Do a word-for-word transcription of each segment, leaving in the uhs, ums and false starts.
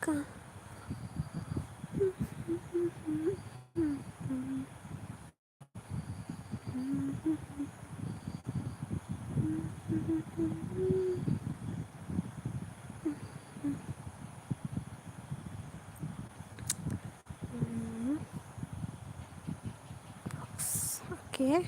Ka- Okay.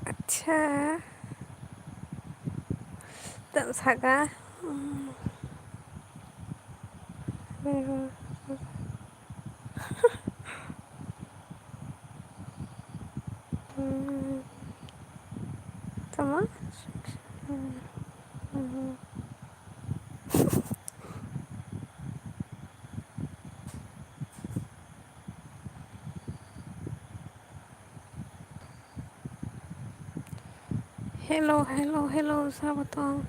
Acha. Tang saka. Tama? Hello, hello, hello, Sabaton.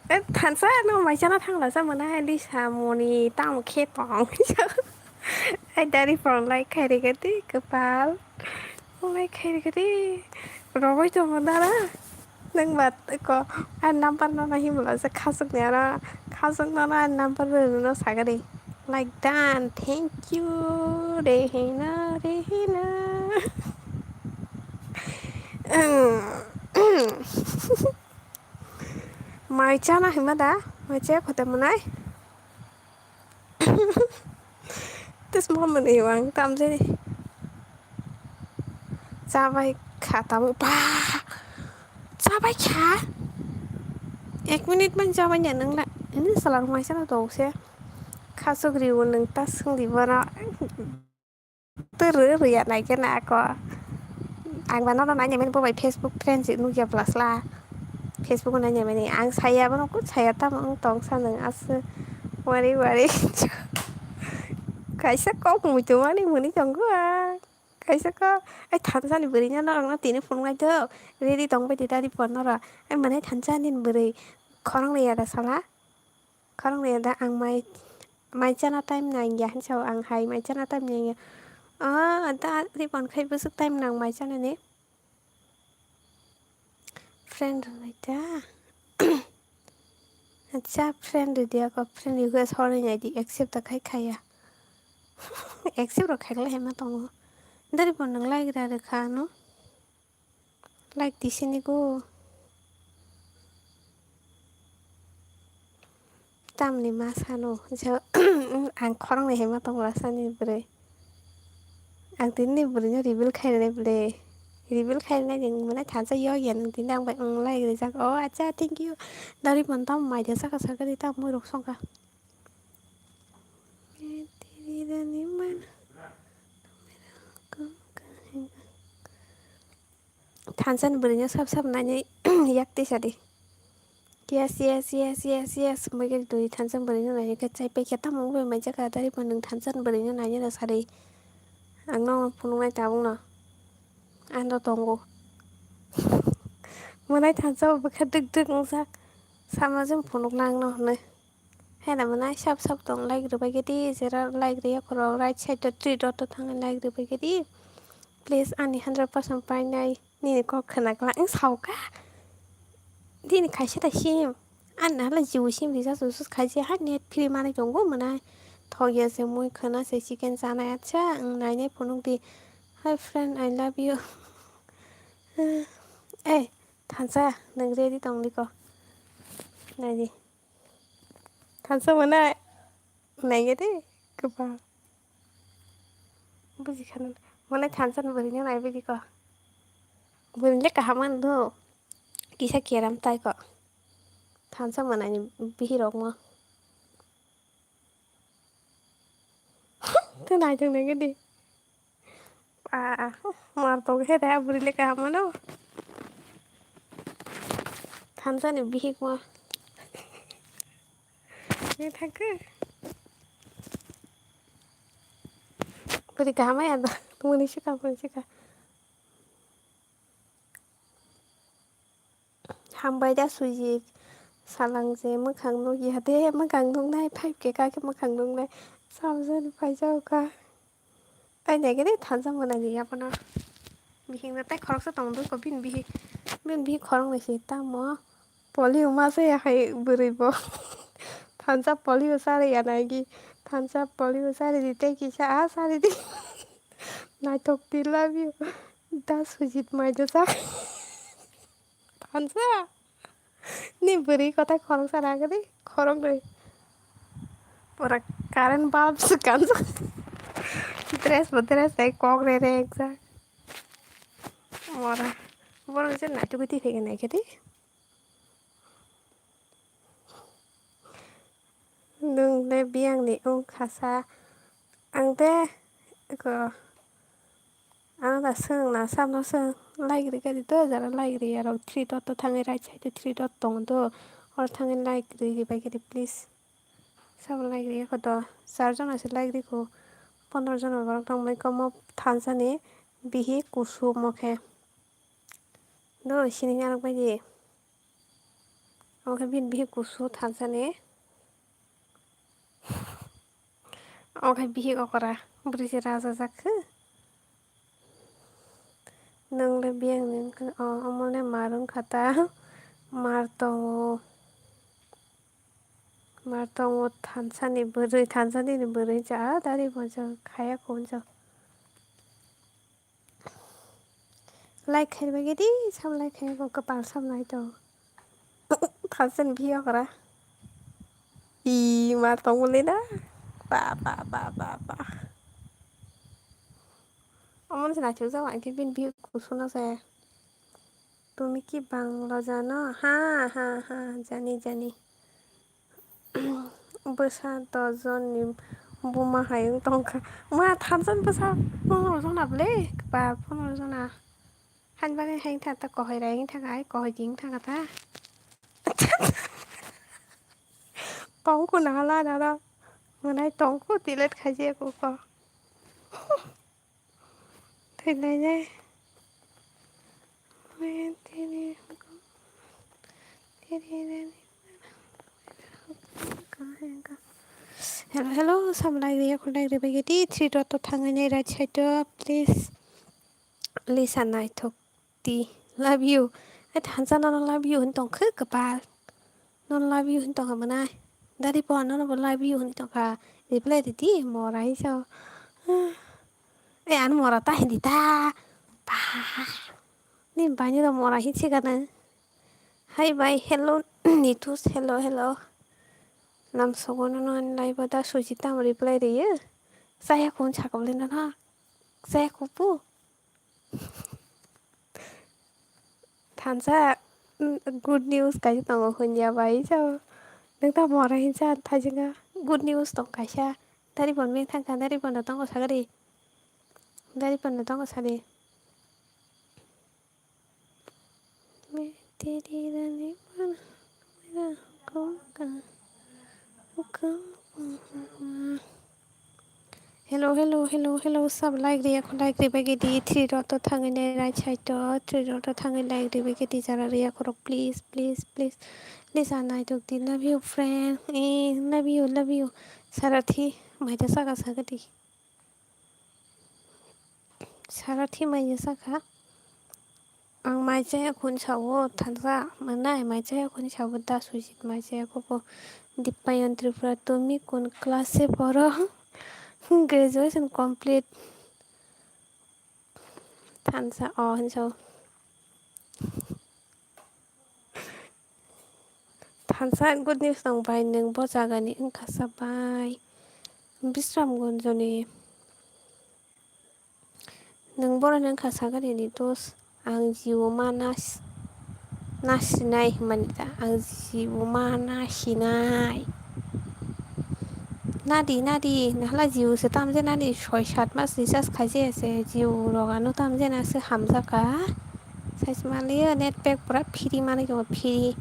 Eh, thansa no mai chana thangla sa mwnai, Lisa moni tamo khe tong. Ai dari phone like khai rega di, kwpal. Like khai rega di. Rogoi tongo dara. Nwng ba ko, ai number no na himla se khasuk ni aro. Khasuk no na number no saga di. Like done. Thank you. Rehina, Rehina. Mai chana hima da? Mai cha khote mwnai? Tes mo mwnai wang tam jeni. Chabai kha tamo ba. Chabai kha. Ek minute man chabai ya nang la. Ini salar mai chana dong se. Khasuk riwo nang ta sung di bana. Twi rw rw ya nai khe na ako. Ang ba nono nai nai mani bo bai Facebook friend si nukya bwla sla. Facebook nai nai mani ang saya bono kut saya tamo wng tong sa nwng aswk wari wari. Kaisa kok muitu mani muni tongo ang. Kaisa kok ai thansa ni bwrwi no norok no tini phunuk nai do. Ready tong bai di dari pon norok. Ai mane thansa ni bwrwi khorang ri ya da sala. Khorang ri ya da ang mai, mai chana time nang ya hinsa ang hai mai chana time nang ya. Ah, da ribon khai bwswk time nang mai chana ni. Friend rwnai ta. Acha friend rwdi ako friend request horwi nai di accept ta khai khaya. Accept rok khai lai hai ma tongo. Dari bo nang like ra rwkha ano. Like di sini go. Tamni ma sano, je, ang khorang ni hema tong la sani bwrwi. Ang tini ni bwrwi no reveal khai rwnai bwle. Reveal khai rwnai ni mwnai thansa yo ya nang tini ang bai wng lai rijak. Oh, acha, thank you. Dari pon tam mai de saka saka di tam moi rok songkha. Thansa ni bwrwi no sab sab nainai yak twi sadi. Yes, yes, yes, yes, yes. Moi khe dui thansa ni bwrwi no nainai khe chai pai khe tamo wngwi mai jaka dari bo nwng thansa ni bwrwi no nainai da sadi. Ang no phunuknai tabuk no. Ano tongo. Mwnai thansa bo bwkha dwk dwk wngjak. Sama jeng phunukna ang no hwnwi. Hena mwnai sab sab tong like rwbai khe di, jera like rwya khorok right side o three dot o thangwi like rwbai khe di. Please ani hundred percent painai nini kok khna glak wng saoka. Dini kaisa da sim ani nahala Jio sim rijak sus khaijak hai net free manwi tongo mwnai. Thok ya se mui khna se chicken chanai acha wng nainai phunuk di. Hi friend, I love you. Eh, thansa nwng ready tong di ko. Naidi. Thansa mwnai. Naigede. Kwbang. Buji khana. Mwnai thansa ni bwrwi no nai bidi ko. Bwrwi le kaham man do. Kisa keram tai ko. Thansa mwnai ni bihirok mo. Te nai tong naigede. Ah, mar tong he da bwrwi le kaham mano. Thansa ni bihik ma. Thangkhe. Bwrwi kaham ya da. Muni sika, muni sika. Hambai da Sujit. Salang je mwkhang nukya de, mwkhang nuknai, five K kha khe mwkhang nuknai. Samjani paijao kha. Ai naigede thansa mwnani yaphano. Bihikno tei khoroksa tong dui ko bini bihik. Bini bihik khoroknwi se tamo polio ma se ya hai bwrwi bo. Thansa polio sari ya naigi. Thansa polio sari di tei kisa a sari di. Naithok di love you. Da Sujit mai do sa. Thansa. Ni bwrwi kothai khoroksa ragri, khoroknwi. Pura current bulb se kanjak. Dress bo dress tei kok re re ekjak. Mora. Borok je naitugwi twi phaikhwna khe di. Nwng le biyang ni wng kha sa. Ang de eko ano da swng na samno swng like rwkha di to jara like rwya rok three dot to thangwi right side o three dot tongo do oro thangwi like rwdi bai khe di please. Sabo like rwya kho do char jona se like rwkho pondro jona borok tong bai khe omo thansa ni bihik kusu omo khe do sini arok bai di. Omo khe bini bihik kusu thansa ni. Omo khe bihik okra bwrwi se raja jak khe. Nwng le biyang ni wngkha, o, omo le mar wngkha ta. Mar tongo. Mar tongo thansa ni bwrwi, thansa ni bwrwi cha dari bo cha khaya khunjo. Like khai bagwi di, sam like khai bo kwpal sam nai to. Thansa ni bihik okra. I ma tong le na. Ba, ba, ba, ba, ba. Omo se naithok jak, ang khe bini bihik kusu no se. Tumi ki Bangla jano? Ha, ha, ha, jani, jani. Bwsa dos jon ni buma hai wng tong kha. Ma thansa ni bwsa pondro jona ble, ba pondro jona. Hain bani hain tha ta kohoi rai wng tha ai, kohoi di wng tha ta. Tong kho na hala na ro. Mwnai tong kho delete khai je ko ko. Thwi nai nai. Hello, hello, sam like rwya kho, like rwbai khe di, three dot to thangwi nai right side o, please. Lisa naithok di, love you. Ai thansa nono love you hwn tong khe kwpal. Nono love you hwn tong kha mwnai. Dari po nono bo love you hwn tong kha. Reply di di, mora hi so. Eh, ano mora ta hindi ta. Ba. Ni bani ro mora hi chigana. Hi bye, hello, Nitus, hello, hello. Nam sogo no no lai ba da Sujita mo reply riye. Saya kun chakam le na na. Saya kupu. Thansa, mm, good news kaisa tongo hwn ya bai sao. Nwng ta mora hinsa thaijinga. Good news tong kaisa. Dari bon meng thangkha, dari bon da tongo sagari. Dari bon da tongo sadi. Hello, hello, hello, hello, sab like rwya kho, like rwbai khe di, three dot to thangwi nai right side to, three dot to thangwi like rwbai khe di, jara rwya khorok, please, please, please, please, ah, naithok di, love you, friend, eh, love you, love you, Sarathi, maida saka saka di. Sarathi mai sakha. Ang mai chaya khun sao thansa manai mai chaya khun sao da Sujit mai chaya koko. Dipayan Tripura tumi kun class e poro? Graduation complete. Thansa o hinso. Thansa good news tong bai nwng bo jagani wngkha sa bai. Bisramganjoni nwng boroni wngkha sagani ni dos ang jibo ma nas-, nasinai hinmani ta ang jibo ma nasinai. Nadi nadi nahala jibo se tamje nadi soi sat mas recharge khaijaya se jibo rok ano tamje na se hamjak ka. Saichmaliyo net pack pura free manwi tongo, free.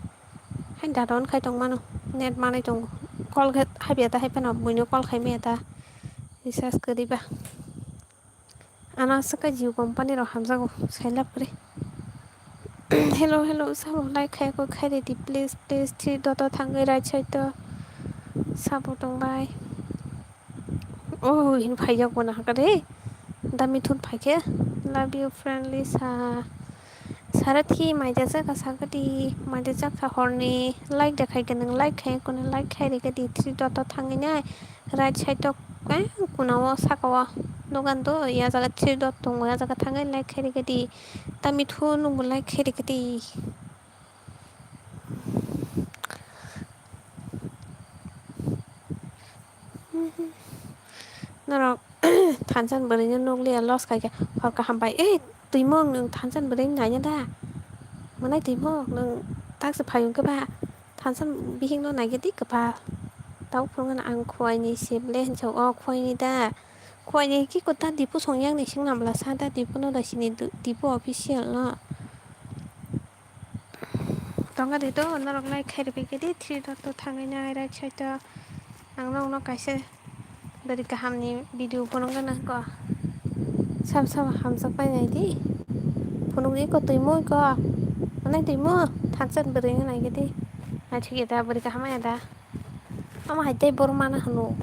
Haini data on khai tongmano, net manwi tongo. Call khe haiphai ta, haiphano buino call khai maya ta. Recharge kwrwi ba. Ano aswk khe Jio company rok hamjago, sai lab kwrwi. Hello, hello, sabo like khai ko khai ridi, please, please, three dot o thangwi right side o sabo tongbai. Oh, hin phaiyak bo nahaka de. Dami thun phaikhe. Love you, friendly sa. Sarathi maida jaka sakadi, maida jaka horni like da khai ganang, like khai kono like khai rikadi, three dot o thangwi nai. Right side o, eh, kuna o saka o dogan do, ya jaga three dot tongo, ya jaga thangwi like khai rikadi. Tami thu nungbo like khai rikadi. Norok thansan bwrwino nukliya loss khaikha hor kaham bai. Eh, twimok nwng thansan bwrwino naina da? Mwnai twimok nwng taksa phai wngkhe ba? Thansan bihikno naigadi kwpal. Tabuk phunukgana ang khuaini se ble hinsa o khuaini da. Khuaini khe kwtal dipu songyang ni singna bwla sa da dipuno da sini du-, dipu official no. Tongkha de to, norok like khai rwbaikhe di, three dot o thangwi nai right side o. Ang nokno kaisa bwrwi kahamni video phunukgana ko. Sabo sabo hamjakpai nai di. Phunukgwi ko twimwi ko. Manai twimwi thansa bwrwi wngna naigwi di. Naithokya da bwrwi kaham ya da. Omo hai tei borok mana hwnwi.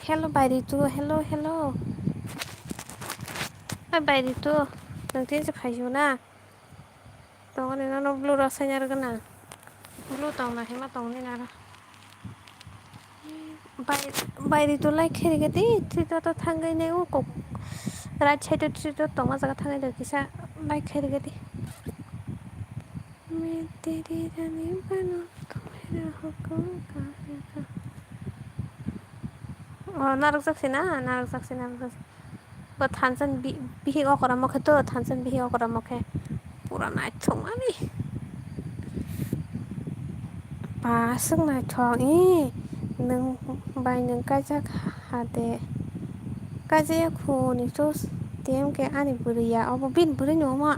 Hello, Bairitu, hello, hello. Hai, Bairitu, nwng tini se phaisu na? Tongoni nono blue rok sai narwkna. Blue tongna hima tongni nara. Bai-, Bairitu like khairikhe tei, twi to, to thangwi nai o kok. Right side o twi to tongma jaga thangwi nai kisa like khairikhe tei. मैं तेरी रानी बनूं, तू मेरा हुक्म करेगा। O, narwkjak se na, narwkjak se, narwkjak se. Bo thansa ni bi-, bihik okra mokhe to, thansa ni bihik okra mokhe. Pura naithok mani. Ba, aswk naithok, ee, nwng bai nwng kaijak ha de. Kaijaya khu ni to, tei hwnkhe ani bwrwi ya, obo bini bwrwi ni omo.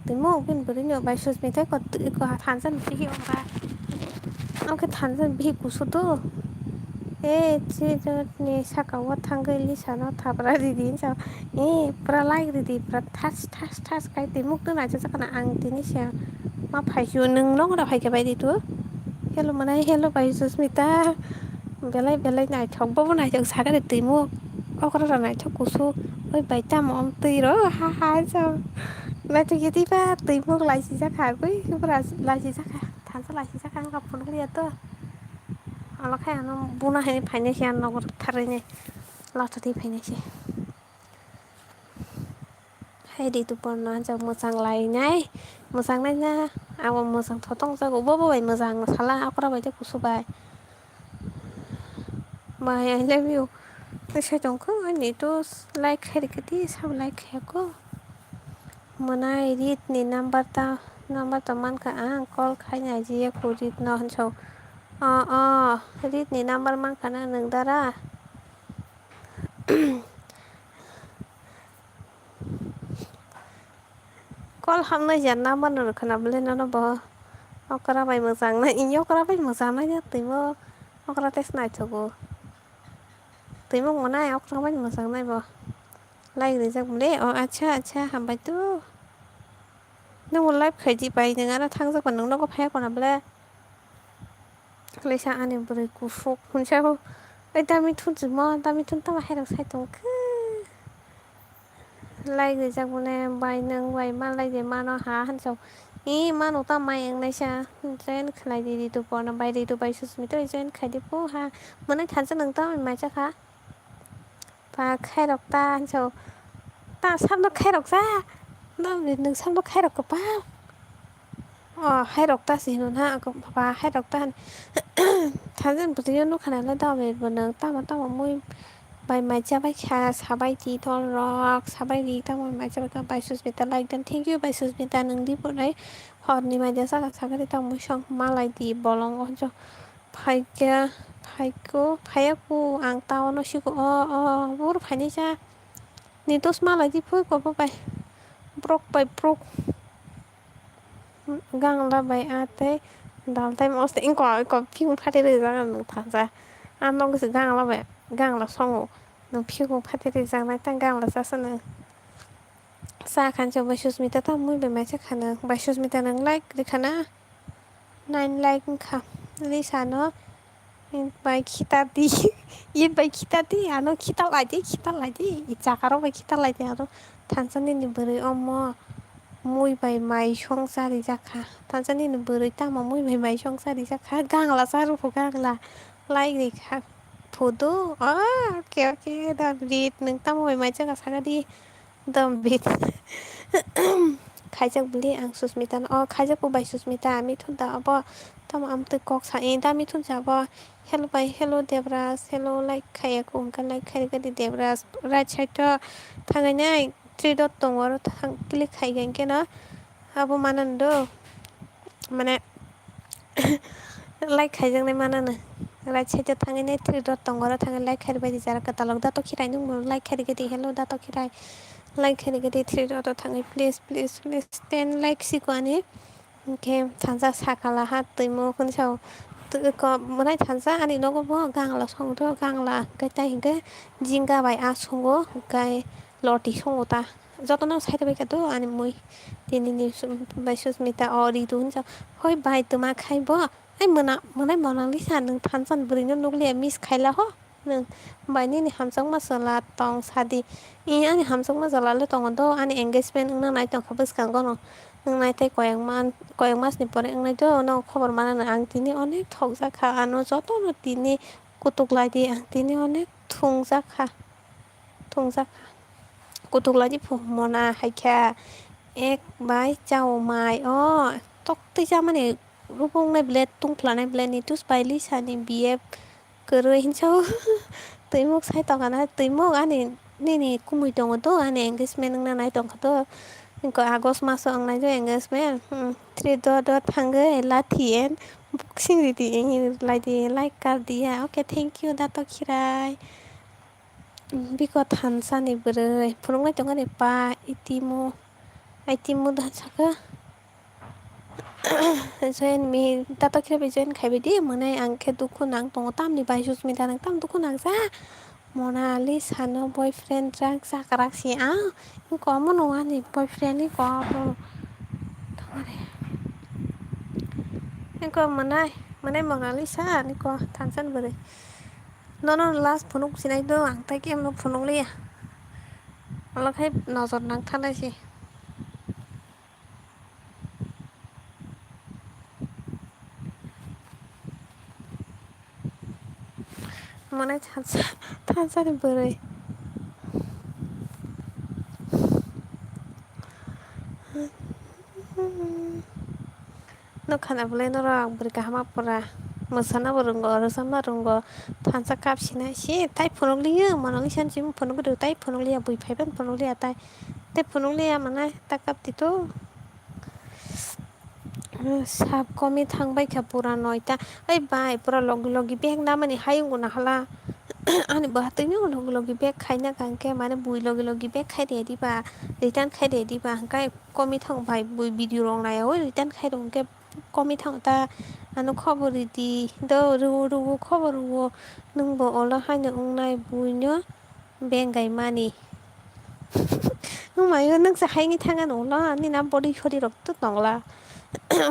Twi mo bini bwrwi no bai Susmita ko twi ko thansa ni bihi ongkha. Omo khe thansa ni bihi kusu do. E, twi ni saka o thangwi Lisa no thabra ridi hinsa. E, pura like ridi, pura thas thas thas khai twi muk twi naisajak khana ang tini se ma phai sio nwng nokra phai khe bai di tu. Hello mwnai, hello bai Susmita. Belai belai naithok, bobo naithok sakani twimuk. Okra rok naithok kusu. Oi bai tamo om twi ro ha ha jok. Naithok ya twi ba twimuk laisijak kha gui bwra laisijak kha. Thansa laisijak kha wngkha phunukliya to. Alo khai ano buna hai phainai se ano nogo tharwi nai. Lotha twi phainai se. Hai Ritu porno hanjak mwchang lainai, mwchang naina, abo mwchang thotong jago, bo bo bai mwchang sala, okra bai tei kusu bai. Mai, I love you. Tei sai tongkho, ani to like khairikhe di, sabo like khaiya kho. Mwnai Rit ni number ta, number to mankha ang, call khai nai jiya kho Rit no hinso. O, o, Rit ni number mankha na nwng dara? Call hamnai ya number no rwkha na bwle nono bo. Okra bai mwchang nai, ini okra bai mwchang nai ya twi bo. Okra tei se naithogo. Twi bo mwnai okra bai mwchang nai bo. Like rijak bwle. O acha, acha, hambai tu. Nwng bo live khaidi bai, nwng ano thangjak ba nwng nogo phaiya kona bwle. Laisa ani bwrwi kusuk hinsa bo. Oi dami thun chwngmo, dami thun tamo hai rok sai tong khe. Like rijak bwle bai nwng bai ma like de mano ha hinsa. I mano ta mai wng naisa join khlai di Ritu porno bai Ritu bai Susmita join khai di pu ha. Mwnai thansa nwng ta mai cha kha. Ba khairok ta hinso. Ta sabno khairok sa. Nwng sabno khairok kwbang. O hairok ta se hino na, ba hairok ta hin. Thansa ni bwtwi o nukha nai le da bai bo nwng tamo tamo mui bai mai cha bai kha, sabai di tol rok, sabai di tamo mai cha bai kha, bai Susmita like dan. Thank you bai Susmita, nwng di bo nai horni mai da saka saka di tamo mui song malai di bolong o jo. Phaikha, phaikho, phaiya kho, ang ta ono siko, o, o, bor phainai cha. Ni dos malai di phoi kobo bai. Brok bai brok. Gangla bai a tei Dal tai mosle ingko ingko phiyung phate rijak ang nung thansa. Ang nogo se gangla bai gangla songo. Nung phiyung phate rijak nai tang gangla chasa nung. Sa khan se bai Susmita ta mui bai mai se khana. Bai Susmita nung like ri khana. Nine like wngkha. Lisa no. Bai khita di. Bai khita di. Ano khita lai di, khita lai di. I chakaro bai khita lai di ano. Thansa nini bwrwi omo. Mui bai mai song chari jakha. Thansa nini bwrwi tamo mui bai mai song chari jakha. Gangla charu phu gangla. Like ri kha. Phudu. Ah, okay, okay. Da rit nung tamo bai mai chaka saka di. Dom bit. Khaijak bwli ang Susmita no. Oh, khaijak bo bai Susmita. Mithun da abo. Tamo amtwi kok sa. Eh, da mithun sa abo. Hello bai, hello Debras. Hello, like khaiya ko wngkha, like khairikha di Debras. Right side to thangai nai three dot tongo, oro thang click khai khe no. Abo manan do. Mane like khaijaknai manano. Right side o thangwi nai three dot tongo, oro thangwi like khairwi bai di jara kwtalok dato khirai nung bo like khairwi khe di hello dato khirai. Like khairwi khe di three dot o thangwi please, please, please ten like siko ani. Hwnkhe thansa sakala ha twimo hwnwi sao. Twi ko mwnai thansa ani nogo bo gangla song do gangla hwnkhe tai hwnkhe jinga bai a songo hwnkhe loti songo ta. Jotono sai rwbaikha do ani mui. Tini ni sum-, bai Susmita o ri do hinsa. Hoi bai twma khai bo. Ai mona, monai Monalisa nwng thansa ni bwrwi no nukliya miss khaila ho. Nwng bai nini hamjakma chwla tong sadi. I ani hamjakma chwla le tongo do ani engagement wngna nai tongkha bwskango no. Nwng nai tei koyang man, koyang mas ni pore wngnai do no khobor mana no ang tini onek thokjak kha ano jotono tini kutuk lai di ang tini onek thungjak kha. Thungjak. Kutuk laidi phu mona hai khe ek bai chao mai o tok twi chamani rubuk nai ble tungphla nai ble ni tus bai Lisa ni B F kwrwi hinsa o twimuk sai tongkha na twimuk ani nini kumui tongo do ani engagement wngna nai tongkha do. Engko August maso wngnai do engagement, hmm, three dot dot thangwi lathi and boxing ridi, laidi like kar diya. Okay, thank you dato khirai. Biko thansa ni bwrwi phunuknai tongkha ni pa itimu, itimu da saka. Join me, dato khirai bai join khaibai di, mwnai ang khe dukhu nang tongo, tamni bai Susmita nang tam dukhu nang sa. Monalisa no boyfriend rak chakrak si a, wngkha omo no ani boyfriend wngkha omo. Thangare. Wngkha mwnai, mwnai Monalisa wngkha thansa ni bwrwi. Nono last phunuk sinai do ang tai khe phunuk liya. Olo khai nojor nang thanai si. Mane thansa, thansa ni bwrwi. Nokha na bwlai norok bwrwi kaham ma pura. Mwsana bo rwngo, rwchapna rwngo. Thansa kap sinai si tai phunuk liya, Monalisa ni simi phunuk rw tai phunuk liya, bui phai phano phunuk liya tai. Tai phunuk liya mane ta kap di to. Sap komi thang bai kha pura noita. Ai bai, pura logi logi bag namani hayung bo nahala. Ani bo hatwino logi logi bag khaina kangkhe, mane bui logi logi bag khai redi ba, return khai redi ba, hwnkhe komi thang bai bui video rok naiya o return khai rw hwnkhe komi thang ta ano khobor ridi do, rw rw khobor rw nwng bo olo haino wngnai buino. Bengai mani. Wngmai o nwng sa haini thang ano ulo, nini a body sodi rok to tongla.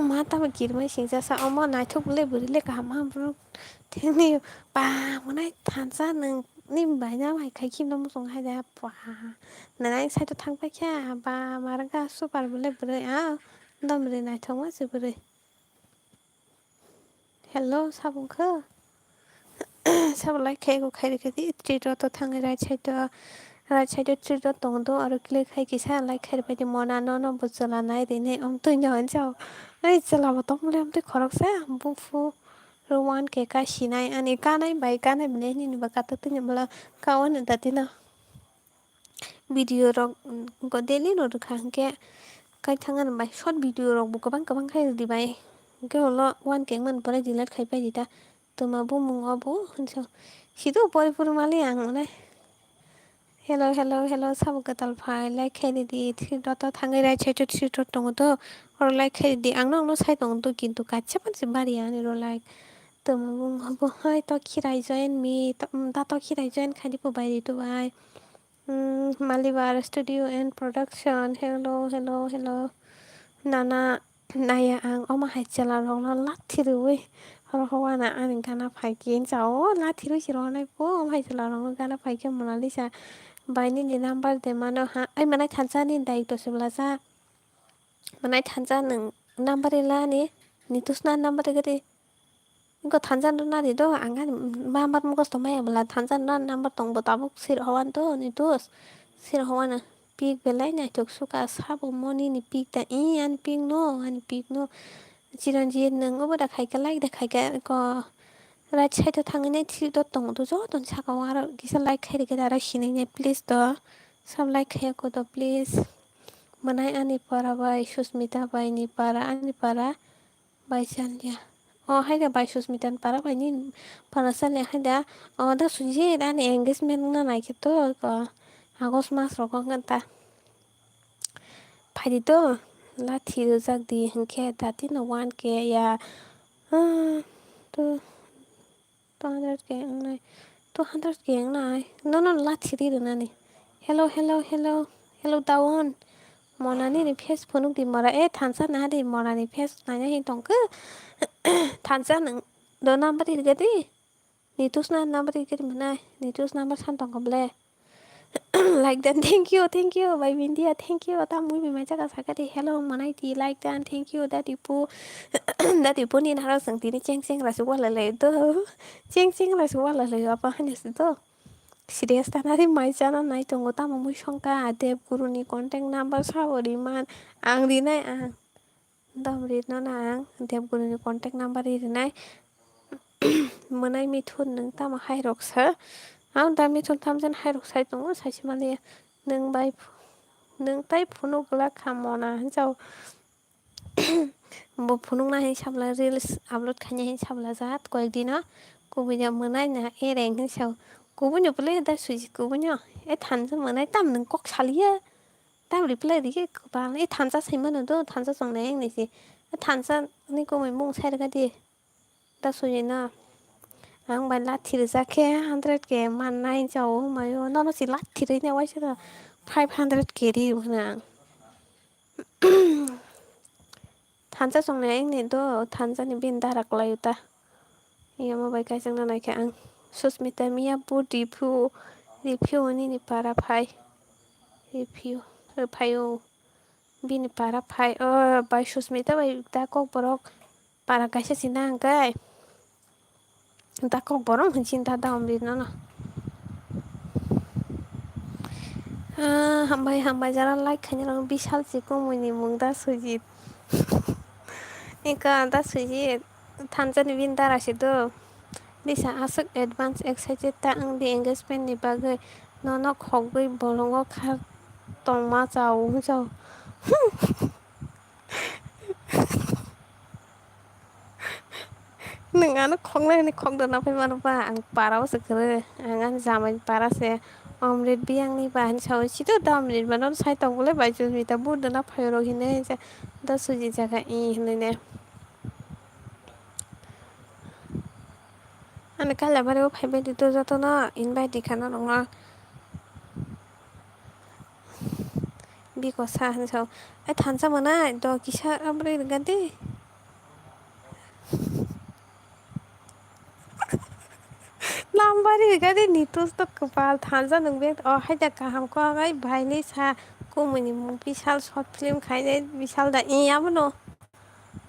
Ma tamo kirmai singsa sa omo naithok le bwrwi le kaham ha borok. Thengni ba mwnai thansa nwng ni bai na bai khai khimna muchung hai da ba. Nana side o thang pai kha ba marga super bole bwrwi a dom ri naithok ma se bwrwi. Hello, sabung khe? Sabo like khe, ego khai rikhe di, three dot o thangwi right side o, right side o three dot tongo do, aro click khai kisa like khai rikhe di, mona no, no bo chwla nai rini, amtwi no hinsa o. Ai chwla bo tong le amtwi khoroksa, buphu, ro one K ka sinai, ani kanai bai kanai bwle nini ba kato tini bwla ka o ni da tino. Video rok, mm, go daily no rwkha hwnkhe kaithang ano bai short video rok bo kwbang kwbang khai rwdi bai. Hwnkhe ulo one K wngmani pore delete khai pai di ta. Twma bumung obo hinsa. Sido pori pori mali ang mane. Hello, hello, hello, sabo kwtal phai, like khaidi di, three dot o thangwi right side o three dot tongo to, oro like khaidi di, ang nokno sai tongo to, kintu kaisa phano se bariya ani ro like. Tamo bung bo hai to khirai join me, to, um, da to khirai join khaidi bo bai di to bai. Um, Malibar Studio and Production, hello, hello, hello. Nana. Naya ang omo hai chwla rokno lathi rwui oro hwnna ani gana phaikhe hinsa o lathi rwui se rwnai bo omo hai chwla rokno gana phaikhe Monalisa bai nini number de mano ha ai manai thansa nini daitw se bwlasa manai thansa nwng number rwla ani nitusna number rwgwi Wngkha thansa rwna ri do, ang ani mamar mukhos tongmaya bwla thansa rwna number tongbo tabuk sir howan to nitus sir howan pik belai naithok suka sabo monini pik ta i ani pik no ani pik no chiranjit nwng obo da khaika like da khaika ko right side o thangwi nai three dot tongo to joto ni saka o aro kisa like khai rikhe da aro sinai nai please do sab like khaiya ko do please mwnai ani para bai susmita bai ni para ani para. Bai chan ya. O hai da bai Susmita ni para bai ni para chan ya hai da. O da Sujit ani engagement wngna nai khe to ko August mas rogo wngkha ta. Phaidi to lathi rwjak di hinkhe dati no one K ya. Ah, to two hundred K wngnai. Two hundred K wngnai. No no lathi ri rwnani. Hello hello hello. Hello daun. Monani ni face phunuk di mora e thansa na di monani face nanya hin tongkhe thansa nang do number irga di nitus na number irga di mana nitus number san tongkhe ble like dan thank you thank you bai bindia thank you tam mui bimai jaga sakari hello monai di like dan thank you dadi pu dadi pu ni naro sang tini cheng cheng rasu wala le do cheng cheng rasu wala le apa hanya se do. Serious tanari mai chana nai tongo tamo mui songkha Deb Guru ni contact number sabo riman ang rinai ang dom rinw na ang Deb Guru ni contact number rinai mwnai mithun nwng tamo hai rok sa ang da mithun thamjani hai rok sai tongo saisi maliya nwng bai nwng tai phunuk glak kha mona hinjao. Bo phunukna hin sabla reels upload khaina hin sabla jat koyek dino kubui no mwnai na ereng hin sao kubui no pule da suji kubui no e thansa mwnai tam nwng kok saliya tam reply rikhe kwbang e thansa sai mano do thansa chongnai ang nai se e thansa ni kumui mung sai rwkha di da suji no ang bai lathi rwjak khe hundred K mannai sao maio nono se lathi rwina waisa five hundred K ri hwnwi ang. Thansa chongnai ang ni do thansa ni bini dara kwlai o ta. Yamo bai kaisa wngna nai khe ang Susmita miya bo review review nini para phai review phai o bini para phai o bai Susmita bai da kok borok para kaisa sina hwnkhe. Da kok borok hinwi sinta da omrit nono. Ah, hambai hambai jara like khaina rok bisal si kumui ni mung da sujit. Eka da sujit thansa ni bin dara si do. Bisa aswk advance excited ta ang di engagement ni bagwi nono khogwi bolongo kha tongma chao hwnwi chao. Nwng ano khoknai hwnwi khok dana phai mano ba ang para o se kwrwi ang ani jamai para se omrit biyang ni ba hinwi sao sito da omrit mano sai tong bole bai chusmita bur dana phai rok hinwi hinwi da suji jaga i hinwi ne ani kaila bari o phai bai di to joto no invite di khana rok no. Biko sa hinwi sao, "Ai thansa mwnai do kisa abri rwgadi." Nambari rwgadi nitus to kwpal thansa nwng bek o haida kaham kok ai baini sa kumuni mung bisal short film khainai bisal da i abono.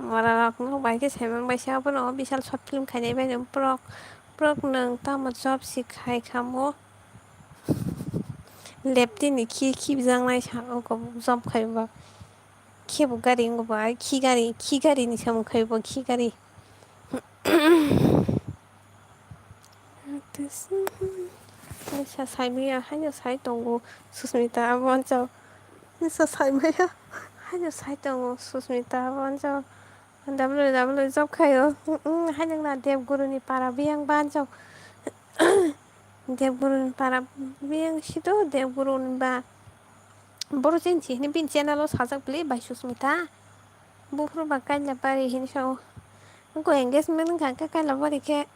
Mora rok no bai khe saiman bai se abono bisal short film khainai bai borok borok nwng tamo job si khai khamo. Leptini khi khibjaknai sa oko job khai ba. Khebo gari wngbo ba, ai khi gari, khi gari ni samung khai bo, khi gari. Sa saimaya haino sai tongo Susmita abo anchao. Sa saimaya haino sai tongo Susmita abo anchao. Double double job khaio. Haino na Dev Guru ni para biyang ba anchao. Debguru ni para biyang sito, Debguru ni ba boro chen si hini bini channel o sajak bili bai Susmita. Buphuru ba kaila bari hini sao. Ko engagement wngkha khe kaila bari khe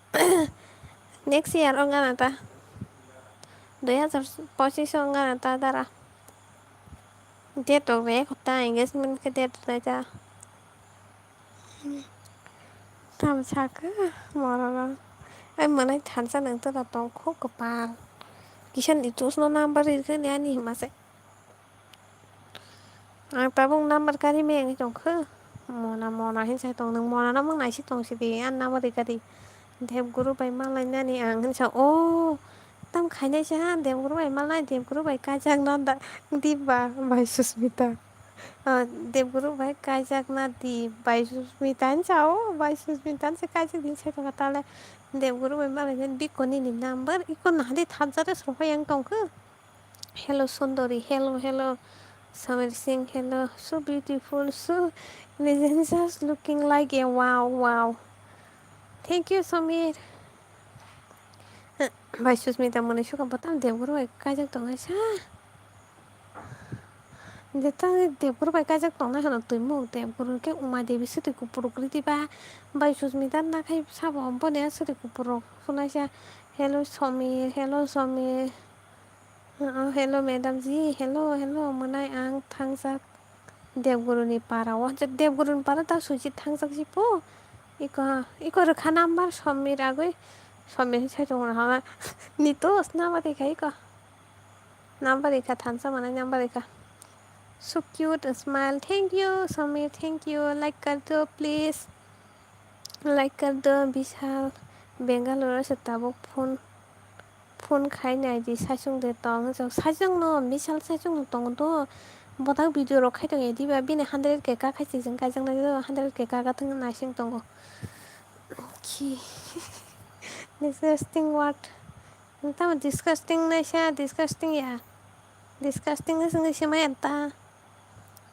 next year wngana ta. Dui hazar pochis o wngana ta dara. Date rok re ekta engagement khe date rok ta. Tam sakha mororo. Ai mwnai thansa nang tora tongkho kwpal. Kisa ni tus no number rikha ni ani hima se. Ang tabuk number kari me wngwi tongkha. Mona mona hin sai tong nang mona no mung nai si tong si di an number rikha di. Debguru bai malainani ang hinsa o tam khainai sa Debguru bai malai Debguru bai kaijakna da diba bai Susmita. Ah, Debguru bai kaijakna di bai Susmita hinsa o bai Susmita hinsa kaijak di sai tongkha tale Debguru bai malainani bikoni ni number iko nahadi thansa de srohoi ang tongkha. Hello Sundari, hello hello Samir Singh, hello, so beautiful, so intelligent, just looking like a wow wow. Thank you Samir. Bai Susmita mwnwi suka bwtang Debguru bai kaijak tongnai sa. Jeta Debguru bai kaijak tongnai hwno twimuk Debguru khe Uma Devi swtwi kupuruk ridi ba bai Susmita nakhai sabo boni swtwi kupuruk sunaisa. Hello Somir, hello Somir. Oh, hello madam ji, hello hello mwnai ang thangjak. Debguruni para o, je Debguruni para ta suji thangjak jibo. Iko, iko rwkha number Somir agwi. Somir sai tong rwkha nitos number rikha iko. Number rikha thansa manai number rikha. So cute smile. Thank you Somir, thank you. Like kar do please. Like kar do. Bishal Bangalore se tabuk phone phone khai nai di saichung de tong. Saichung no Bishal saichung no tong do. Bodak video rok khai tong edi ba bini hundred K ka khai sijeng kaijak nai do hundred K ka ga thang nai sing tongo. Ki disgusting word. Tamo disgusting naisa disgusting ya. Disgusting wngwi se maya ta.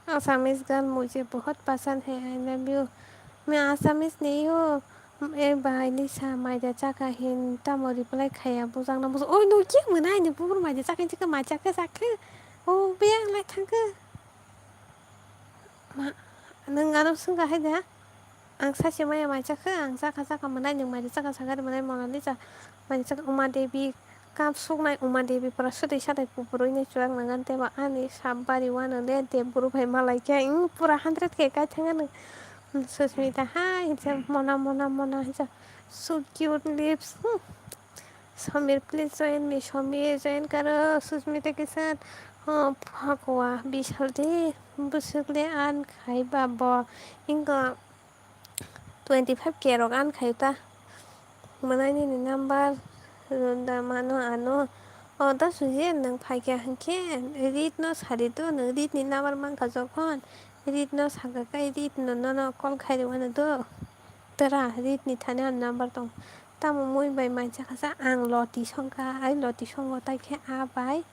Assamese girl mujhe bahut pasand hai, I love you. Main Assamese nahi hu. Eh bhai Lisa maida chakha hin tamo reply khaya bujak na bujak. Oi no khe mwnai ni buphuru maida chakha hin chikha mai chakha chakha. Oh biyang lai thangkha. Ma nwng ano swngkha hai da. Ang sachi maya mai chakha ang chakha chakha mwnai nwng maida chakha sakha mwnai Mona Lisa. Maida chakha Uma Devi. Kam suknai Uma Devi pura swtwi satai kupurwi nai chuak nang tebo ani sap bari uanw le Debguru bai malai khe pura hundred K kai thang anw. Susmita hai hinsa mona mona mona hinsa so cute lips. Samir please join me Samir join karo Susmita ke sath. Oh phakwa Bishal de busuk le an khai babo ingo. Twenty five K rok an khai ta. Mwnai nini number rwda mano ano. O da sujin nwng phaikha hinkhe Rit no sadi do nwng Rit ni number mankha jokhon Rit no sakha khe Rit no nono call khai rwmano do. Tera Rit ni thani ano number tong. Tamo mui bai mansa khasa ang loti songkha ai loti songo tai khe a bai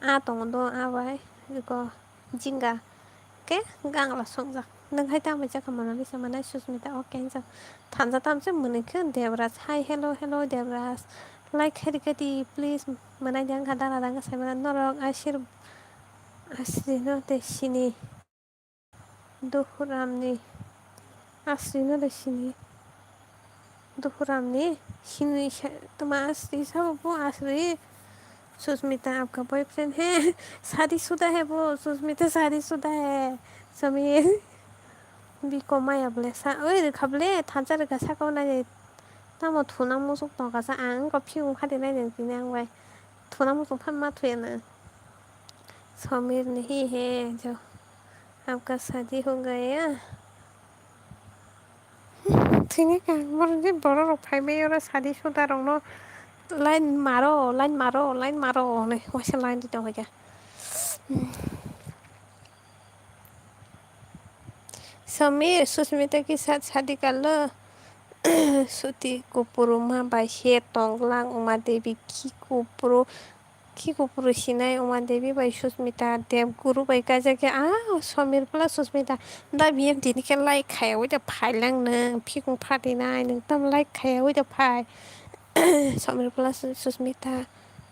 a tongo do a bai eko jinga. Khe gangla songjak. Nwng hai tamo chakha Mona Lisa mwnai Susmita, okay hinjak. Thansa tamo se mwnwi khe Debraj. Hi, hello, hello, Debraj. Like khe rikha di, please. Mwnai di wngkha dana dangkha sai mano norok asir asri no de sini. Duhuram ni asri no de sini. Duhuram ni sini se tma asri sabo bo asri. Susmita apka boyfriend hai. Shadi shuda hai bo. Susmita shadi shuda hai. Samir. Biko maya ble sa oi rikha ble thansa rikha saka o nai. Tamo thuna musuk tongkha sa ang ko phiyung phati nai nang tini ang bai. Thuna musuk phan ma thuya na. Samir ni hi he jo. Apka shadi ho gaya. Tini kang borok je borok rok phai bai oro shadi shuda rok no line maro line maro line maro hwnwi waisa line di tong kha. Samir Susmita ke sath shadi kar lo. Suti kupuru ma bai he tonglang Uma Devi ki kupuru. Khi kupuru sinai Uma Devi bai Susmita Dev guru bai kaijak khe, ah, Samir plus Susmita da biyam tini khe like khaya ui da phai lang nwng, phikung phatinai nwng tam like khaya ui da phai. Samir plus Susmita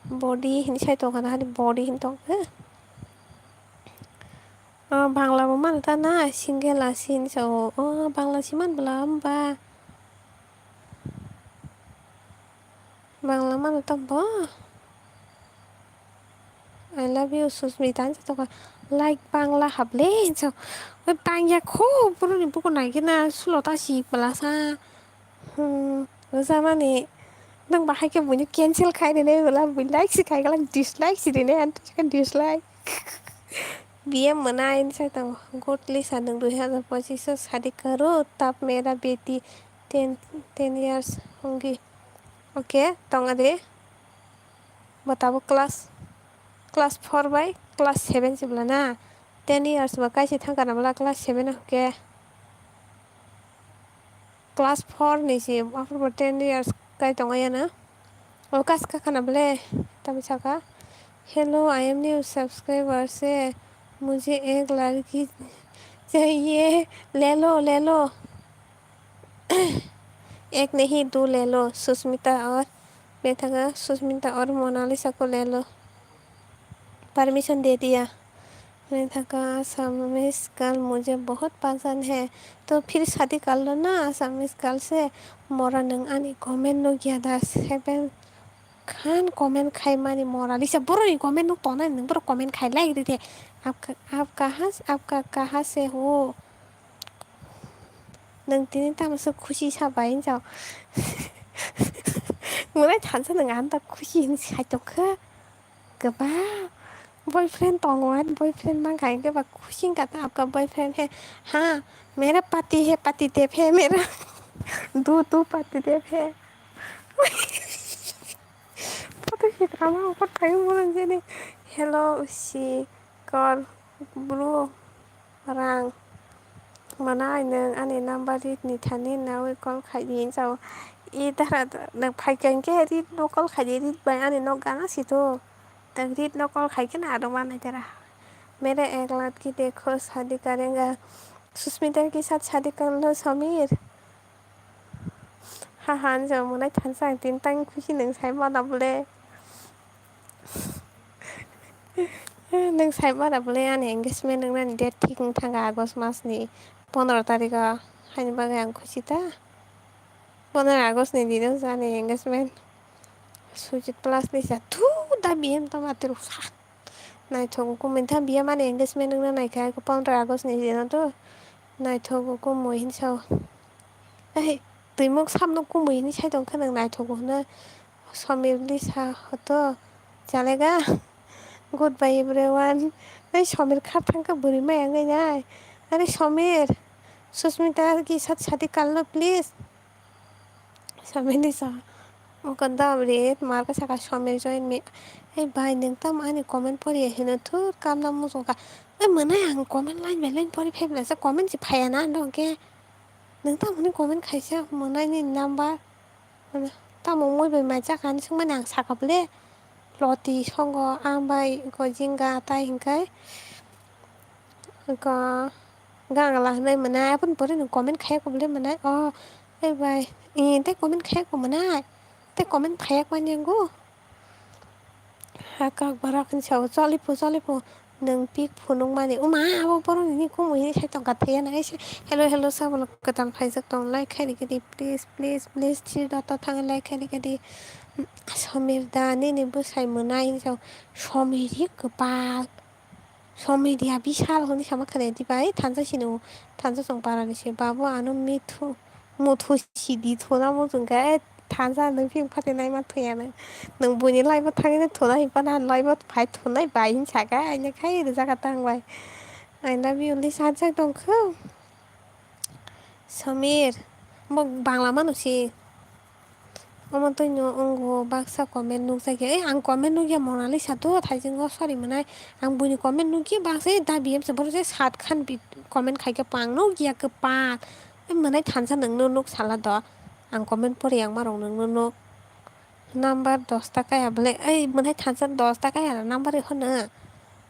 Body hini sai tongkha na, hani body hini tongkha. O Bangla bo mano ta na, single asi hini sa o. O Bangla si man bwla hwnba? Bangla mano ta bo? I love you, Susmita, hinsa tongkha. Like Bangla hable, hinsa. Oi, bangya kho, boroni buku naigena, sulo ta si bwla sa. Hmm, rwjamani. Nwng bahai khe buino cancel khai rwnai bwla, bui like si khai glak, dislike si rwnai, ang ta dislike. B M mwnai, hinsa tong. Good Lisa, nwng dui hazar pochis o shadi karo, tab mera beti ten, ten years hongi. Okay, tong ade. Bo tabuk class, class four bai class seven se bwla na. Ten years ba kaisa thangkha na bwla class seven o hwnkhe. Class four ni se aphuru bo ten years kai tongya na. O kas kakha na bwle, tamo saka, "Hello, I am new subscriber se, mujhe ek ladki chahiye, le lo, le lo." "Ek nahi, do le lo, Susmita aur," main thaka, "Susmita aur Monalisa ko le lo." Permission de diya. Main thaka, "Assamese girl mujhe bahut pasand hai." To phir shadi kar lo na Assamese girl se. Mora, nwng ani comment nukya da, seven khan comment khai mani Monalisa. Boroni comment nuk tongnai, nwng borok comment khai lai ride. Aap ka, aap kaha, aap ka, kaha se ho? Nwng tini tamo se khusi sa bai hinjao. Mwnai thansa nwng ang ta khusi hinwi sai tongkha. Kwbang boyfriend tongo, ani boyfriend mankha hinkhe ba khusi wngkha ta, "Aapka boyfriend hai?" "Haan, mera pati hai, pati deb hai mera." "Du, du pati deb hai." Photo se kama ungkor thaio borok jeni. "Hello, usi, call, bro, rang." Mwnai nwng ani number read ni thani naui call khai di hinjao. I dara nwng phaikha hinkhe read no call khai di, read bai ani nok gana sito. Nwng read no call khai khe na aro manai dara. Mere ek ladki dekho shadi karenge. Susmita ke sath shadi kar lo Samir. Ha ha, hinjao mwnai thansa ang tini tang khusi nwng sai mana bwle. Nwng sai mana bwle ani engagement wngnani date thik wng thangkha August mas ni pondro tarikh o, haini bagwi ang khusi ta. Pondro August ni dino wngkha ani engagement. Sujit plus ni sa thu da B M tama tiru sa. Naithok kumui tha B M ani engagement wngna naikha pondro August ni dino to. Naithok kumui hinwi sao. Ei, twimuk samno kumui hinwi sai tongkha nwng naithok hwnwi. Somir Lisa hoto chalega. Goodbye everyone. Ei, Somir khar thangkha bwrwi maya wngwi nai. Are Somir, Susmita ki sath shadi kar lo please. Somir Lisa. Oko dam rit, mar khe saka Somir join me. Ei bai, nwng tamo ani comment poriya hino thur, kamna muchungkha. Ei mwnai ang comment line by line pori phai bwlasa comment se phaiya na ano hwnkhe. Nwng tamo hwnwi comment khaisa mwnai ni number. Tamo moi bai mai chakha hinwi swngmani ang sakha bwle. Loti songo ang bai oko jinga tai hinkhai. Oko gangla hwnwi mwnai aboni pore nwng comment khaiya kho bwle mwnai. Oh, ei bai. Ee, tei comment khaiya kho mwnai. Tei comment khaiya kho ani ango. Ha kok borok hinwi sao, "Cholipo, cholipo, nwng pik phunukmani." Uma, abo borok nini kumui hinwi sai tongkha thaiya na. Hello, hello, sa borok kwtal phaijak tong, like khai rikhe di, please, please, please, three dot o thangwi like khai rikhe di. Somir da, nini bwsai mwnai hinwi sao, Somir hi kwbal. Social media bisal hwnwi sama khwlai diba, ei thansa sini o, thansa chwng parani se, babu ano mithu, muthu sidi thuna muchungkha, ei thansa nwng phim phatinai ma thwiya nwng, nwng buini live o thangwi thuna hinphano ani live o phai thunai bai hinwi sakha, aini khai rijak tang bai, I love you hinwi sajak tongkha. Samir, bo Bangla mano si. Omo twi no wngo baksa comment nukjakya. Ei, ang comment nukya Monalisa to thaiching o sari mwnai. Ang buini comment nukya baksa ei dabi em se borok je sat khan bi comment khaikhe pang nukya kwpal. Ei mwnai thansa nwngno nuk sala do. Ang comment pori yang marok nwngno nuk. Number dos ta kaya bwle, ei mwnai thansa dos ta kaya number rw hwnwi.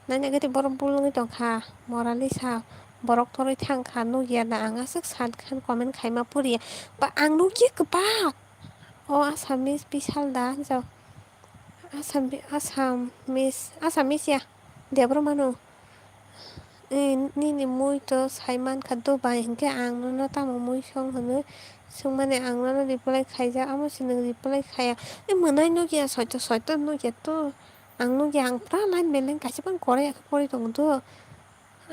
Nai nai gati borok bulungwi tongkha, Monalisa borok torwi thangkha, nukya da ang aswk san khan comment khaima poriya. Ba ang nukya kwbak. O Assamese bisal da hinjao. Asam, Assamese, Assamese ya, Debra mano. Eh, nini mui to sai mankha Dubai, hinkhe ang nono tamo mui song hwnwi swngmani ang nono reply khaijak, amo se nwng reply khaya. Eh, mwnai nukya, soito soito nukya to. Ang nukya, ang pura line beleng kaisa phano korai ya khe pori tongo to.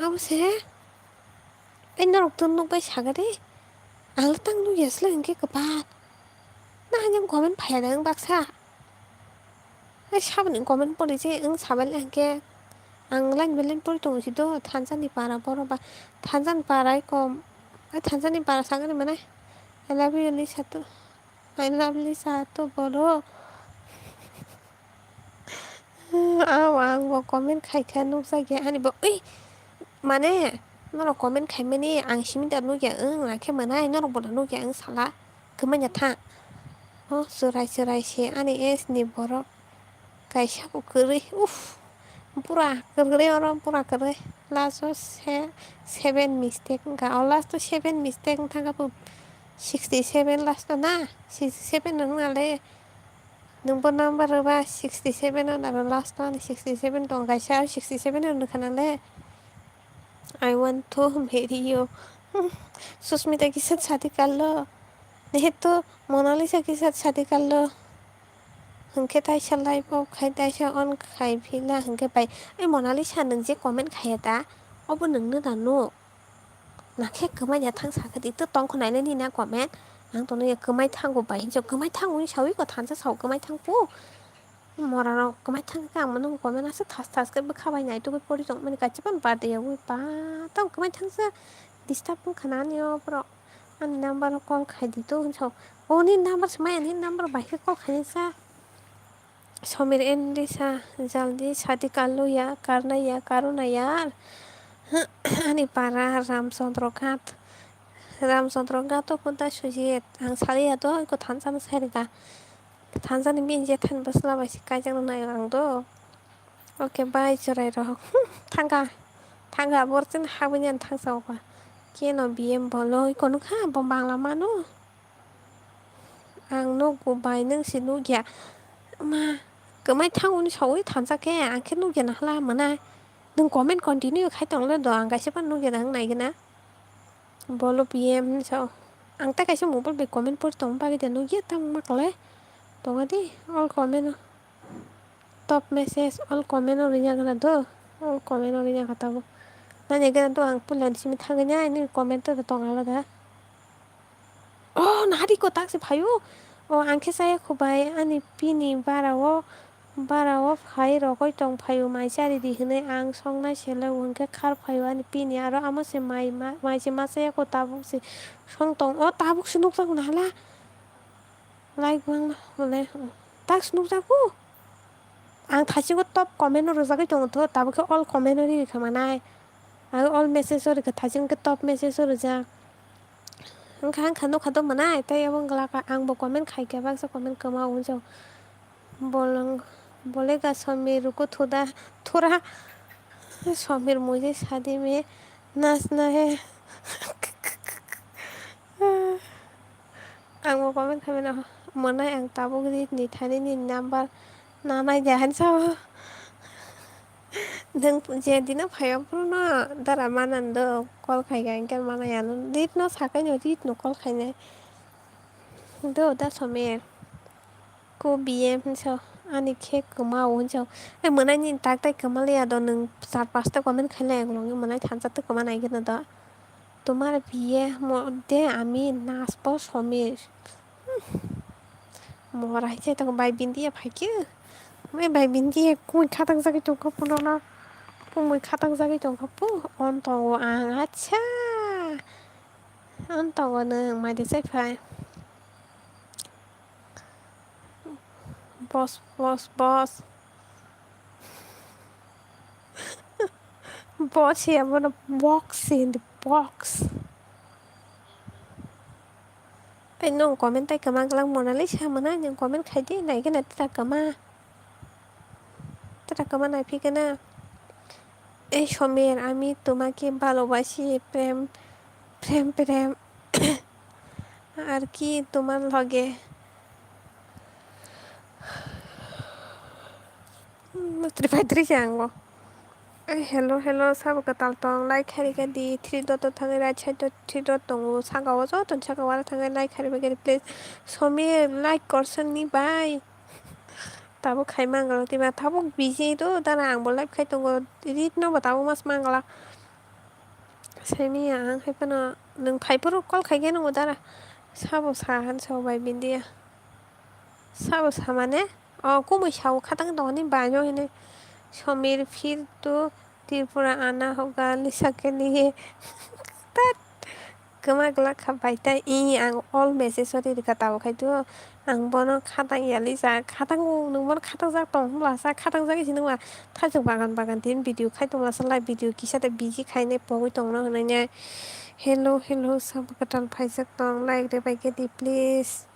Abo se, ai norok to nukbai saga de. Ang le tang nukya sle hinkhe kwbak. Na hanyang comment phaiya de wng baksa. Ai saboni comment pori se wng sabai le hinkhe. Ang line by line pori tongo si do, thansa ni para boro ba. Thansa ni para ai kom. Ai thansa ni para sagani mane. I love you, Lisa to. I love Lisa to boro. Aw, ang bo comment khaikha nukjakya ani bo. Ui, mane, norok comment khaimani ang simi da nukya wng, nakhe mwnai norok bo da nukya wng sala. Kwmanya tha. O, chwrai chwrai se ani age ni borok. Kaisa bo kwrwi. Uff. Pura kwrwi oro, pura kwrwi. Last o se, seven mistake wngkha. O last o seven mistake wngkha khe bo sixty seven last o na? Sixty seven wngna le. Nwngbo number rwba sixty seven o naro last o ani sixty seven tong kaisa sixty seven o nukha nang le. I want to marry you. Susmita ke saath shaadi kar lo. Nahi to Monalisa ke saath shaadi kar lo. Hinkhe taisa like o khai taisa on khai phila hinkhe bai. Ai Monalisa nwng je comment khaiya ta, obo nwngno da nuk. Nakhe kwmanya thang sakha di, to tongkho nainani na comment. Ang tono ya kwmai thango bai hinjo, kwmai thango hinwi sawi ko thansa sao kwmai thangpo. Mora rok kwmai thang khe ang mano comment aswk thas thas khe bwkha bai naitugwi pori tongmani kaisa phano birthday yawi ba tamo kwmai thangsa disturb wngkha na ani o borok ani number o call khai di to hinjo. Oni number se maya ni number bai khe call khainai sa. Somir Enrisa, jaldi shaadi kar lo ya, karna ya, karo na yaar. Ani para Ramchandra Ghat. Ramchandra Ghat to kunta sujit. Ang saliya to, iko thansa no sai rega. Thansa ni bini je than basla bai si kaijak no nai ang do. Okay, bye, chwrai rok. Thangka. Thangka, bor chin habwi nani thangsa oka. Keno B M bolo, iko nukha, bo bangla mano. Ang nugo bai, nwng se nukya. Ma, kwmai thangoni sawi thansa khe, ang khe nukya na hala mwnai. Nwng comment continue khai tong le do, ang kaisa phano nukya na wng nai gana. Bolo P M hinwi sao. Ang ta kaisa mobile bai comment pori tongma bagwi de nukya, tamo ma klai. Tongo de, all comment o. Top message, all comment o ringya gana do. All comment o ringya kha tabuk. Nani gana do ang puila ni simi thangwi nai, nini comment o tong alada. Oh, nahari ko tak se phaio. Oh, ang khe saya kho bai, ani pini bara o, bara o phai rogoi tong phaio, mai chari di hinwi ang song nai se le, hwnkhe khar phaio ani pini, aro amo se mai ma, mai se ma saya kho tabuk se song tong. Oh, tabuk se nukjak na hala. Like bangma hwnle, tak se nukjago. Ang thaisingo top comment o rwjagwi tongo to, tabuk khe all comment o ri kha manai. Ang all message o ri kha, thaisingo khe top message o rwjak. Wngkha, wngkha, nukha do mwnai, tei abo wngla kha, ang bo comment khai khe baksa comment kwma o hwnjao. Bolong, bolega Somir ruko thuda, thura. Somir mujhe shaadi mein nachna hai. Ang bo comment khaimano mwnai, ang tabuk rit ni thani nini number nanai de han sao. Nwng je dino phaiyo phuru no dara manan do call khai ga, hinkhe manai ano rit no sakai no rit no call khainai. Do da Somir. Ko B M hinso ani khe kwma o hinso. Ai mwnai ni tak tai kwma le ya do, nwng char pasta comment khainai, ang longwi mwnai thansa twi kwma nai gana do. Tomar biye mo-, de ami nasbo Somir. Mora hai chai tongo bai bindiya phaikhe. Mai bai bindiya kumui khatang jagwi tongkha puno no. Kumui khatang jagwi tongkha pu. On tongo ang, acha. On tongo nwng mai de chai phai. Boss, boss, boss. Boss ya bono box in the box. Ai nwng comment tai kwma glak Monalisa mwnai, nwng comment khai di, nai gana tita kwma. Tita kwma nai phi gana. Ei Somir, ami tumake bhalobasi, prem, prem, prem. Ar ki tumar loge. Mistri paitri se ang bo. Ai, hello, hello, sabo kwtal tong, like khairikha di, three dot o thangwi right side o three dot tongo, saka o joto saka o thangwi like khairikha di, please. Somir, like korsani bai. Tabuk khai mangala, tiba tabuk busy do, dara ang bo live khai tongo, read no bo tabuk mas mangala. Saimanya ang hai phano nwng phai phuru call khai khe nwngo dara. Sabo sa han sa bai bindiya. Sabo sa mane? O kumui sao khatang tongni bai no hini. Somir phir tu Tripura ana hoga lisa ke liye. Tat. Kwma glak kha bai ta i ang all message o ri rikha tabo khai tu. Ang bono khatang yali sa, khatang nwng bono khatang jak tong hwnla sa, khatang jak isi nwng ba thajak bagan bagan tin video khai tongla sa, live video kisa de busy khainai pogwi tongno hwnwi nai. Hello, hello, sabo kwtal phaijak tong, like de bai khe di please.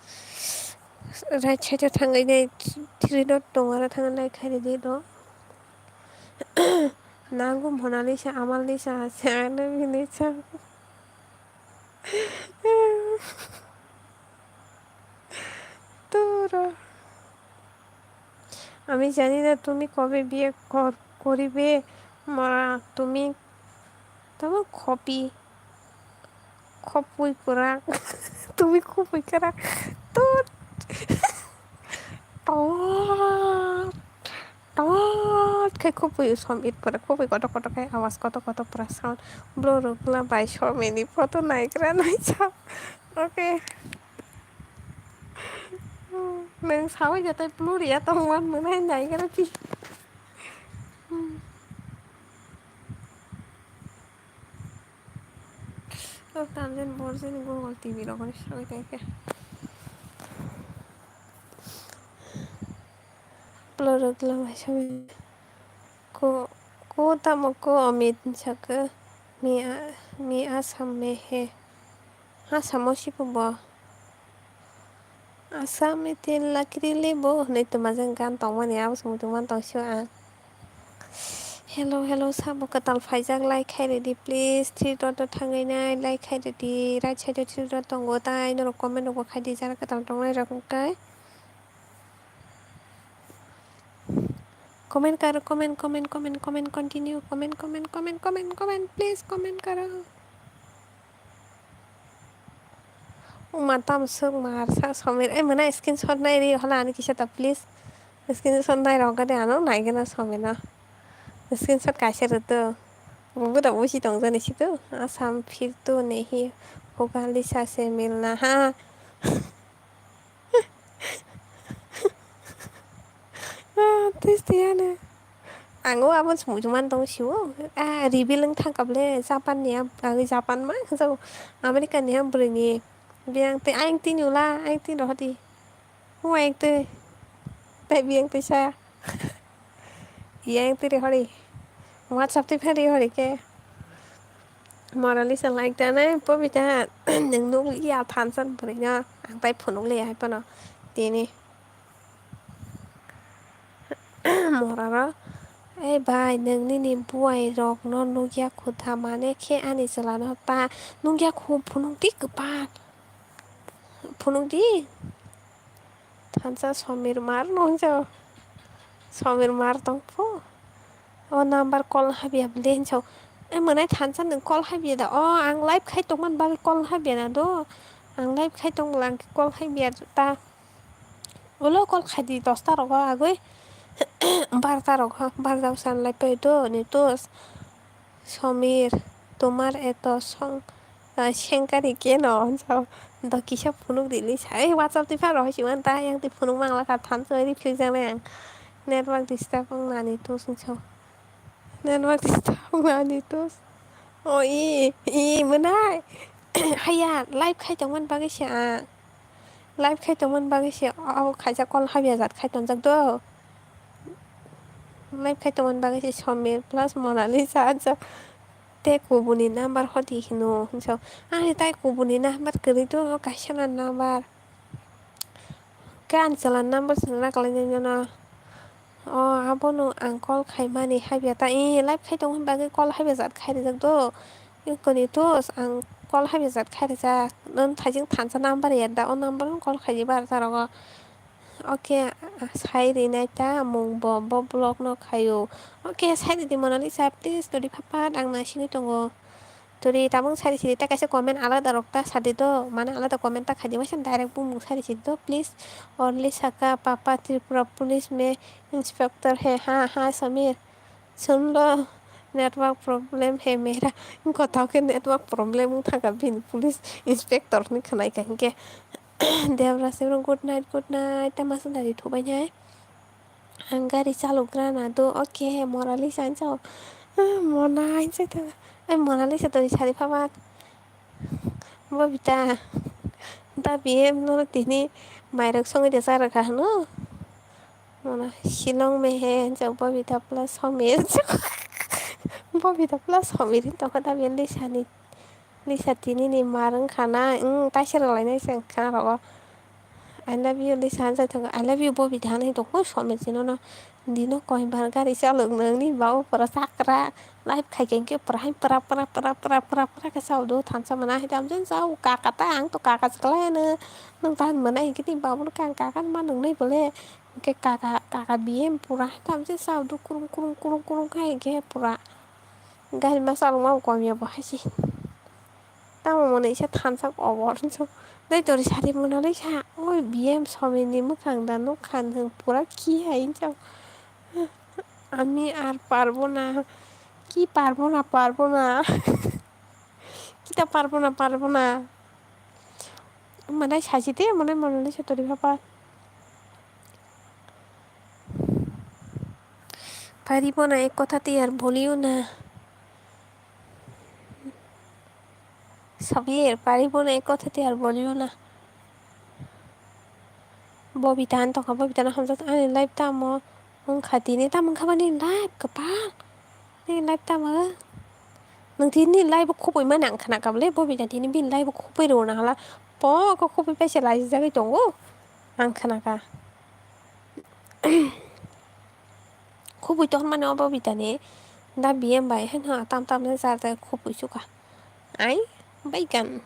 Right side o thangwi nai three dot tong aro thangwi like khai ridi do. Nangu Monalisa, Amalisa, Sanalisa. তোরা। আমি জানি না তুমি কবে বিয়ে কর-, করিবে, মরা তুমি। তবে কপি, কপুই করা। তুমি কপুই করা। তোর। তোর। Tot khe khupui som it pore, khupui kotor kotor khe awas kotor kotor pura sound. Blo rok la bai someni photo naigra naisa. Okay. Nang sawi jatai pluriya tongwan mwnai naigra pi. O tanjen borjini Google T V rok ni sawi tai khe. Plorok lamai sawi ko, ko tamo ko Amit sakhe mi a, mi Assam me he. Assam o sipo bo. Assam me te lakri le bo hwnwi twmajang gan tongmani abo se muitu man tong sio ang. Hello, hello, sabo kwtal phaijak, like khai ridi please. Three dot o thangwi nai, like khai ridi. Right side o three dot tongo, tai norok comment rok bo khai di, jara kwtal tongnai rok wngkha. Comment karo, comment, comment, comment, comment, continue, comment, comment, comment, comment, comment, please comment karo. Uma tam swk mar sa Somir. Ai, mwnai screenshot nai ri hola ani kisa ta please. Screenshot nai rok gade ano nai gana Somir no. Screenshot kaisa rwto. Bubu da busi tong jani situ. Assam phir tu nahi hoga Lisa se milna ha. Ah, twisti ano. Ang o abo se muchungma tong sio. Ah, reveal wng thang kable Japan ni, ah, Japan ma, America ni, ah, bwrwi ni. Biyang twi, ayang twi nula, ayang twi rohor di. Hu ayang twi. Tai biyang twi sa. Iyang twi rohor di. WhatsApp twi phan rohor di khe. Morali sa like da nai, Pobita, nwng nuk ya thansa bwrwi no. Ang tai phunuk le hai phano. Tini. Moraro, "Ei bai, nwng nini buai rok no nukya khu da, mane khe ani chwla no ta nukya khu, phunuk di kwpan, phunuk di." Thansa Somir mar no hwnjao, Somir mar tong pho, o number call habya bwle hwnjao, "Ei mwnai thansa nwng call habya da, o ang live khai tongmani bagwi call habya na do, ang live khai tong bwla ang khe call habya ta." Ulo call khai di dosta rogo agwi, barta rogo, barta bwsa lai pai do, ni tus, Somir, tomar eto song, ah, sengkari keno, hwnjao, do kisa phunuk di li sai, WhatsApp twi pharo hai si manta, yang twi phunuk mangla kha, thansa ri philjanai ang, network disturb wng nani tus, hwnjao. Network disturb wngmani tus. O i, i, mwnai. Haya, live khai tongmani bagwi se ang. Live khai tongmani bagwi se abo khaisa call habya jat khai tongjak do. Live khai tongmani bagwi se Somir plus Monalisa, acha. Te kubuni number hodi hino, hinso. Ani tai kubuni number kwrwi do, kaisa na number. Khe ani chwla number se nakalai nai nono. O, abono ang call khaimani habya ta, i live khai tongmani bagwi call habya jat khai rijak do. Ikoni tus ang call habya jat khai rijak. Nang thaijing thansa number ya da, o number no call khai di bar ta rogo. Oke, sai rinai ta mung bo, bo vlog no khaio. Oke, sai ridi Monalisa, please, tori phapat ang naisingwi tongo. Tori tabung sai risi ta kaisa comment alada rok ta sadi do, mane alada comment ta khaidi, waisa direct bumung sai risi do, please. Only saka papa Tripura police me inspector he, ha, ha, Samir. Sunlo, network problem hai mera. Kothao khe network problem wng thangkha bini police inspector hinwi khwnaikha hinkhe. Debra Sibro, good night, good night. Tamo sundari thubainai. Ang gari chalokgra na do. Okay, Monalisa hinsa. Mona hinsa ta. Ai Monalisa to sari phabat. Bobita. Da B M no tini mairok songwi de charokha hwno. Mona Shillong mehe hinsa Bobita plus Somir. Bobita plus Somir hin tongkha da B M Lisa ni. Lisa tini ni mar wngkha na, wng taisa rwlainai se wngkha na rogo. I love you Lisa hinsa tongo, I love you Bobita hinwi tongo Somir chini no. Dino koimbar gari chalok nangni babu pura chakra. Live khaikhe hinkhe pura hai pura pura pura pura pura pura khe chao do thansa mana hai tamjani chao kaka ta ang to kaka chwkla no. Nwng ta mwnai hinkhe tini babu no kang kaka ma nwngnai bole. Hinkhe kaka, kaka B M pura hai tamjani chao do kurung kurung kurung kurung khai hinkhe pura. Gari ma chalokma bo kom ya bo hai se. Tamo mwnwi se thansa obor hinso. Dai tori sari Monalisa. Oi B M Somir ni mwkhang da nukha nwng pura khi hai hinso. আমি আর পারবো না, কি পারবো না, পারবো না, কিতা পারবো না, পারবো না। Mane saisite mane Monalisa tori phapat. পারিব না, এক কথাতে আর বলিও না। Sabir, পারিব না, এক কথাতে আর বলিও না. Bobita hinwi tongkha, Bobita no hamjak ani live tamo wngkha tini, tamo wngkha bani live kwpal. Nini live tamo? Nwng tini live o khupui mani ang khna kha bole, Bobita tini bini live o khupui rwna hala. Po khe khupui paisa laijagwi tongo. Ang khna kha. Khupui tongmani o Bobita ni da B M bai haino tam tam no jar jar khupui sukha. Ai, baigan.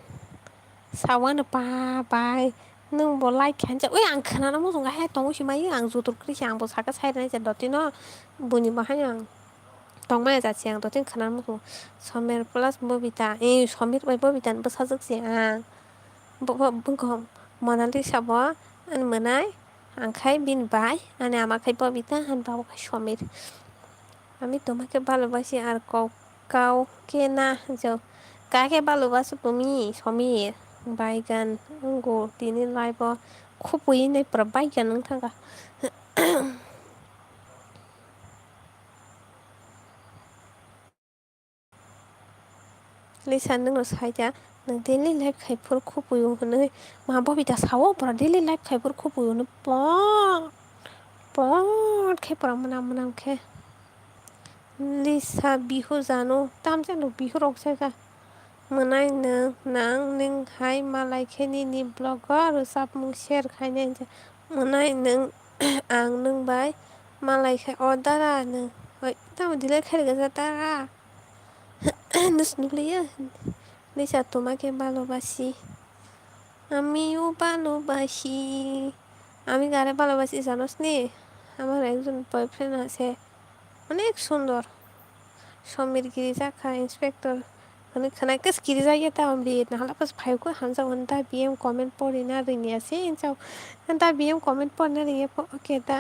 Sawano pa bai. Nwng bo like khe hinjak. Oi, ang khwnana muchungo hai tongo si mai, ang joto kwrwi se, ang bo saka side nai se dotino. Buini bo haino ang tongmaya jat se, ang dotino khwnana muchungo. Somer plus Bobita. Eh, Somer bai Bobita ni bwsajwk se ang. Bo, bo, bwkha Monalisa bo ani mwnai, ang khai bini bai, ani ama khai Bobita, ani baba khai Somir. আমি তোমাকে ভালোবাসি আর কৌ-, কাউকে না যাও. কাকে ভালোবাসো তুমি, সমীর? বাইগান, অঙ্গো, দিনের লাইফ খুবই নেই, পুরো বাইগান, নং থাকা. Lisa nwngno saikha, nwng daily life khai phuru khupui o hwnwi. Ma Bobita sao, pura daily life khai phuru khupui o hwnwi. Pot, pot khe pura mwnam mwnam khe. Lisa bihu jano, tamjano bihu rok saikha. Mwnai nwng, nang nwng hai malai khe nini vlog o rwchapmung share khainai. Mwnai nwng, ang nwng bai malai khe, o dara nwng, oi, tamo delete khairwkha dara. Nus nuliya. Lisa তোমাকে ভালোবাসি. আমিও ভালোবাসি. আমি কারে ভালোবাসি জানোস নি? আমার একজন বয়ফ্রেন্ড আছে, অনেক সুন্দর. সমীর গিরি যাখা inspector. Hwnwi khwnai khe skiri jagya ta omri, nahala pas phai khe hamjak hwn ta B M comment porina ringya se hinjak. Ta B M comment porina ringya pho, okay ta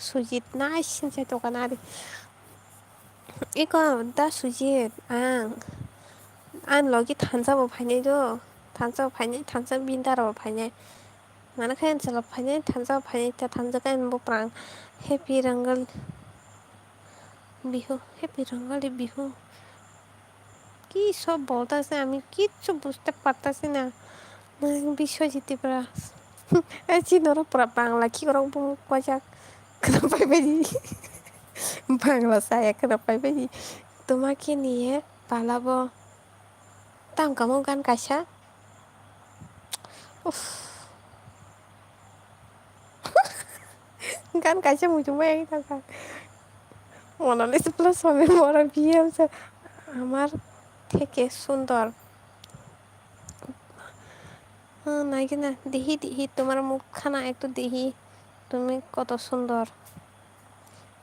Sujit nice hinjak dokan ari. Eko da Sujit, ang, ang logi thansa bo phainai do, thansa bo phainai, thansa bini dara bo phainai. Mane khe ang chwla phainai, thansa bo phainai, ta thansa khe ang bo phrang. Happy Rangal Bihu, Happy Rangali Bihu. কি সব বলতাছে, আমি কিচ্ছু বুঝতে পারতাছি না. Biswajit Tripura. Ei, chini norok pura Bangla khikrok bumung kwchak khna paibaidi. Bangla saya khna paibaidi. তোমাকে নিয়ে পালাবো. Tamo kamo gan kaisa. Uff. Gan kaisa muchungma yang tangkha. Monalisa plus Somer mora B M se. আমার থেকে সুন্দর. নাকি না, দেখি দেখি তোমার মুখখানা একটু দেখি. Tumi koto sundor.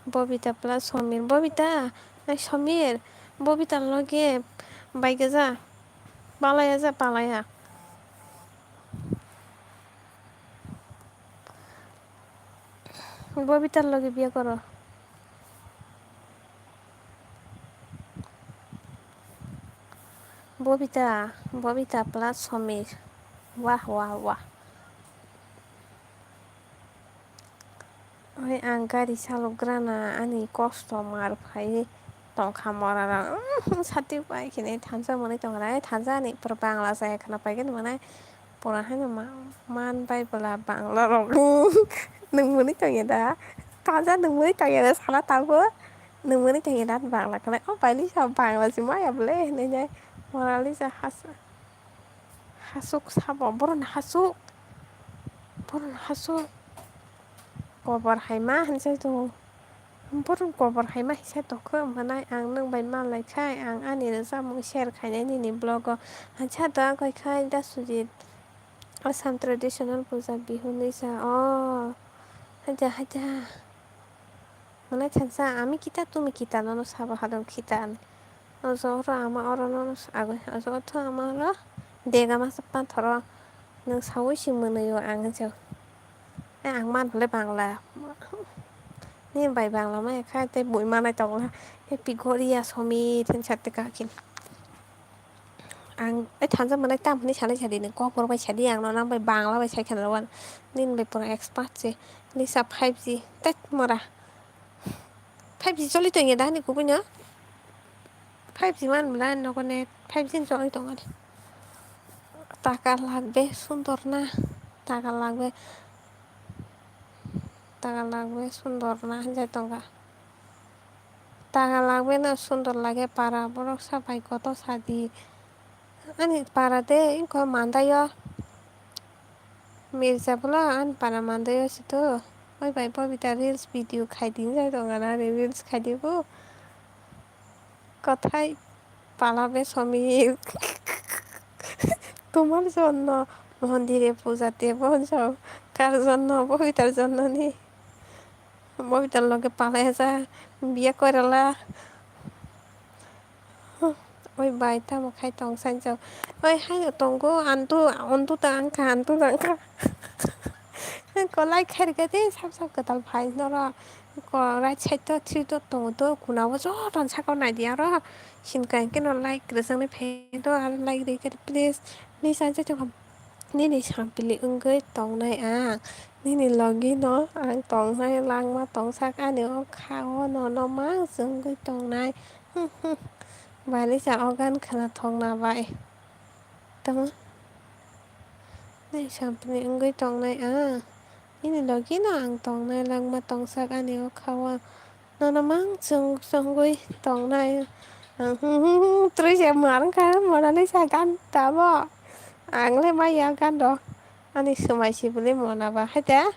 Bobita plus Somir. Bobita, ai Somir, Bobita loge baige ja. Palaya ja, palaya. Bobita loge biya koro. Bobita, Bobita plus Somir. Wah, wah, wah. Oi, ang gari salokgrana ani kosto mar phai tongkha morarok. Umm, sati pai khini thansa mwnwi tongra, ai thansa ani pura Bangla chaya khwna paigani mwnai. Pura haino ma-, man bai bwla Bangla rok. Nwng mwnwi tongya da? Thansa nwng mwnwi tongya da sana tabuk? Nwng mwnwi tongya da Bangla khwlai? O bai Lisa Bangla se maya bwle hinwi nai. Moralisa has-, hasuk sabo, boroni hasuk. Boroni hasuk. Kobor hai ma hinwi sai tongo. Borok kobor hai ma hinwi sai tongkha, hwnmani ang nwng bai manlai khai, ang ani rwchapmung share khainai nini vlog o. Ansa da koi khai da Sujit. Assam traditional puja Bihu hinwi sa. Oh. Haja, haja. Hwnwi thansa, ami kita, tumi kita, nono sabo hadon kita. O jora ama oro no agoi, o jora tho ama oro dega masa pathoro nwng saui si mwnwi o ang hinsa. Ai ang man hwle Bangla. Ni bai Bangla maya kha tei bui manai tongla. Happy Goria Somir hinsa tei kakin. Ang ai thansa mwnai tam hinwi sanai sadi nwng kokborok bai sadi ang no nang bai Bangla bai sai khana rw. Nini bai pura expert se. Lisa five G tet mora. Five G choli tongya da ni kubui no? Five G man bwla nogo net, five G ni choli tongo de. Taka lagbe sundor na, taka lagbe, taka lagbe sundor na hinjai tongkha. Taka lagbe no sundor lage para borok sa bai koto sadi. Ani para de ingkho mandaio. Mirza bwla ani para mandaio sito. Oi bai Bobita reels video khaidi hinjai tongkha na ani reels khaidi bo. Kothai pala be Somir. Tomar jonno mondire puja tebo hinjao. Kar jonno? Bobitar jonno ni. Bobitar loge palai ja biya korala. Oi bai, tamo khai tong sanjao. Oi, haino tongo, antu, antu ta angkha, antu ta angkha. Ko like khai rikha de, sab sab kwtal phai norok. Ko right side to three dot tongo to, kuna o joto saka o naidi aro. Sinkai keno like rwjaknai phai do, aro like rikha de please. Ni sanjai tongkha. Nini sampili wngwi tongnai ang, nini logi no ang tongnai, langma tongsak ani o kha o nono mang chwngwi tongnai. Balisa o gan khwnathokna bai tamo. Nini sampili wngwi tongnai ang, nini logi no ang tongnai, langma tongsak ani o kha o. Nono mang chwng chwngwi tongnai. Ang hmm hmm hmm twrwi se mwrwngkha, Monalisa gan tamo. Ang le maya gan rok. Ani swmai se bwlwi mona ba. Hai de?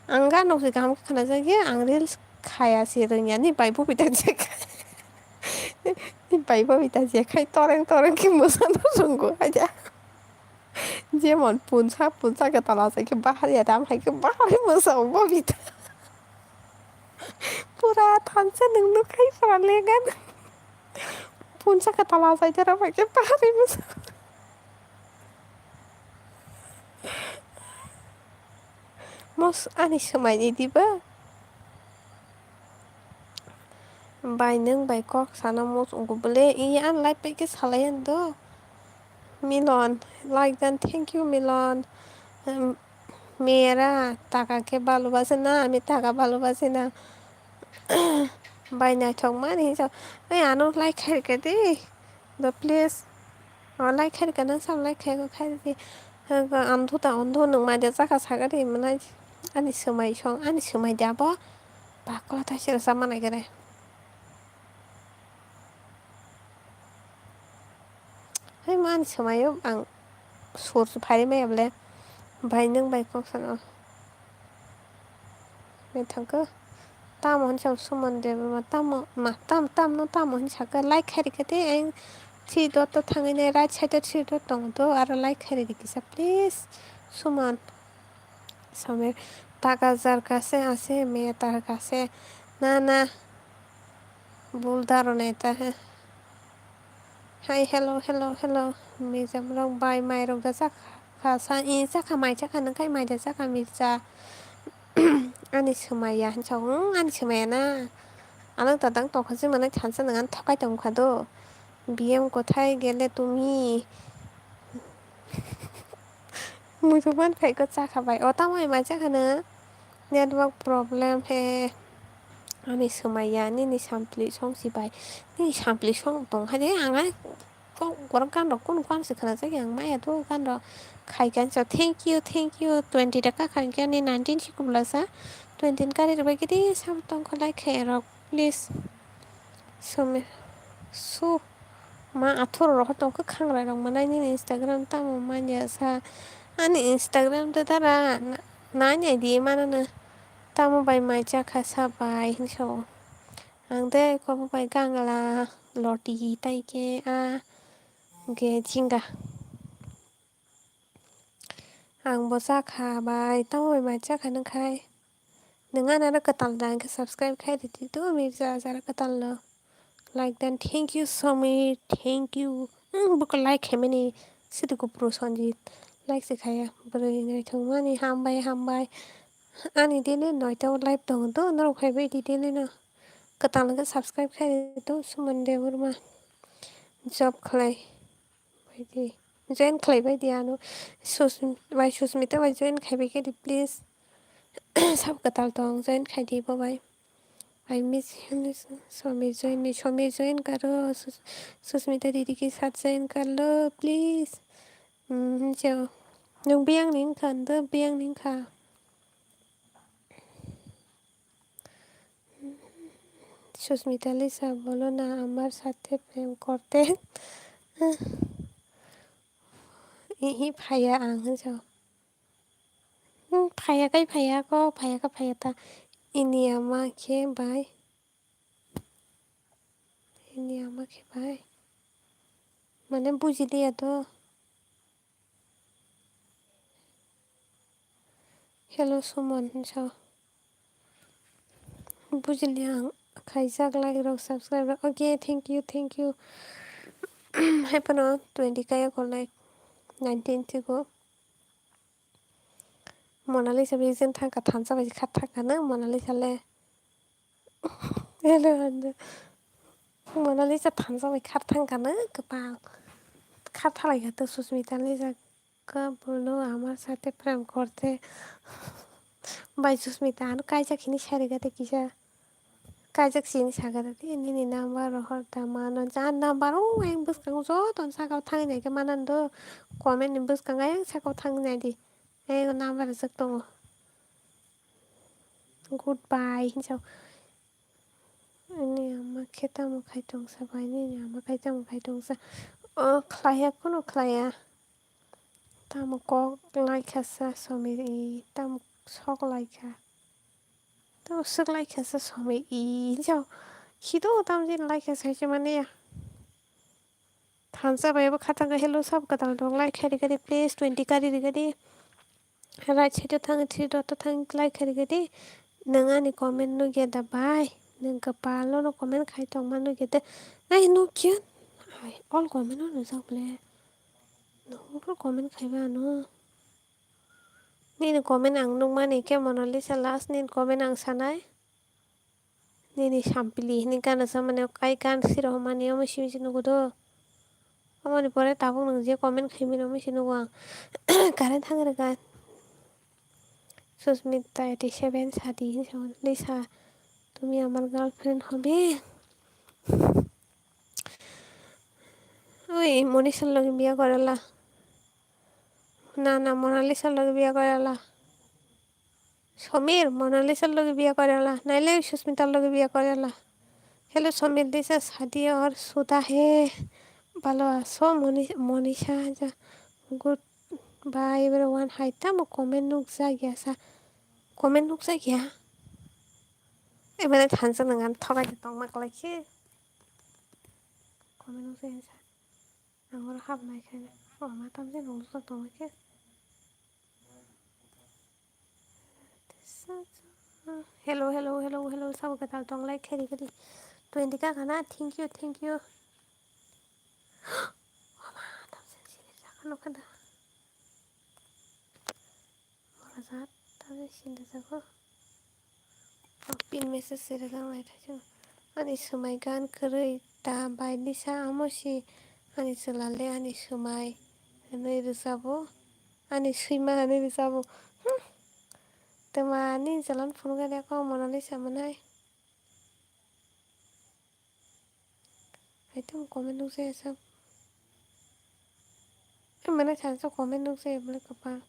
Ang gan rok se kaham khe khna jak ya, ang reels khaya se rwngya. Ni bai bo bita je khai. Ni bai bo bita je khai toreng toreng khe mwsano rwngo. Hai de? Jemon punsa, punsa kwtal achai khe bahar ya, tam hai khe bahar mwsa bo bita. Pura thansa nwng nuk khai pura legan. Punsa kwtal achai tara hai khe bahar mwsa. Mos ani swmai ni diba? Bai nwng bai kok sana mos ungu bwle, iya an live bai khe salai an do. Milon, like dan, thank you, Milon. Em, mera, taka khe bhalobaso na, ami taka bhalobaso na. Bai naithok mani hinsa, oi ano like khairikha de, do please. O like khairikha, nang sam like khai, khai di. Andho ta andho, nwng mai de chakha saga de, mwnai ani swmai song, ani swmai de abo. Bakla thaisero sama nai khe re. Hai man swmayo ang sur phari maya bole. Bai nwng bai kok sano. Bai thangkhe. Tamo hinsa Suman Debbarma tamo ma tam tam no tamo hinsa khe like khairi khe te ang three dot to thangwi nai right side o three dot tongo to aro like khairi di kisa please Suman. Somer taka jar kase ase me tar kase na na bul daro ne ta he. Hi, hello, hello, hello. Mijam rok bai mai rok da chakha sa i chakha mai chakha nang kai mai da chakha mircha. Ani swmai ya hinsa ani swmai ya na. Anang tadang tokha si manai thansa nang an thokai tong kha do. B M kothai gele tumi. Muitu man phaikhe chakha bai. O tamo bai chakha na. Network problem he. Ani swmai ya nini sampli song si bai. Nini sampli song tong kha de ang ai kok gorok kan rok kunu kan se khana jagya ang maya to kan rok khai kan so thank you thank you twenty taka khan khe ani nineteen si kubla sa twenty kari rok bai khe de sam tong kha like khe rok please. Some su ma athoro rok tong kha khanglai rok manai nini Instagram tamo manya sa ani Instagram de dara na nai di mana na tamo bai mai chakha sa bai hinso ang de kobo bai gangla loti tai khe a ge jinga. Ang bo chakha bai tamo bai mai chakha nang khai. Nwng ano aro kwtal da hwnkhe subscribe khai rwdi to Mirza Azara kwtal no. Like dan thank you Samir thank you. Hmm, buko like khaimani sidi kupru Sanjit. Like se khaya bwrwi naithok mani hambai hambai. Ani daily noita o live tongo to norok phaibai di daily no. Kwtal hwnkhe subscribe khai rwdi to Suman Debbarma. Job khlai. Baidi join khlai baidi ano Susm-, bai Susmita bai join khai bai khe di please. Sab kwtal tong join khai di bo bai. I miss you, Somir join ni, Somir join karo, Sus-, Susmita didi ke sath join kar lo, please. Hmm, jo. Nung biyang ning kha, ndo biyang ning kha. Susmita Lisa, bolo na amar sathe prem korte. Ihi phaiya ang hinjo. Hmm, phaiya kai phaiya ko, phaiya ka phaiya ta. Ini ama khe bai. Ini ama khe bai. Mane bujiliya to. Hello Suman hinso. Bujiliya ang khaijak like rok subscribe rok. Okay, thank you, thank you. Hai phano twenty kaya ko like nineteen tigo. Monalisa bikjeng thangkha thansa bai kha thangkha na Monalisa le. Hello, hello. Monalisa thansa bai khar thangkha na kwpal. Khar thalai kha to Susmita Lisa ka bolo amar sathe prem korte. Bai Susmita ano kaijak hini sari gate kisa. Kaijak sini sagada de nini number rohor da mano ja number o ang bwskango joto saka thangwi nai khe manan do comment ni bwskango ayang saka thangwi nai di. Ego number rijak tongo. Goodbye hinjao. Ani ama khe tamo khai tongsa bai nini ama khai tamo khai tongsa. O khlaiya kunu khlaiya. Tamo kok laikha sa Somir i tamo sok laikha. Tamo sok laikha sa Somir i hinjao. Khido tamo jin laikha sa hinjao mani ya. Thansa bai bo khatang hello sab katal dong like khairi khairi please twenty kari ri khairi. Right side o thang three dot o thang like khairi khairi. Nang ani comment no geda bai. Nang kapal no comment khai tong mano geda. Ai no kya? Ai all comment no nujak ble. No all comment khai ba no. Nini comment ang nukmani khe Monalisa last nini comment ang sanai. Nini sampili hini gana samani kai gan siro mani omo simi se nugo do. Omoni pore tabuk nung je comment khaimani omo se nugo ang. Current thang rwkha. Susmita eighty seven sadi hinwi sa Lisa tumi amar girlfriend hobe. Oi Monisha loge biya gorala. Na na Monalisa loge biya gorala. Somir, Monalisa loge biya korela, naile Susmita loge biya korela. Hello Somir, Lisa shadi aur shuda hai. Bhalo aso Moni-, Monisha ja. Good bye everyone. Hai tamo comment nukjakya sa. Comment nukjakya. Ebele thansa nang an thokai tongma kwlai khe. Comment nukjakya sa. Ang oro hapnai khe. O ma tamjani ulo tongma khe. Hello, hello, hello, hello, sabo kwtal tong, like khairi khairi. Twenty ka khana, thank you, thank you. Oma, tamsa sini sakha nukha da. Mora jat, tamsa sini sakha. Oh, pin message sere jang lai thajang. Ani swmai gan kwrwi ta bai Lisa amo si ani chwla le ani swmai hwnwi rwchabo. Ani swima hwnwi rwchabo. Hmm. Twma ani chwla phunukha de kok Mona Lisa mwnai. Hai tong comment nukjaya sak. Eh, mane thansa comment nukjaya bole kwpal.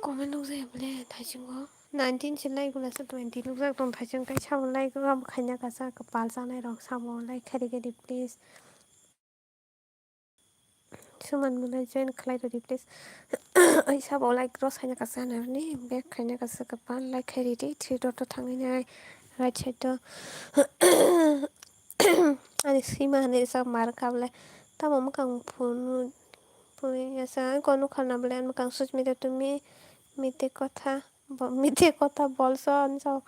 Comment nukjaya bole thaisingo. Nineteen se like bole se twenty nukjak tong thaising kai sabo like rok khaina kasa kwpal chanai rok sabo like khairi khairi please. Suman mwnai join khlai rwdi please. Ai sabo like rok saina kasa narni back khaina kasa kwpal like khairi di three dot o thangwi nai right side o. Ani swima hinwi sak mar kha bole tamo mwkhang phunwi phunwi ya sa ang kono kharna bole mwkhang Susmita tumi mite kotha. Bo mite kotha bolso hinso.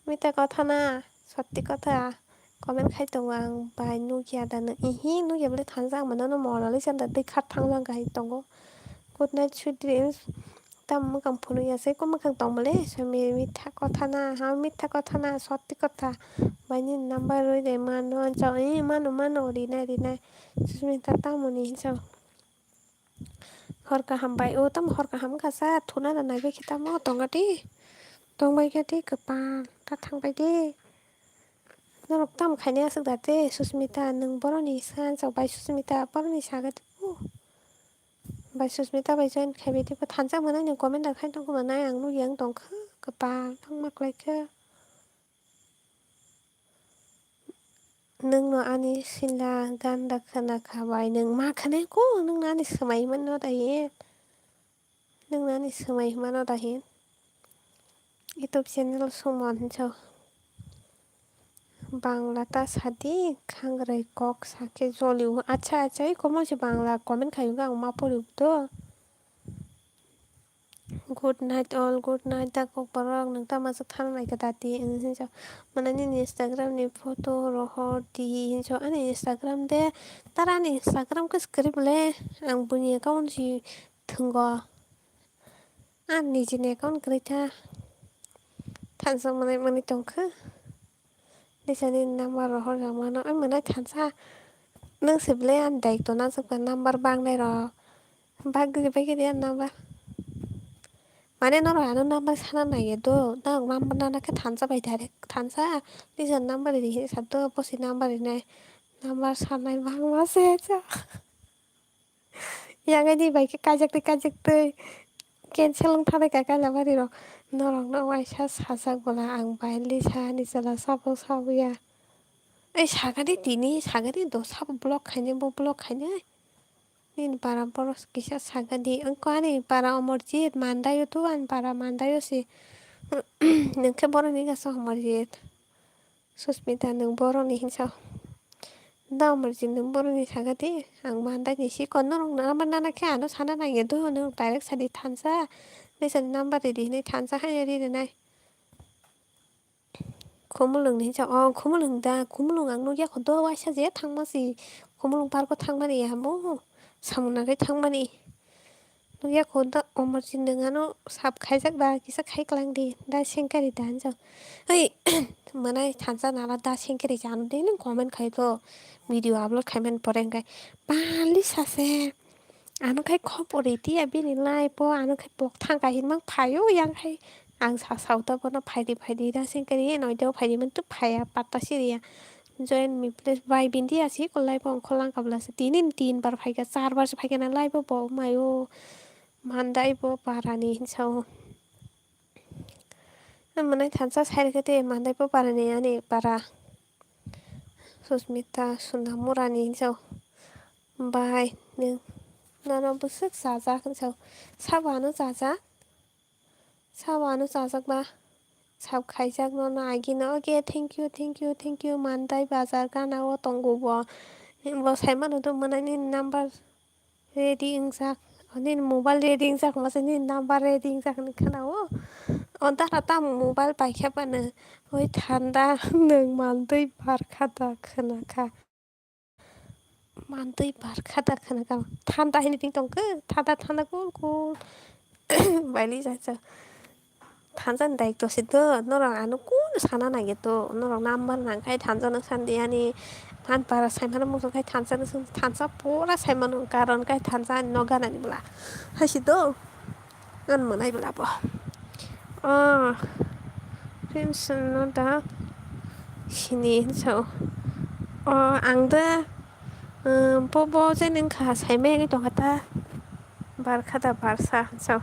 Mite kotha na, sotti kotha. Comment khai tongo ang bai nukya da no. Ihi nukya bole thansa ang mano no Mona Lisa da twi khat thangjak hai tongo. Good night, sweet dreams. Tam mwkhang phunukya se ko mwkhang tong bole. So mi mitha kotha na, ha mitha kotha na, sotti kotha. Bai ni number rwi de mano hinso. Ih mano mano rinai rinai. Susmita tamoni hinso. Hor kaham bai, o tamo hor kaham wngkha sa, thuna da naibai khe tamo tongkha di, tongbai khe di kwpal ta thangbai di. Norok tamo khainai aswk da tei Susmita, nwng boroni sa, bai Susmita boroni saga di. Bai Susmita bai join khaibai di, thansa mwnai nwng comment da khai tongkha mwnai, ang nukya wng tongkha kwpal thangma kwlai khe. Nwngno ani sila ganda khwna kha bai nwng ma khwnai ko, nwngno ani swmai hwnmano da hin? Nwngno ani swmai hwnmano da hin? YouTube channel Suman hinso. Bangla ta sadi, khangrai kok sakhe jolio. Acha, acha, iko mo se Bangla comment khayo ga, ang ma pori to. Good night all, good night da kokborok, nwng tamo aswk thang nai kha dati, hinso. Mane nini Instagram ni photo rohor di, hinso. Ani Instagram de, tara ani Instagram khe kwrwi bole, ang buini account si thwngo. Ani nijini account kwrwi kha. Thansa mwnai mwnai tongkha. Lisani number rohor jak mano, ai mwnai thansa. Nwng se belai ani daitw nangjak ba number bangnai rok. Bagwi bagwi ya number. Mane norok ano number sana naiya do. Nang number nana khe thansa bai direct thansa. Nijor number ri hinwi sa do, bosi number rinai. Number sanai bangma se cha. Yang ani bai khe kaijak twi kaijak twi. Cancel wng thanai ka kaila bari rok. Norok no waisa sajak bola ang bai Lisa ni chwla sabo sabuya. Ei sagani tini sagani do sabo block khainai bo block khainai. Nini para boros kisa sagadi. Wngkha ani para Omorjit mandaio tu ani para mandaio se. Nwng khe boroni gasa Omorjit. Susmita nwng boroni hinsa. Da Omorjit nwng boroni sagadi. Ang mandaini sikon norok no ama nana khe ano sana nangya do nwng direct sadi thansa. Nisa number ridi hinwi thansa haino rinai. Khumulwng ni hinsa, o Khumulwng da, Khumulwng ang nukya kho do, waisa je thangma si Khumulwng park o thangmani amo samung nangwi thangmani. Nukya kho da, Omorjit nwng ano sap khaijak da, kisa khai klang di da, sengkari da hinsa. Oi, mwnai thansa nala da sengkari chano de nwng comment khai kho, video upload khaimani pore hwnkhe bali sase. Ano khai khopor ritiya bini life o, ano khai pok thang kahinma phaio yang khai ang sa sao ta bono phaidi phaidi da sengkari noidao phaidi mantwi phaiya patta siriya. Join me please bai bindi asi ko life o ongkho langka bwlasa tini tin bar phaika char bar se phaikha na life o bo maio mandai bo parani hinsao. Mwnai thansa sai rwkhe tei mandai bo parani ani para. Susmita Sunamurani hinsa. Bai nwng nono bwswk chajak hinsa. Sabo ano chajak? Sabo ano chajak ba? Sab khaijak nono agini. Okay, thank you, thank you, thank you. Mandai bazar gana o tongo bo. Bo saimano do mwnai nini number ready wngjak, nini mobile ready wngjak, masa nini number ready wngjak hinwi khwnao. O dara tamo mobile paikha bano, oi thanda nwng mantwi barkha da khwnakha. Mantwi barkha da khwnakha. Thanda hinwi ting tongkhe, thanda, thanda kul kul. Baili jaijak. Thansa ni daityo se do, norok ano kunu sana naiya to, norok number nang khai thansa no sandi ani, phan para saimano muchung khai thansa no sung, thansa pura saimano karon khai thansa ani no gana ni bwla. Hai se do, gan mwnai bwla bo. Oh, Crimson no da sini hinsa o. Oh, ang da, um, bo, bo je nung kha saimai wngwi tongkha ta. Barkha da barsa hinsa o.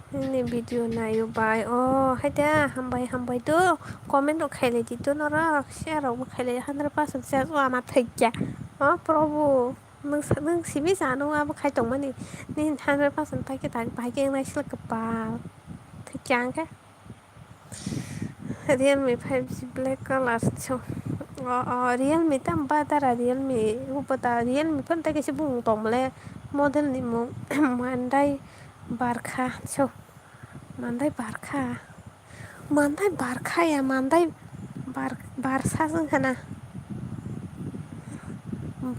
Nini video naio bai. Oh, hai da, hambai, hambai do. Comment rok khailai di do norok. Share rok bo khailai, hundred percent share o ama thaikia. Oh, Prabhu, nwng sa-, nwng simi sano abo khai tongmani. Nini hundred percent paikhe tak, paikhe wngnai sila kwpal. Thaikia hwnkhe. Realme five G black color so. O, o, Realme tam ba dara Realme, ubo ta Realme phone tai kaisa bumung tongmole model ni mung mandai barkha so. Mandai barkha. Mandai barkha ya, mandai bar-, barsa wngkha na.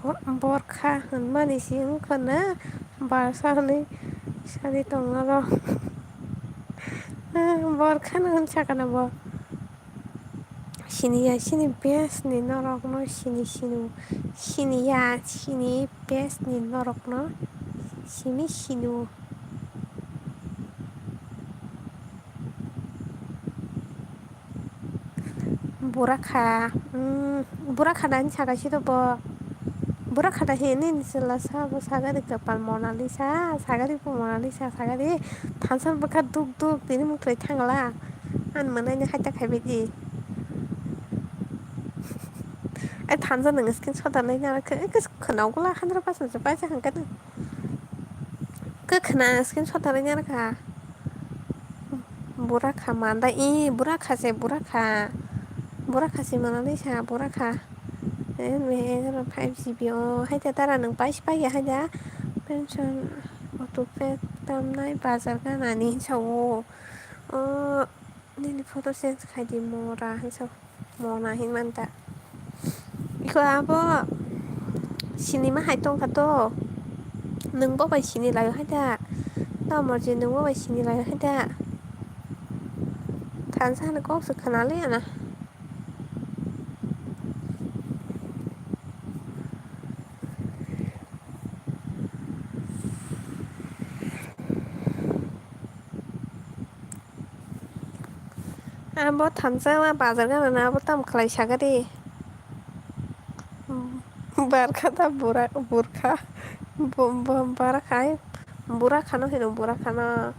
Bo-, borkha hwnmani se wngkha na, barsa hwnwi sadi tongna rw. Borkha no hwn sakha na bo. Siniya sini best ni norok no sini sinu. Siniya sini best ni norok no sini sinu. Burakha, mm, burakha nani saka si to bo. Burakha da he nini chwla sa bo sagari kwpal Mona Lisa, sagari bo Mona Lisa, sagari thansa bwkha duk duk tini muthrai thangla. Ani mwnai ni haita khaibai di. Ai thansa nang screenshot da lai na khe, khe khwnao gula hundred percent se paisa hangkhe. Kwkhwna screenshot rwna rwkha. Burakha manda, ee, burakha se, burakha. Burakha se mwnani sa, burakha. Ee, me, five G B o, haida dara nwng paisa paiya, haida. Pension, auto pay tamnai, bazar ganani hinsa o. O, nini photo change khai di, mora hinsa o. Mona hinmanta. Iko abo sinima hai tongkha to. Nwng bo bai sini laio hai da. Tamo je nwng bo bai sini laio hai da. Thansa hwnwi kok se khwnaliya na. Abo thansa ma bazar gana na abo tam khlai sagari. Barkha ta bura-, burkha. Bu-, bu-, barkha. Burakha no hino burakha no.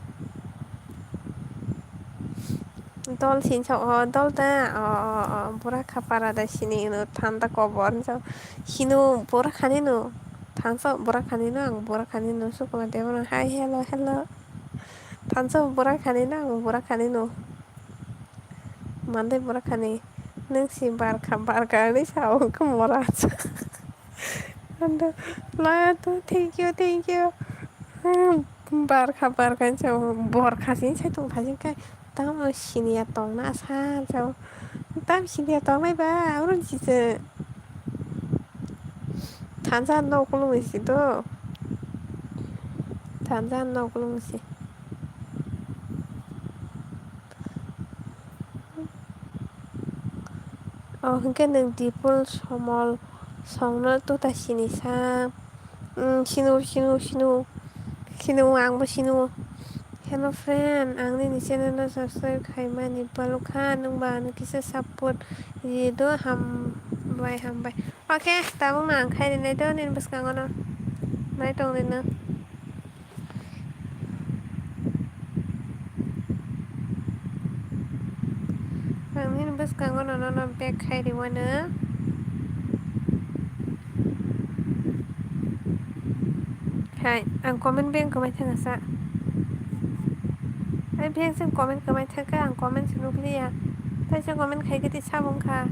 Dol sinsa o dol ta. O, o, o, burakha para da sini no thanda kobor hinsa. Hino burakha ni no. Thansa burakha ni no ang burakha ni no sukuma debo no. Hi, hello, hello. Thansa burakha ni no ang burakha ni no. Mande burakha ni nwng si barkha, barkha ni sa o khe mora. Ando, laya to, thank you, thank you. Hmm, barkha, barkha ni sa o, borkha si sai tong pha jin kai. Tamo siniya tong na sa sa o. Tam siniya tong nai ba, oro ni si se. Thansa no kulung si do. Thansa no kulung si. O hwnkhe nwng Dipul Somol songno tuta sini sa. Mm, sinu, sinu, sinu. Sinu, ang bo sinu. Hello friend, ang nini channel no subscribe khaimani balukha, nwng ba ano kisa support ri do, hambai, hambai. Okay, tabuk no ang khai rinai do nini bwskango no. Nai tong rino. Ang nini bwskango nono no back khai riwano. Hai, ang comment back kwmai thangsa. Ai, back se comment kwmai thangkha, ang comment se nukliya. Tai se comment khai khe tei sabung kha.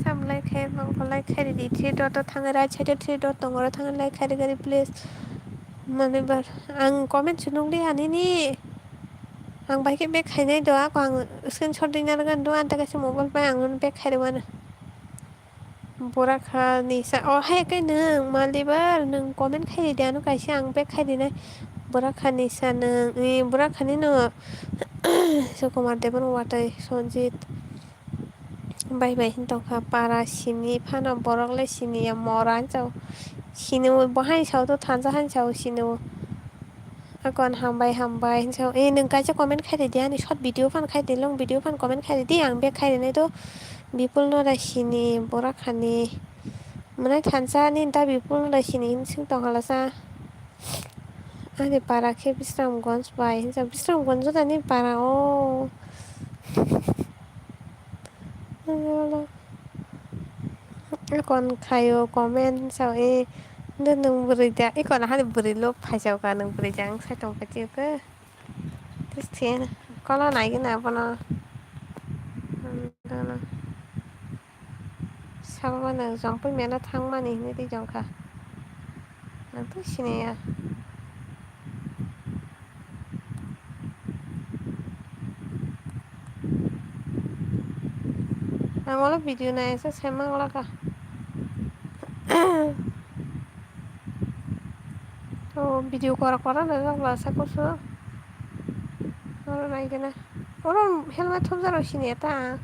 Sam like khe, mangkho like khe ridi. Three dot o thangwi right side o three dot tongo, oro thangwi like khe ridi, please. Mani bar, ang comment se nukliya nini. Ang bai khe back khainai do, ako ang screenshot ringna rwgani do, ante kaisa mobile bai ang nono back khairwmano. Burakha ni sa, oh, hai khe nwng malibar, nwng comment khaidi, ano kaisa ang back khaidinai. Burakha ni sa nwng, eh, Burakha ni no, Sukumar Debon watwi Sonjit. Bai bai hin tongkha para sini phano borok le sini ya mora hinsa o. Sini o bo haino sao to thansa haino sao sini o. Akon hambai hambai hinsa o. Eh, nwng kaisa comment khaidi ani short video phan khaidi long video phan comment khaidi ang back khaidi nai to. Bipul no da sini bora khani. Mane thansa ni da Bipul no da sini hin sing tong hala sa. Ani para khe Bisramganj bai hinsa Bisramganj da ni para o. Ikon khaio comment sao e, de nwng bwrwi da, ikon hani bwrwi lo phaisao ka nwng bwrwi da, ang sai tong kha chikhe. Tis thien, kola nai gina bono. Sabo nwng jongpui mena thangmani hinwi twi jong kha. Ang to siniya. Ang ulo video naisa sema ulo ka. O video kora kora na jak la sa kusu. Oro nai gana. Oro helmet thumjaro siniya ta.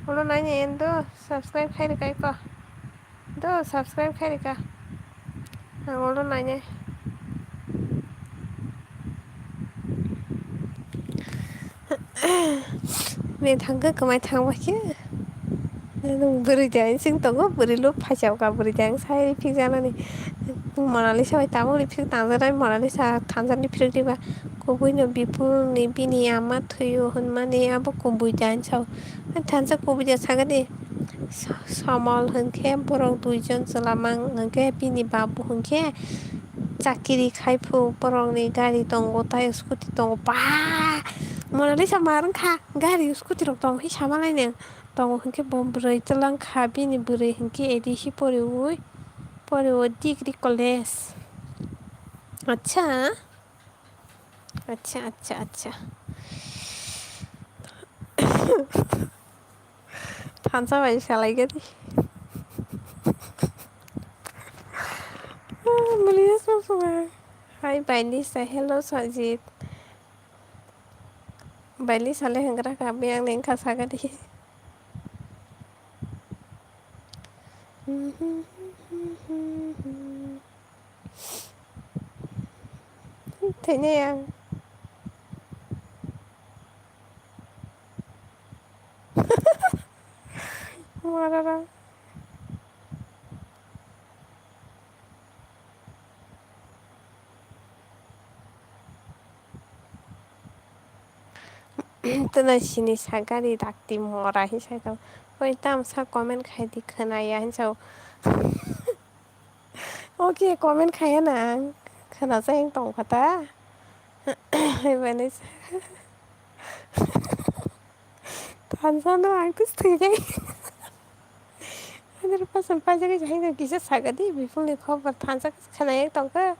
Oro nai ne endo subscribe khai rwkai ko. Do subscribe khai rika. Ang ulo nainai. Ni thangkhe kwmai thangba khe. Nwng bwrwi de sing tongo, bwrwi lo phaisao ka, bwrwi de ang sai phikjanani. Monalisa bai tabukni phik tangjak nai, Monalisa thansa ni phirok diba. Kubui no Bipul ni bini ama thwio hwnmani abo kubui de ang sao. Thansa kubui de sagadi. Sa-, Samol hwnkhe borok duijon chwla mang hwnkhe bini babu hwnkhe chakiri khai phu borokni gari tongo tai scooty tongo ba Monalisa mar wngkha gari scooty rok tong hwi sama laineng tongo hwnkhe bo bwrwi twlang kha bini bwrwi hwnkhe A D C poriwi poriwo degree college. Acha. Acha, acha, acha. Thansa bai salai gadi. Mulia song song. Hai, Bailisa. Hello, Sajit. Bailisa le hengra ka, biyang neng ka sagadi. Thainya yang. Marara. Tuna sini sagari dakti mora hi sai tong. Oi tamsa comment khai di khwnaya hinsa. Okay, comment khaya na ang. Khana sa yang tong kata. Hai bani sa. Thansa no ang kus thwi jai. Hundred percent paijagwi hai no kisa sagadi bipul ni khobor thansa khana yang tong kha.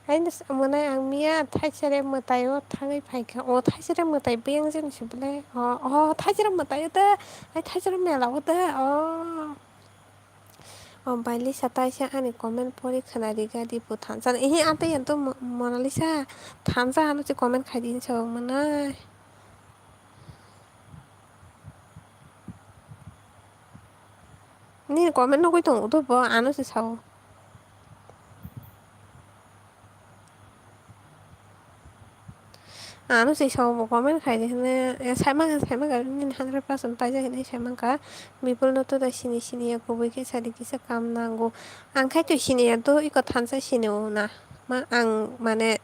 Hai no mwnai ang miya thaisere mwtai o thangwi phai kha. O thaisere mwtai biyang jani si bole. O, o thaisere mwtai o ta. Hai thaisere mela o ta. O. O Bailisa taisa ani comment pori khwnari gadi bo thansa. Ehe ante yanto Mo-, Monalisa thansa ano se comment khai din sa mwnai. Nini comment nugui tongo to bo ano se sao. Ano se sao bo comment khai di hwnwi, eh, saimang, saimang ka nini hundred percent paijak hinwi saimang ka. Bipul no to da sini sini ya kubui khe sadi kisa kam nango. Ang khai to sini ya to iko thansa sini o na. Ma ang mane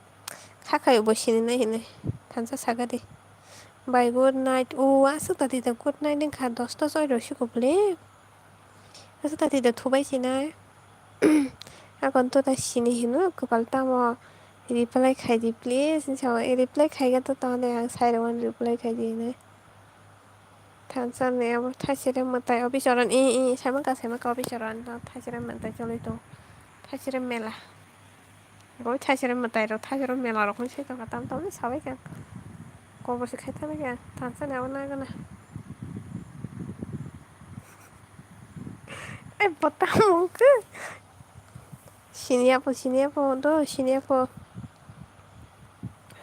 kha khai bo sini nai hinwi thansa saga di. Bye good night. O aswk ta di da good night wngkha dosta soi rw siko bole. Aswk ta twi da thubai sinai. Akon to ta sini hino kwpal tamo reply khai di please hinwi sao. Reply khai ya to tamo de ang sai rwmani reply khai di hinwi. Thansa ni abo thaisere mwtai o bichoron i, i, saimaka, saimaka o bichoron no thaisere mwtai choli tongo. Thaisere mela. Bo thaisere mwtai rok, thaisere mela rok hwn se tongkha, tam tam sabai kha. Kobor se khai thangbai kha. Thansa ni abo nai gana. Ai, bo tamo khe. Siniya po, siniya po, do, siniya po.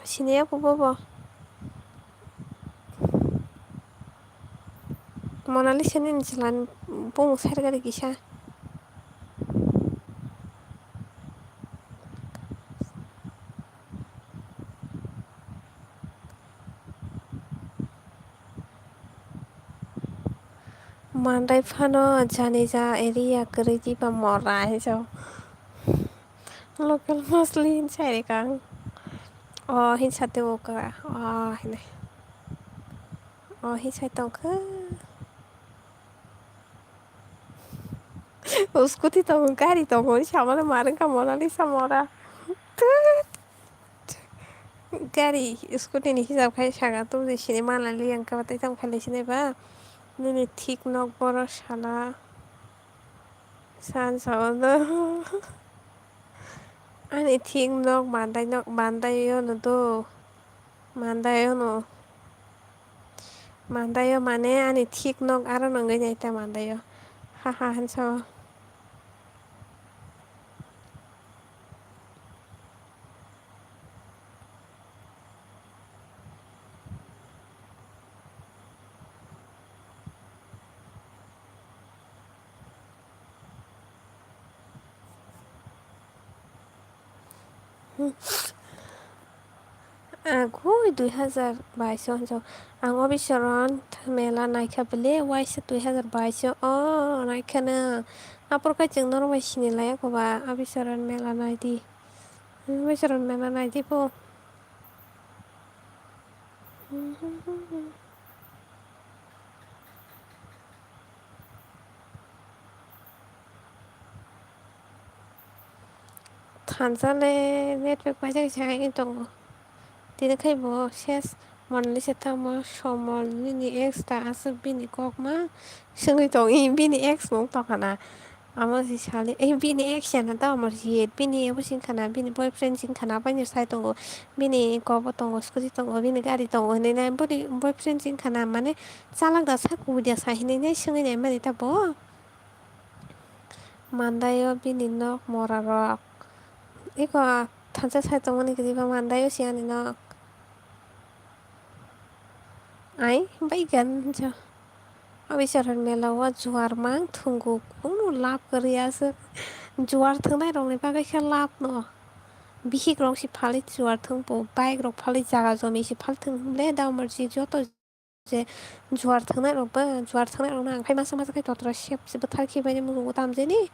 Siniya po bobo. Monalisa ni chwla ni bumung sari gari kisa. Mandai phano janija area kwrwi diba mora hinwi sao. Local mostly hinwi sai rikha ang. O hinwi sa tei o kha. O hinwi. O hinwi sai tongkha. O scooty tongo, gari tongo, hinwi samano ma rwngkha Monalisa mora. Gari scooty ni hisab khai saka tubudi sini manlai liya wngkha tei tamo khailai sinai ba. Nini thik nok boro sala. San sao do. Ani thik nok bandai nok bandai ono do. Mandai ono. Mandai o mane ani thik nok aro nungwi nai ta mandai o. Ha ha hinwi sao. Agoi dui hazar bais o hinwi sao. Ang o bisoron mela naikha bele waisa dui hazar bais o, o naikha no. Aphuru khe chwng norok bai sinilaiya kho ba, o bisoron mela naidi. Bisoron mela naidi bo. Thansa le network paijak se hai tongo. Tini khai bo ses Monalisa tamo Somol nini ex ta aswk bini kok ma swngwi tong i bini ex mung tongkha na. Amo si sali, eh, bini ex ya na tamo si bini abo sing khana bini boyfriend sing khana paini sai tongo. Bini kok bo tongo, scooty tongo, bini gari tongo hinwi nai boni boyfriend sing khana mane chalak da sa kubui da sa hinwi nai swngwi nai mani ta bo. Mandai o bini nok mora rok. Eko thansa sai tongmani kwrwi ba mandai o si ani nok. Ai bai gan ja. Abi chwrai mela o juar mang thwngo kunu lab kwrwi aswk. Juar thwngnai rokni bagwi khe lab no. Bihik rok si phalwi juar thwngbo, bike rok phalwi jaga jomi si phal thwng hwnle da umor si joto. Je juar thwngnairokbo, juar thwngnairokno ang khai masa masa khai totra sep se bwthar khibaini muchungo tamjani.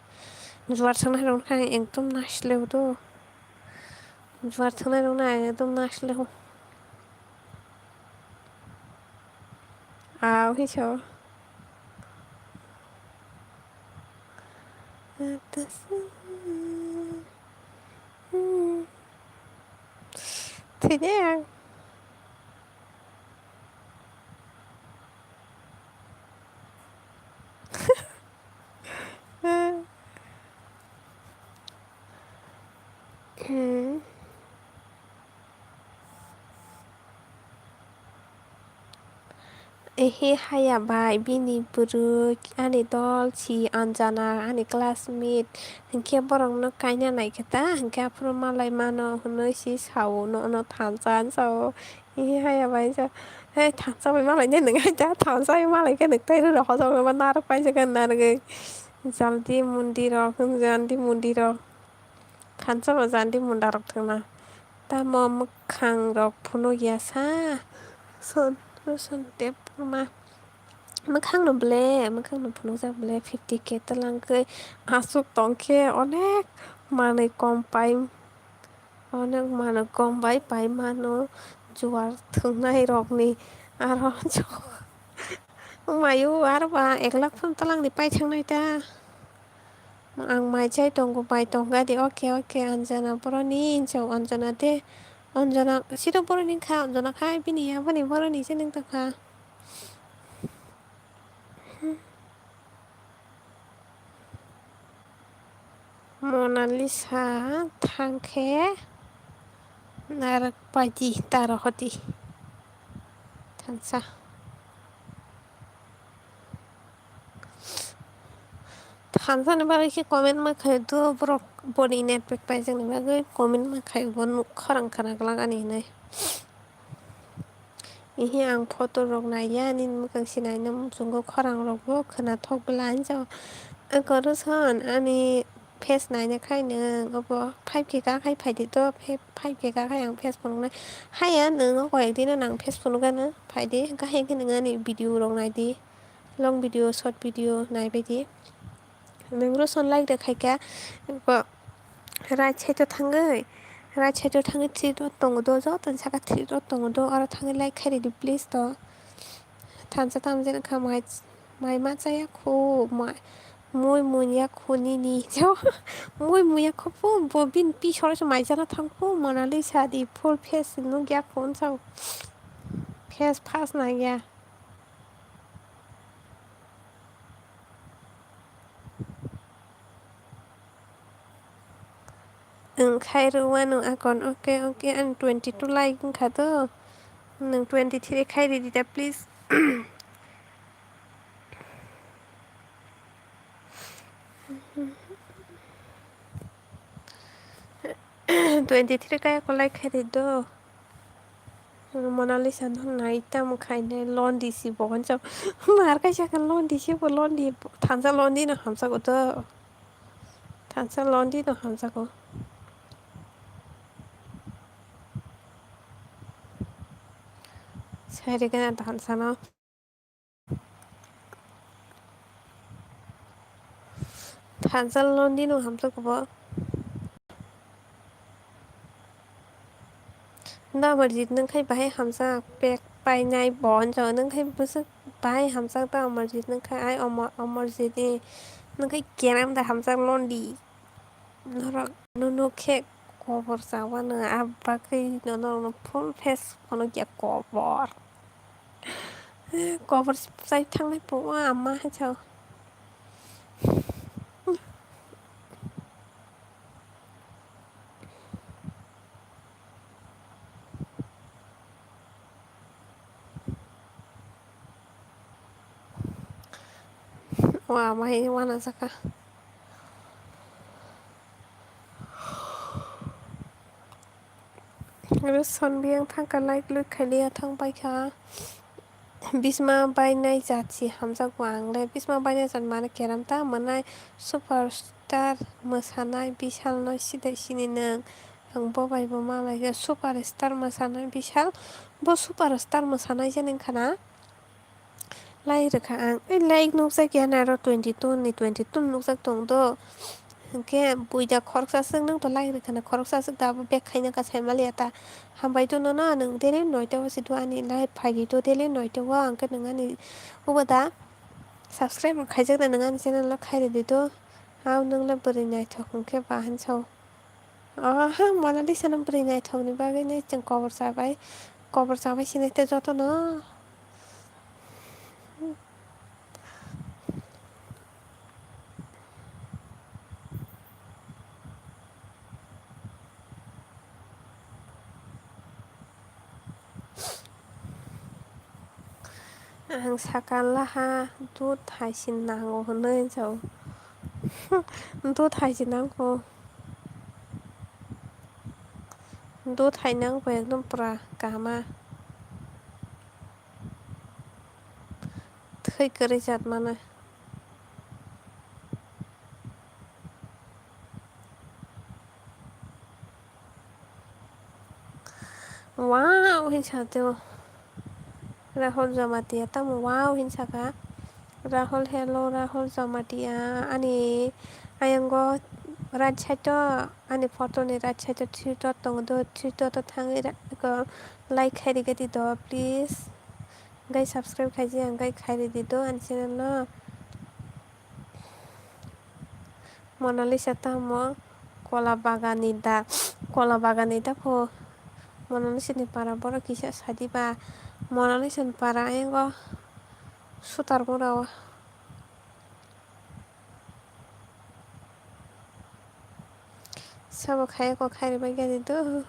Juar thwngnairokno khai ang ekdom naisle hwdo. Juar thwngnairokno ang ekdom naisle hw. Au hi so. Thwinai ang. Ehe haya bai, bini bwrwi ani dol si Anjana, ani classmate, hinkhe borokno kaina naikhe ta, hinkhe aphuru malai mano hwnwi si sao, nono thansa hinwi sao. Ehe haya bai hinwi sao, hei thansa bai malai nai nwng ai ta, thansa bai malai khe nwng tai rw rw hojok nangma narwk paisa khe narwgwi. Jaldi mundi rok, jaldi mundi rok. Thansa bo jandi munda rok thwngna. Tamo mwkhang rok phunuk ya sa. Son, son, tep ma. Mwkhang no ble, mwkhang no phunukjak ble fifty K twlang khe aswk tong khe onek manwi kom pai, onek manwi kom bai pai mano juar thwngnai rokni aro mayu aro ba ek lakh phano twlang ni pai thangnai ta. Ang mai chai tongo, bai tong gadi, oke, oke, Anjana boroni, hinwi sao Anjana de, Anjana, siro boroni kha, Anjana kha, bini ya, boni boroni se nung tongkha. Mona Lisa thangkhe narwk paidi taro hoti thansa. Thansa ni bagwi khe comment ma khai do borok boni net pack paijak ni bagwi comment ma khai bo nuk khorang khana glak ani hinwi. Ihi ang photo rok naiya ani mwkhang se naina muchungo khorang rok bo khwnathok bwla ani jao. Ang koro son ani face naina khai nwng obo five K ka khai phaidi to five K ka khai ang face phunuknai. Haya nwng o koyek dino nang face phunukgano phaidi hwnkhe hai khe nwng ani video rok naidi long video short video naibaidi. Nwng rw son like rw khaikha, right side o thangwi, right side o thangwi three dot tongo do, joto ni saka three dot tongo do, oro thangwi like khairidi please to. Thansa tamo jani kha mai, mai ma chaya khu, mai, mui munya khu nini. Mui muya khu phu, bo bini pisoro se mai jana thang phu, Mona Lisa di full face nukya khu, unsa face first naiya. Wngkhai rwmano akon, okay, okay, ani twenty two like wngkha to, nwng twenty three khai ridi da, please. Twenty three kaya kolai khairi do. Mona Lisa no nai tamo khainai londi si bo hwnsa. Mar kaisa khe londi si bo londi thansa londi no hamsa go do. Thansa londi no hamsa go. Sai rikana thansa no. Thansa londi no hamsa go bo. Da Amarjit nwng khai bahai hamsa pek painai bo hwnsa nwng khai bwswk bahai hamsa da Amarjit nwng khai ai Amar-, Amarjit ni nwng khai keram da hamsa londi. Norok nunu khe kobor chawano, a bagwi norokno full face phunukya kobor. Kobor chai thangnai po ama hai chao. Wa, mai wana saka. Aro son biyang thangka like luk khailiya thang paikha. Bisma bainai jat si hamjakgo ang le. Bisma bainai jat mane keram ta mwnai superstar mwsanai Bishal no sidai sini nwng. Ang bo bai bo ma lai kha superstar mwsanai Bishal. Bo superstar mwsanai jani wngkha na? Lai rwkha ang. Ei like nukjak ya na aro twenty two ni twenty two nukjak tong do. Hwnkhe buida khoroksa swk nwng to like rwkha na khoroksa swk da abo bek khaina ka sai maliya ta. Hambai do nono nwng daily noita o si do ani live phaidi do daily noita o hwnkhe nwng ani ubo da subscribe rok khaijak da nwng ani channel o khairidi do. Hao nwng le bwrwi naithok hwnkhe ba hinsa o. Aha, Mona Lisa no bwrwi naithokni bagwi nai chwng kobor chabai, kobor chabai sini tei jotono. Ang sakha laha dud hai se nango hwnwi sao. Dud hai se nangkho. Dud hai nangkho ekdom pura kaham. Thwi kwrwi chat mana. Wow hinsa teo. Rahul Jamatia tamo wow hinsa kha. Rahul, hello Rahul Jamatia, ani ayango right side o, ani photo ni right side o three dot tongo do, three dot o thangwi ra-, ko like khai rikha di do please. Gai subscribe khaiji ang gai khai ridi do ani channel no. Mona Lisa tamo kola bagani da, kola bagani da pho. Mona Lisa ni para borok kisa sadi ba. Mona Lisa ni para ayango sutar mura o. Sabo khai ko khai bai gani do.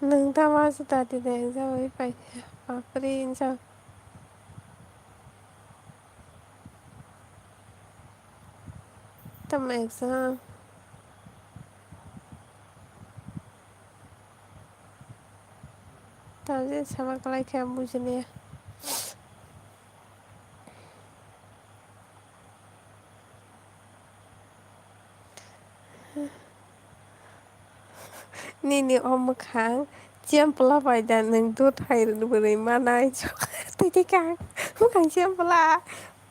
Nung ta ma su ta ti de jabo i pai. Bapre insa. Tam exam. Tam je sama kalai khe bujini. Nini o mwkhang chempla bai da nwng dut hai rwni bwrwi manai twi twi kang mwkhang chempla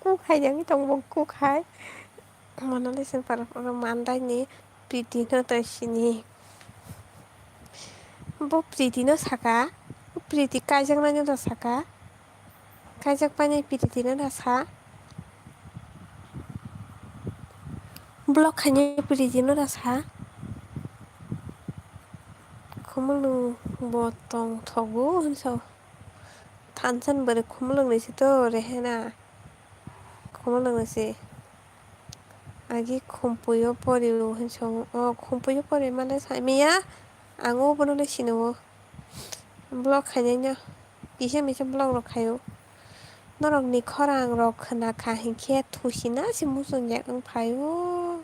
kuk hai jagwi tongo kuk hai. Monolith Sinpar oro mandai ni Priti no tei sini. Bo Priti no saka, Priti kaijaknai no saka, kaijakmani Priti no da sa. Block khainai Priti no da sa. Khumulwng bo tong thogo hinso. Thansa ni bwrwi khumulwng ni se to rehena. Khumulwng ni se. Agi khumpuio pori o hinso. O khumpuio pori male saimiya. Ang o bono le sini o. Block khainai no. Kisa misa block rok khaio. Norok ni khorang rok khwna kha hinkhe thusina se muchung yak wng phaio.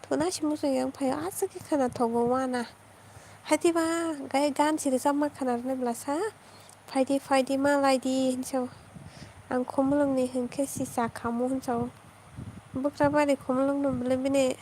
Thuna se muchung yak wng phaio. Aswk khe khwna thogo wana. Haitiba gai gan si rwchapma khwna rwna bwlasa. Phaidi phaidi ma laidi hinso. Ang khumulwng ni hinkhe si cha khamu hinso. Bwkra bari khumulwng no bwle bini.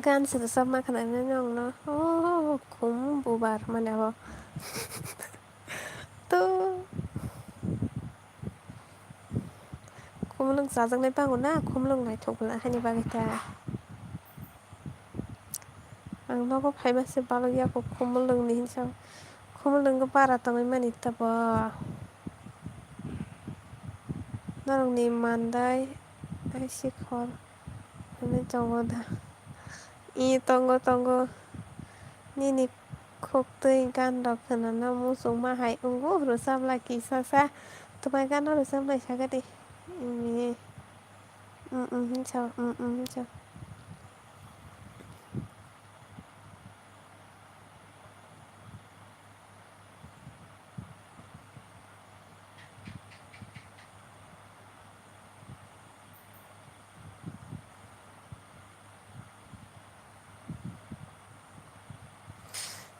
Gan se rwchapma khwnainai nokno. Oh, khum bubar mane abo. To. Khumulwng chajaknai bango na, khumulwng naithok bwla haini bagwi ta. Ang nogo phaima se balok yago khumulwng ni hinsa. Khumulwng bara tongwi mani ta bo. Norokni mandai ai sikhor hwnwi tongo da. I tongo tongo nini khuktwi gan rok khwnana muchungma hai wngo rwchapla kisa sa. Twmai gano rwchaplai sakha di. Mm, mm, hinsa, mm, mm, hinsa.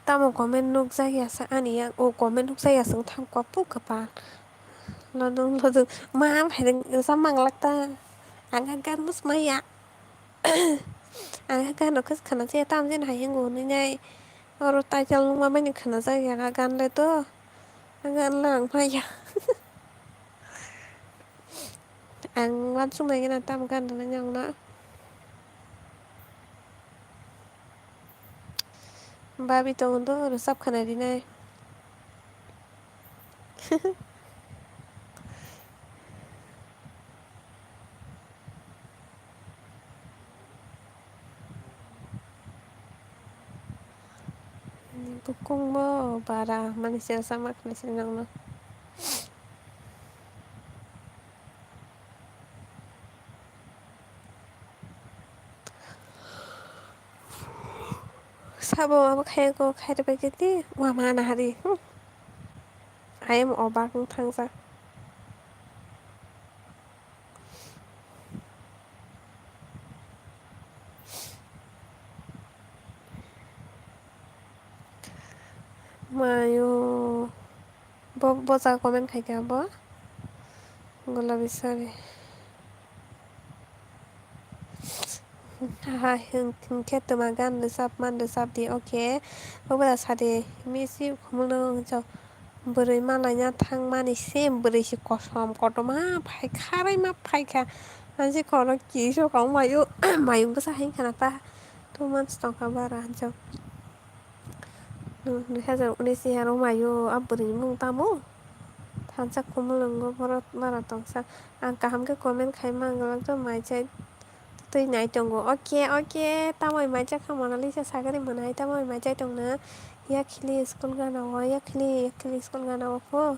Tamo comment nukjakya sa ani yang, o comment nukjakya sa wngthang kopu kwpal. Lodong lodong ma phaireng sa manglak ta. Ang gan mus maya. Ang gan rok khwna se tam jen hai yang gunui nai. Oro title nukma mani khwnajakya gan le to. Ang gan lang maya. Ang wansuk nai gana tam gan rwna yang na. Babi tongo do rwchap khwna rinai. Bukung bo bara mani se sama khwna se nang no. Sabo abo khaiyang kok khairok bai khe di wama nahari. Hmm. I am obak wng thangjak. Mayo. Bo, bo jaga comment khai kha bo. Golabi sari. Hai, hwn-, hwnkhe twma gan rwchap man rwchap di, okay. Bo bwra sadi, misi khumulwng hinso bwrwi malaina thangmani se bwrwi se kosom kotorma phaikha, raima phaikha. Hansi khoro kiso kong mayo, mayung bwsa hai khana ta. Two months tongkha bara hanso. Dui hazar unis ni aro mayo a bwrwi ni mung tamo? Thansa khumulwngo borok bara tongsa. Ang kaham khe comment khai manglak to mai chai. Twi nai tongo. Oke, oke. Tamoi mai chakha Monalisa sagari mwnai. Tamoi mai chai tongna. Yakhili school gana o, yakhili, yakhili school gana o pho.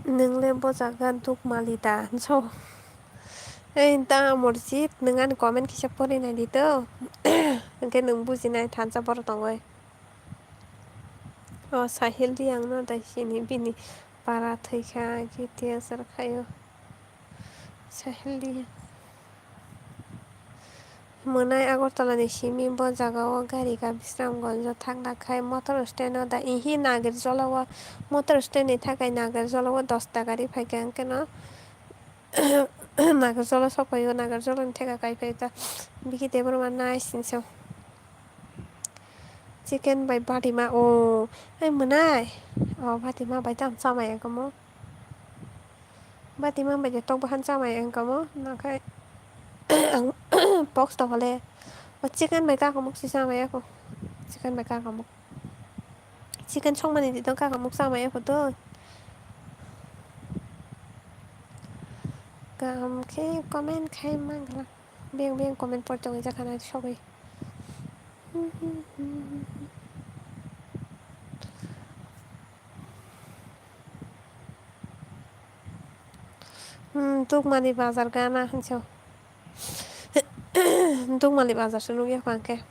Nwng le bo jaga duk mali da, so. Ei, ta Amorjit, nwng ani comment kisa pori nai di to. Hwnkhe nwng bujinai thansa borok tongoi. O Sahil Reang no dai sini bini para thwi kha, G T S R khaio. Sahil Reang. Mwnai Agartala ni simi bo jaga o gari ga Bisramganj o thangna khai motor stand o da ihi Nagarjala o motor stand ni thakai Nagarjala o dosta gari phaikha hwnkhe no Nagarjala sokphai o Nagarjala ni theka kai phai ta Biki Debbarma nai sini se chicken bai batima o ai mwnai o batima bai tam chamai ang kamo. Bati man bai tok bahan chamai ang kamo, nakhai ang box to hole. O chicken bai kakamuk si chamai ako. Chicken bai kakamuk. Chicken songmani di dong kakamuk chamai ako to. Kaham khe comment khai mangla. Beng beng comment por tongwi jakhana sogwi. Hmm, Dukmani bazar gana hinso. Dukmani bazar se nukya kho ang khe.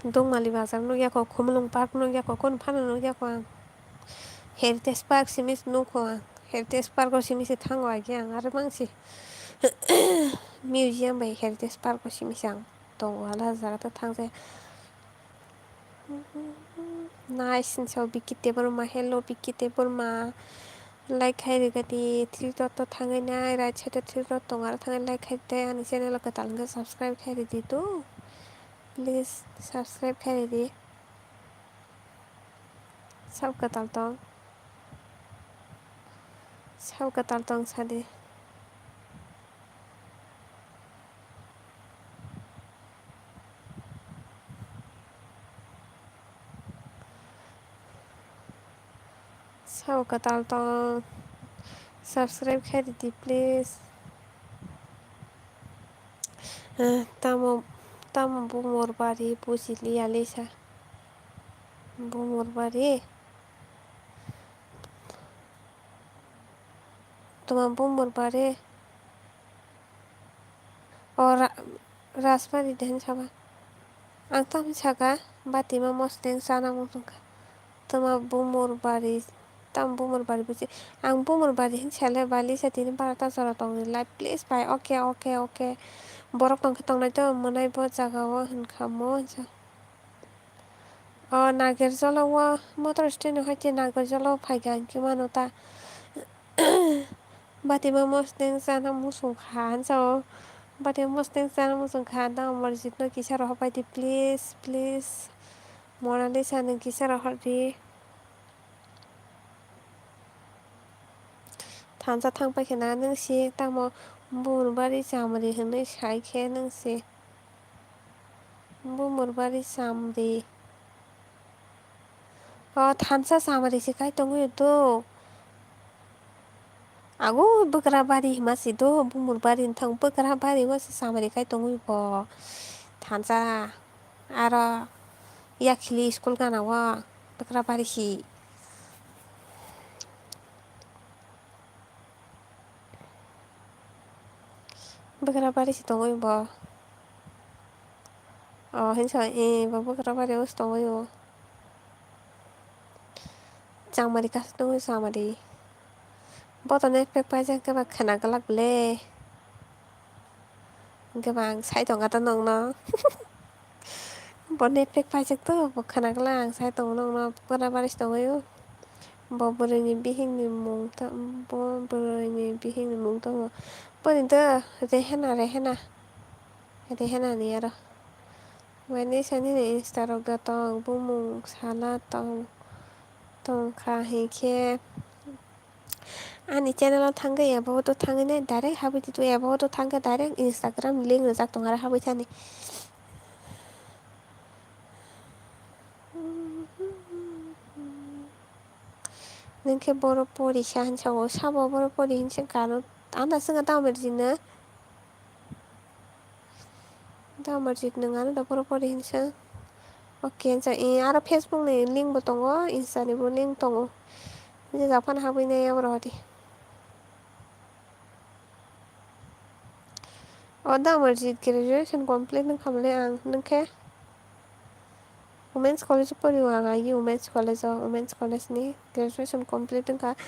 Dukmani bazar nukya kho, Khumulwng Park nukya kho, kun phano nukya kho ang. Heritage Park simi se nukho ang. Heritage Park o simi se thango agi ang, aro mangsi. Museum bai Heritage Park o simi se ang tongo, ala jaga to thang jaya. Nice, hinsa o Biki Debbarma, hello Biki Debbarma. Like khai rwgadi, three dot to thangwi nai, right side o three dot tongo, aro thangwi like khai tei ani channel o kwtal wngkha, subscribe khai rwdi to. Please subscribe khai rwdi. Sab kwtal tong. Sab kwtal tong sadi. Sabo kwtal tong, subscribe khai rwdi please. Eh, tamo, tamo bumor bari buji liya lisa. Bumor bari. Toma bumor bari. O ra-, Rajbari de hinwi saba. Ang tamo saka, batima mosodeng chana muchungkha. Toma bumor bari, tamo bumor bari buji. Ang bumor bari hinwi sale, bai lisa tini barata jora tongni live, please bai, okay, okay, okay. Borok tongkhe tongnai to, mwnai bo jaga o hinkhamo hinsa. O Nagerjolo o motor stand o hai khe Nagerjolo o phaikha hinkhe mano ta. Batima mosodeng chana muchungkha hinsa o. Batima mosodeng chana muchungkha, da Amarjit no kisa rohor pai di please, please. Monalisa no kisa rohor di. Thansa thang pai khe na nwng si tamo bumor bari chamri hinwi sai khe nwng si. Bumor bari chamri. O thansa chamri se kai tongwi do. Ago bwkra bari hima se do, bumor bari wngthang bwkra bari o se chamri kai tongwi bo. Thansa aro yakhili school gana o bwkra bari si. Bwkra bari se tongwi bo. O hinsa, e, bo bwkra bari o se tongwi o. Chamari kasa tongwi chamari. Bo to net pack paijak khe ba khwna glak le. Hwnkhe ba ang sai tongkha to nokno. Bo net pack paijak to, bo khwna glak ang sai tongo nokno, pura baris tongwi o. Bo bwrwini bihikni mung tamo, bo bwrwini bihikni mung tamo. Boni to Rehena, Rehena. Rehena ni aro. Waini sani ni Insta rok da tong, bumung sala tong, tongkha hinkhe. Ani channel o thangwi abo to thangwi nai direct habwi twi, abo to thangkhe direct Instagram link rijak tong aro habwi thani. Nwng khe boro pori sa hinsa o, sabo boro pori hinsa kano, anda swnga tamo rijina. Da Amarjit nwng ano da pura pori hinsa. Ok, hinsa, eh, aro Facebook ni link bo tongo, Insta ni bo link tongo. Je japan habwi nai abo rodi. O da Amarjit graduation complete wngkha bole ang, nwng khe? Women's College o pori o ang, agi Women's College o, Women's College ni graduation complete wngkha.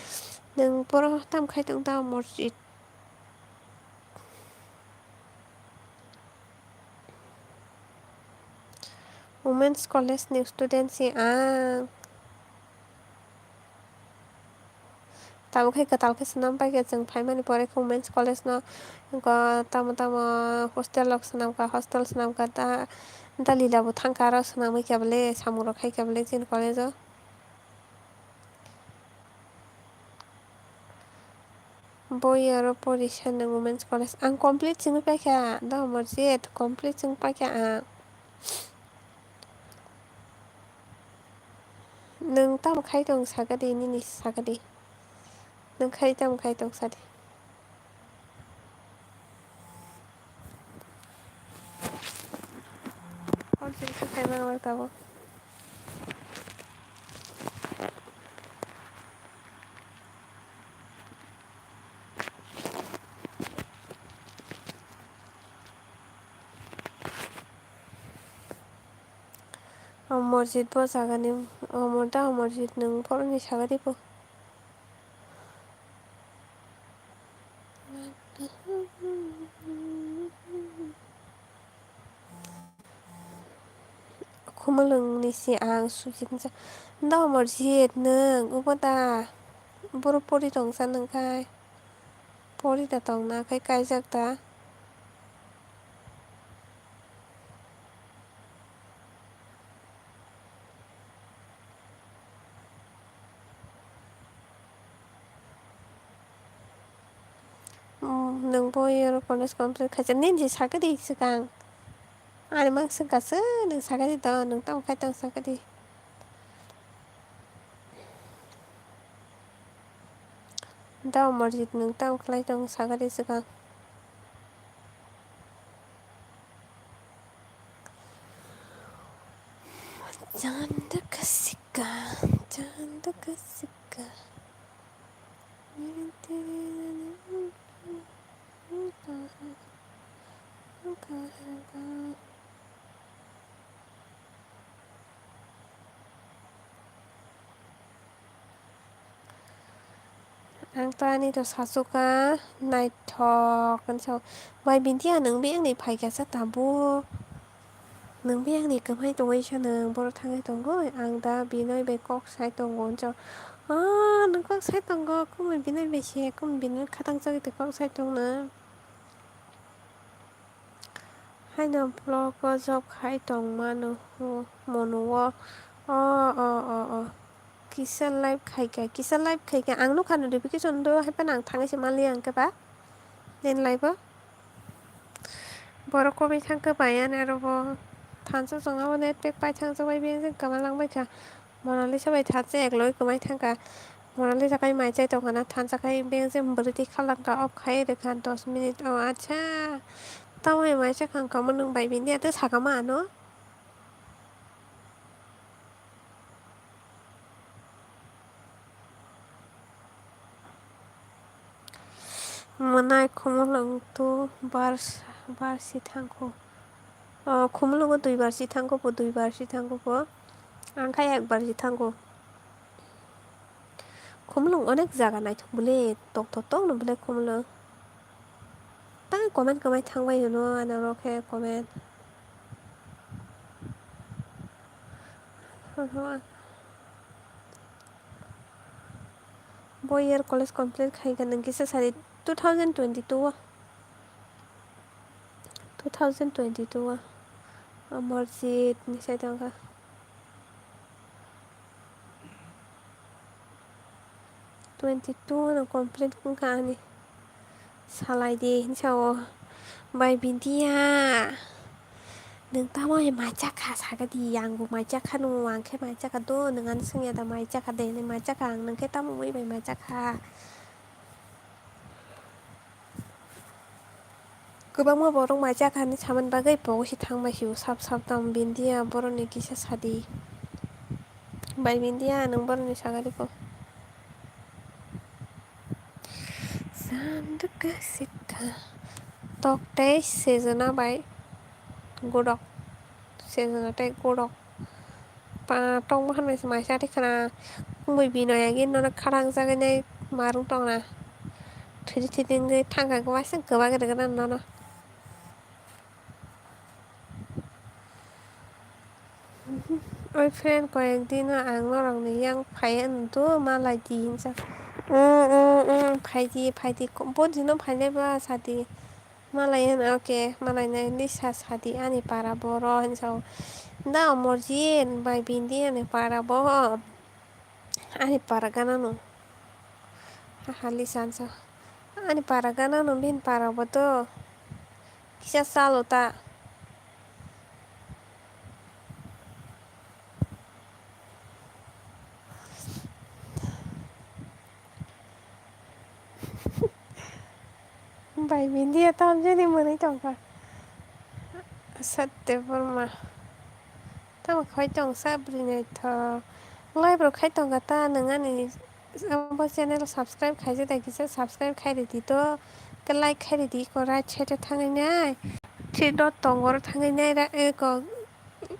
Nwng poro tam khai tong da Amarjit? Women's College ni student si ang. Tamo khe kwtal khe swnam pai khe chwng phaimani pore khe Women's College no, tamo tamo hostel rok swnam kha, hostel swnam kha, ta, ta lila bo thang kha, aro swnamwi khe bole samung rok khai khe bole chini college o. Bo year o pori sa nwng Women's College. Ang complete simi paikha, da Amarjit, complete simi paikha ang. Nwng tamo khai tong sakadi, nini sakadi. Nwng khai tamo khai tong sadi. Complete khe khai mano tabuk. Amarjit bo jagani, Amar da Amarjit nwng phoroni sagadi bo. Khumulwng ni si ang sujit, da Amarjit nwng obo da? Boro pori tongsa nwng khai. Pori da tongna khai kaijak da. Nwng bo year college complete khaijak nini sakadi swkang. Ani mang swngkha se nwng sakadi to, nwng tamo khai tong sakadi. Da Amarjit nwng tamo khlai tong sakadi swkang. Chanda kasika, chanda kasika. Ang to ani to sasukha, naithok hinwi sa. Bai Bindia, nwng biyang ni phaikha sa tabuk? Nwng biyang ni kwmai tongwi sa nwng boro thangwi tongo? Ang da Binoy bai kok sai tongo hinwi sa. Ah, nwng kok sai tongo? Kumui Binoy bai se, kumui Binoy khatang chagwi twi kok sai tongno. Haino vlog o job khai tong mano, mano o. O, o, o, o. Kisa live khaikha, kisa live khaikha. Ang nukha notification do, haiphano ang thangwi se manliya hwnkhe ba. Nini live o. Borok kwbwi thangkhe bai ani aro bo. Thansa chwng abo net pack pai thangjak bai biyang jani kwma langbaikha. Monalisa bai thansa eklogwi kwmai thangkha. Monalisa kai mai chai tongkha na, thansa kai beng je bwrwi twi khalangkha off khai rwkha dos minute. O acha. Tamoni mai chakha wngkha omo nwng bai bini ate sakha ma ano. Mwnai khumulwng tu bar, bar si thangkhu. O khumulwngo dui bar si thangkhu bo, dui bar si thangkhu bo. Ang kha ek bar si thangkhu. Khumulwng onek jaga naithok bwle, tokthok tokno bwle khumulwng. Tang comment kwmai thangbai hwno, ano rw khe comment. Bo year college complete khai kha nwng kisa sari two thousand twenty-two o, two thousand twenty-two o Amarjit ni sai tongkha. Twenty two no complete wngkha ani. Salai di hinsa o. Bai Bindia. Nwng tamo hai mai chakha saka di, ang bo mai chakha nung, ang khe mai chakha do, nwng ano swngya da mai chakha de, hinwi mai chakha ang, nwng khe tamo mui bai mai chakha. Kwbangma borok mai chakha hinwi samani bagwi pogo se thangbai sio sap sap tamo Bindia boroni kisa sadi. Bai Bindia nwng boroni sagari ko. Sandwka sika. Tok tei sejona bai godok. Sejona tei godok. Pa tokma hanbai se mai sa rikha na. Bui binoy agi nono kharang jagwi nai marung tong na. Thidi thidi wngwi thangkha waisa kwbak rwgwna nono. Oi friend, koyek dino ang norokni yang phai wngdo, malai di hinsa. Mm, mm, mm, phai di, phai di, ko-, bo dino phainai ba sadi. Malai hwn, okay, malai nai hinwi sa, sadi ani para boro hinsa. Da Omorjit, bai Bindi ani para bo. Ani para gana no. Hali sansa. Ani para gana no, bin para bo to. Kisa salo ta. Bai Bindia tamjani mwnwi tongkha. Satya Burma. Tamo khai tong sa bwrwi naithok. Live rok khai tongkha ta, nwng ani abo channel subscribe khaijak da kisa subscribe khai ridi to. Khe like khai ridi ko right side o thangwi nai. Three dot tongo oro thangwi nai ra eko.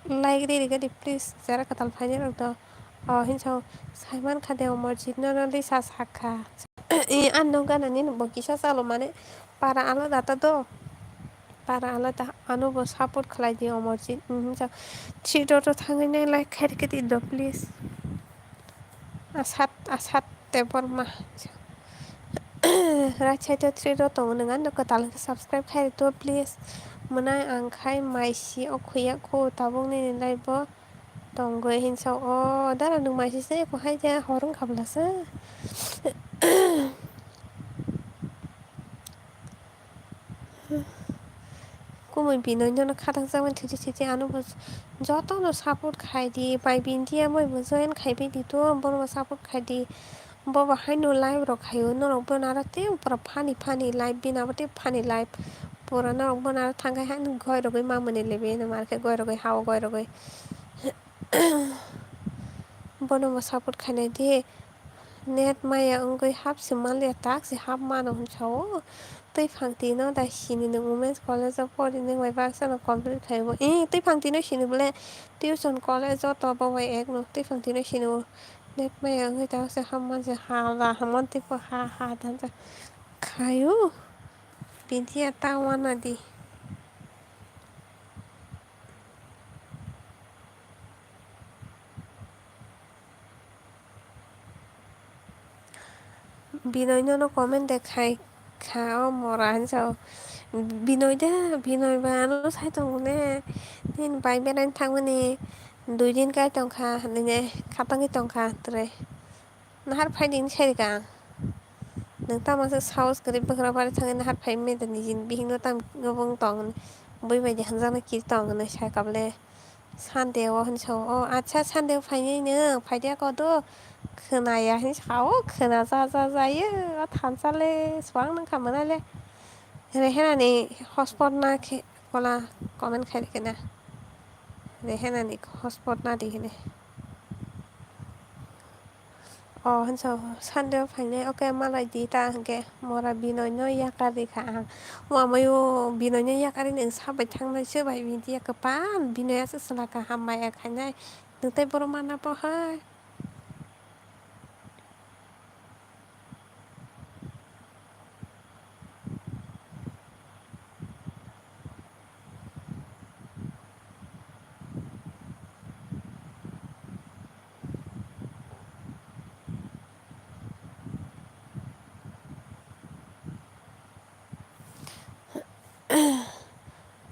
Like ri rwgadi please, jara kwtal phainai rok do. O hinsa o saiman kha de Omorjit no no lisa sakha. I ano gana nini bo kisa chalo mane para alada ta do. Para alada ano bo support khlai di Omorjit. Hinsa three dot o thangwi nai like khai rwgadi do please. Asat, Asat Debbarma. Right side o three dot tongo, nwng ano kwtal hwnkhe subscribe khai rwdi o please. Mwnai ang khai mai si o khuya khu tabuk nini live o tongwi hinsa o dara nwng mai si se eko hai de hor wngkha bwlasa. Kumui Binoy nono khatang chakmani thiti thiti ano bo jotono support khai di, bai Bindi amoi bo join khai bai di to, bono bo support khai di. Bo bo haino live rok khaio, norok bono aro tei pura funny funny live bini abo tei funny live. Pura norok bono aro thang khai haino goi rogoi mamani lebe no mar khe goi rogoi hao goi rogoi. Bono bo support khainai di. Net maya wngwi hap se manliya, tak se hap mano hwn sao. Twi phang twi no da sini nwng Women's College o pori nwng bai baksa no complete khai bo. Ee, twi phang twi no sini bole tuition college joto bo bai ek no twi phang twi no sini o. Net maya wngwi tak se hap man se ha la hap man twi bo ha ha dan sa khaio. Bini ya ta wana di. Binoy nono comment de khai kha o mora hinsa o. Binoy de, Binoy ba ano sai tongo ne. Nini bai beraini thangmani dui din kai tongkha hinwi ne khatangwi tongkha tre. Nahar phai di hinwi sai rwkha ang. Nwng tamo se saos kwrwi bwkra bari thangwi nahar phai manya da nijini bihikno tamo wng tong hinwi. Bui bai de hwnjaknai kiri tong hinwi sai kha bwle. Sunday o hinwi sao, o acha Sunday o phainai nwng, phaidiya kodo, khwnaya hinwi sao, khwna ja ja jaiyo, o thansa le swang nang kha mwnai le. Rehenani hotspot na khe kola comment khai rikhe na. Rehenani hotspot na di hinwi. O hinsa Sunday o phainai, okay, malai di ta hinkhe mora Binoy no yakar rikha ang. Wamaio Binoy no yakar ri nwng sabai thangnai se bai Bindi ya kwpan Binoy aswk swlaka hambai ya khainai. Nwng tei borok mana bo hai.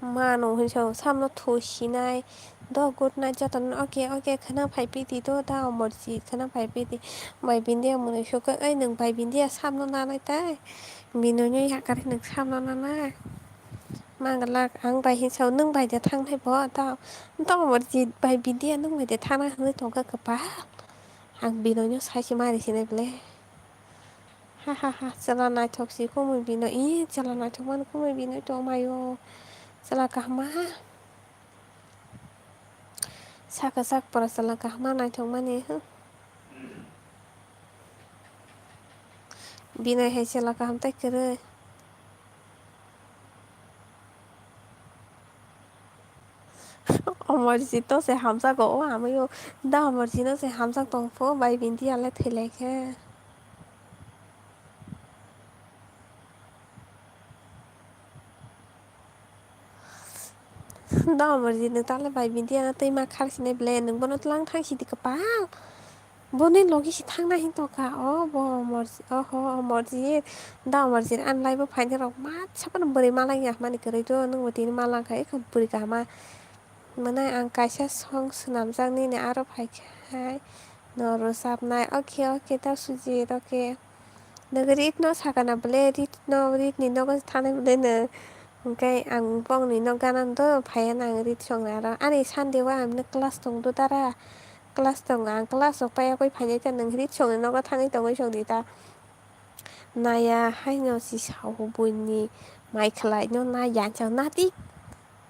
Mano hinwi sao, samno thu sinai, Do, good night jotono. Okay, okay, khwna phai pidi do, da Omorjit, khwna phai pidi. Bai Bindia mwnwi sukha, oi, nwng Bai Bindia samno nanai tai. Binoino yakar nwng samno nanai. Manglak, ang bai hinsa, nwng bai de thangnai bo, da. Da Omorjit, Bai Bindia nwng bai de thangna hwnwi tongkha kwpal. Ang Binoino saisi mari sinai ble. Ha, ha, ha, chwla naithok si kumui Binoi, ih, chwla naithok mani kumui Binoi tongmaio. Chwla kaham ma. Saka sak pora chwla kaham ma naithok mani, huh. Binoi hai chwla kaham tai kwrwi. Omorjit no se hamjak o, o hamwi o. Da Omorjit no se hamjak tong pho, Bai Bindia le thwi lai khe. Da Omorjit nwng ta le Bai Bindia no twi ma khar sinai ble, nwng bono tlang thang sidi kwpal. Boni logi si thangna hin tongkha, o bo Omorjit, oho, Omorjit, da Omorjit, ani live o phainai rok ma saphano bwrwi ma lang ya hwnmani kwrwi do, nwng bo tini ma lang kha, ekho bwrwi kaham ma. Mwnai ang kaisa song swnamjak nini aro phaikhe hai no rwchapnai. Okay, okay, ta Sujit, okay. Nwng rit no sakana ble, rit no, rit ni nogo thanai ble nwng. Hwnkhe ang bongni nok gana do phaiya nang rit songra aro. Ani Sunday o ang class tong do dara. Class tongo, ang class rok paiya koi phainai ta nwng rit songni nogo thangwi tongwi songdi ta. Naya haino si sao buini mai khwlai no na yanchang na di.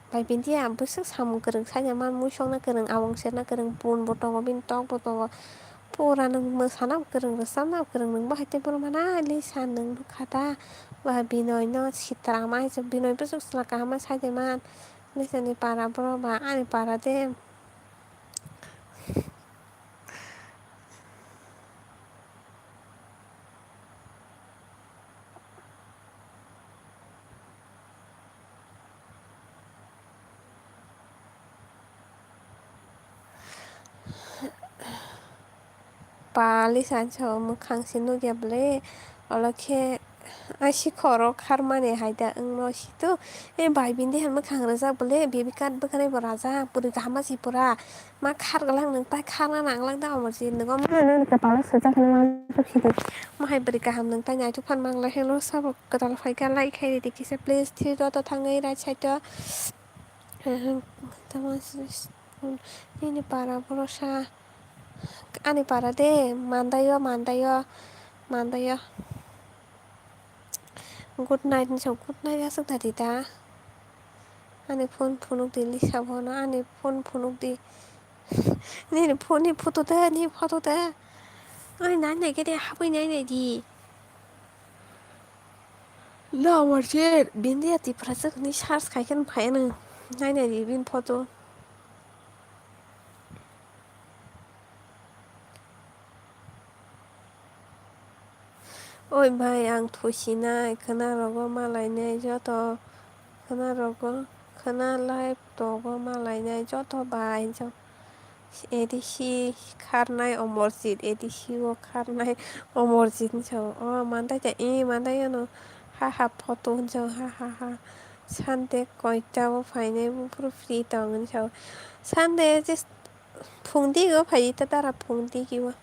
Bai Bindia bwswk samung kwrwng sanya man, mui songna kwrwng, awang serna kwrwng, bun bo tongo, bini tok bo tongo. Pura nwng mwsana bo kwrwng, rwchapna bo kwrwng, nwng bo hai tei bohrok mana Lisa nwng nukha da? Ba Binoino sitra ma hai se, Binoi bwswk chwla kaham ma sai de man. Lisani para borok ba ani para de. Pali sancho mwkhang se nukya bwle, olo khe. Ai, si khoro kharmani hai da wngno si tu. E bai bindi hai mwkhang rijak bole, baby cut bwkhanai bo rajak, bwrwi kaham ma si pura. Ma khar gwlak nwng tai kharna nanglak da omo si nwng omo. Nini kwpalo swijak hinwi ma sidi. Ma hai bwrwi kaham nwng tai naituk phan manglai helo sabo kwtal phaikha like khai ridi kisa please three dot o thangwi right side o. Tamo nini para borosa. Ani para de, mandaio, mandaio, mandaio. Good night hinwi sa, good night aswk da di da. Ani phone phunuk di Lisa bono, ani phone phunuk di. Nini phone ni photo da, ni photo da. Ani nai nai khe de, habwi nai nai di. No, Marcel, Bindia Tiprasa ni search khai khe phai nang. Nai nai di bini photo. Oi bai, ang thusinai, khwnarogo malainai joto, khwnarogo, khwna live togo malainai joto bai, hinwi sa. A D C kharnai Omorjit, A D C o kharnai Omorjit hinwi sa. O mandai ta, e mandai ano, ha ha photo hinwi sa, ha ha ha. Sunday koita o phainai, buphuru free tong hinwi sa. Sunday je phungdi o phai ta dara phungdi kibo.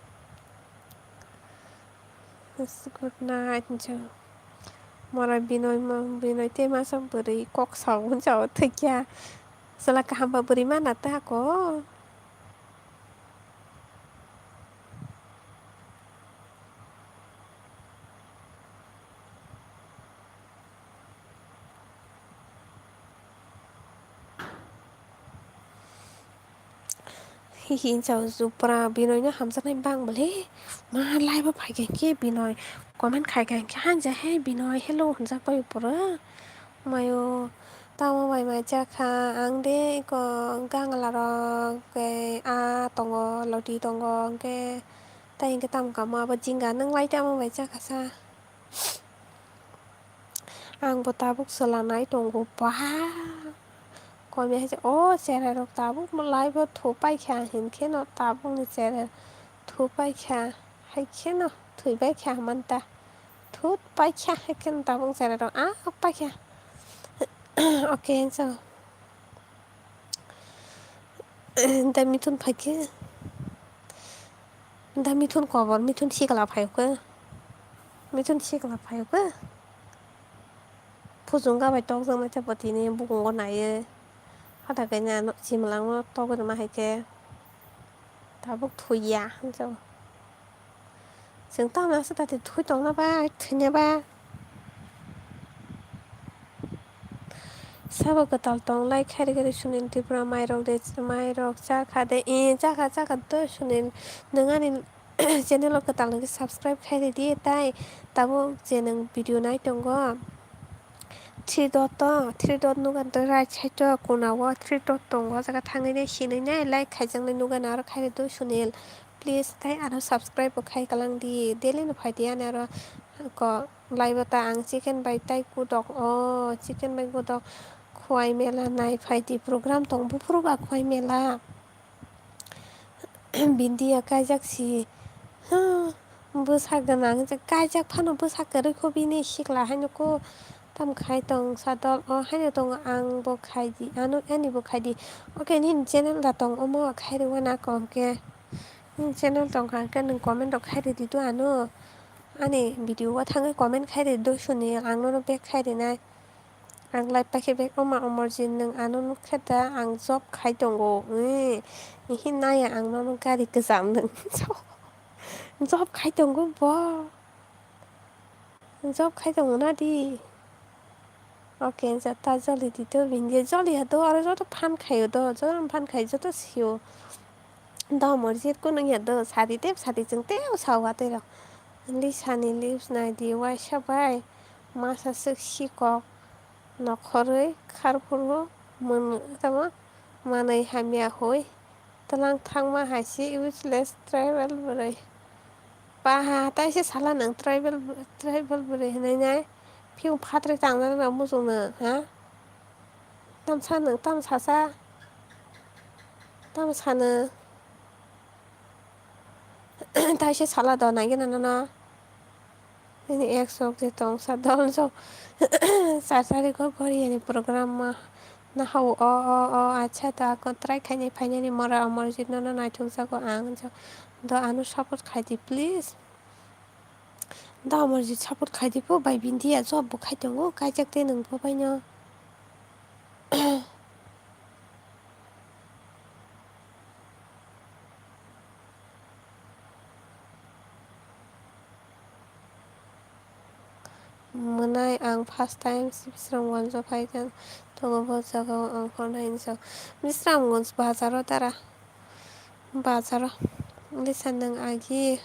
Good night hinwi sa. Mora Binoi mo, Binoi tei masa bwrwi kok sao hinwi sa, thwikya. Chwla kaham ba bwrwi mana ta ko. Hihi hinwi sa, Jupra Binoino hamjaknai bang bole. Ma live o phai khe Binoi comment khai khe hanja he Binoi hello hinjak bai pura. Mayo tamo bai mai chakha ang de iko gangla rok ke a tongo loti tongo hwnkhe tai hwnkhe tamo kamo abo jinga nwnglai tamo bai chakha sa. Ang bo tabuk chwla nai tongo ba. Komi hai se, o cherai rok tabuk mo live o thupai kha hinkhe no tabuk ni cherai thupai kha hai khe no thwi bai kha man ta. Thut pai kha hai khe no tabuk cherai rok a pai kha. Okay, so. Da Mithun phaikhe, da Mithun kobor, Mithun sikla phaikhe, Mithun sikla phaikhe. Phujung ga bai tokjaknai tei bo tini bukungo naiwi. Hathai kainwi ano chimwlangno togwi rwma hai khe tabuk thwiya, hwnjao. Chwng tamo aswk dati thwi tongna ba, thwina ba. Sabo kwtal tong, like khairi khairi Sunil Tripura, mairok de, mairok chakha de, ee, chakha, chakha do Sunil, nwng ani channel o kwtal hwnkhe subscribe khairi di, tai tabuk je nwng video nai tongo. Three dot to, three dot nukha to right side o kona o three dot tongo, o jaga thangwi nai sinwi nai like khaijaknai nukha na aro khairi do Sunil. Please tai ano subscribe bo khai kalang di, daily no phai di ani aro ko live o ta ang chicken bai tai kudok o, chicken bai kudok khwai mela nai phai di program tong buphuru ba khwai mela. Bindia kaijak si, huh, bwsa gwnang, kaijak phano bwsa kwrwi kho bini sikla haino kho. Tam khai tong sa dol o haino tongo, ang bo khai di, ano ani bo khai di. Oke, nini channel da tong omo khai rwna kom khe. Nini channel tong kha khe nwng comment rok khai rw di do ano. Ani video o thangwi comment khai rw do suni, ang nono back khai rwnai. Ang live paikhe bek, "Oma Omorjit, nwng ano nukhe da? Ang job khai tongo." Ee, ihi naya ang nono gari kwcham nwng. Job khai tongo bo. Job khai tongo na di? Oke, jata joli di to, bini joli ya do, aro joto phan khaio do, joto phan khai, joto sio. Da Omorjit kunu ya do, sadi tep sadi chwng teo sao watwi rok. Lisani lips nai di, waisa bai masa swk sikok. Nokhorwi kharphuru mwn-, tamo manwi hamya hoi twlang thangma hai se useless tribal bwrwi. Paha tai se sala nwng tribal, tribal bwrwi hinwi nai. Phiyung phatri tangjak na muchung no, ha? Tamsa nwng, tamsasa, tamsano. Tai se sala do nai gana nono. Nini ex rok je tong sa dol jok. Char tarikh o Korea ni program ma nahao o, o, o, acha ta kon try khainai phainani mora Omorjit nono naithok jago ang jo. Do ano support khai di please. Do Omorjit support khai di po bai bini ya job bo khai tongo kaijak tei nwng bo bai no. Mwnai ang first time Bisramganj o phai kha, tongo bo jaga o ang hor nai hinwi sa. Bisramganj bazar o dara, bazar o. Lisa nwng agi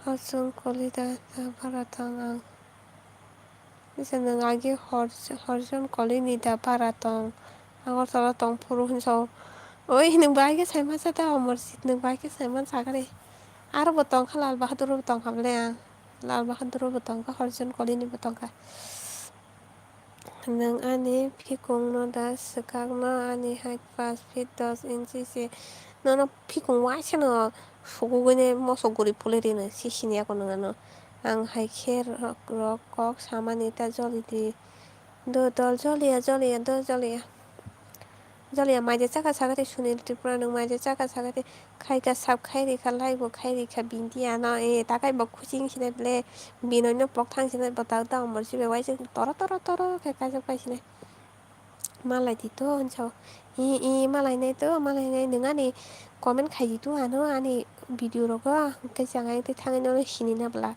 Horjon koli da, da bara tong ang. Lisa nwng agi Hor-, Horjon koli ni da bara tong. Agartala tong phuru hinwi sa o. Oi, nwng bai khe sai masa da Omorjit, nwng bai khe sai masa kare. Aro bo tong kha, Lal Bahadur bo tong kha bole ang. Lal Bahadur bo tong kha, Horjon koli ni bo tong kha. Nwng ani phikungno da swkakno ani height paanch feet dos inchi se. Nono phikung waisano sugugwini mosok guri puli rino sisini yago nwng ano. Ang hai khe rok, rok kok samani ta joli di. Do dol joliya, joliya, do joliya. Joliya maide chaka sagari Sunil Tripura nwng maide chaka sagari. Khaika sap khai rikha, laibo khai rikha, bindi ano, e, takai bo kuching sinai ble, binoino pok thang sinai bo tak da Omorjit bai waisuk toro, toro, toro khe kaijak pai sinai. Malai di to, hinsa o. I, i, malai nai to, malai nai, nwng ani comment khai di to, ano, ani video rogo, hwnkhe chang ai tei thangwi nono sini na bwla.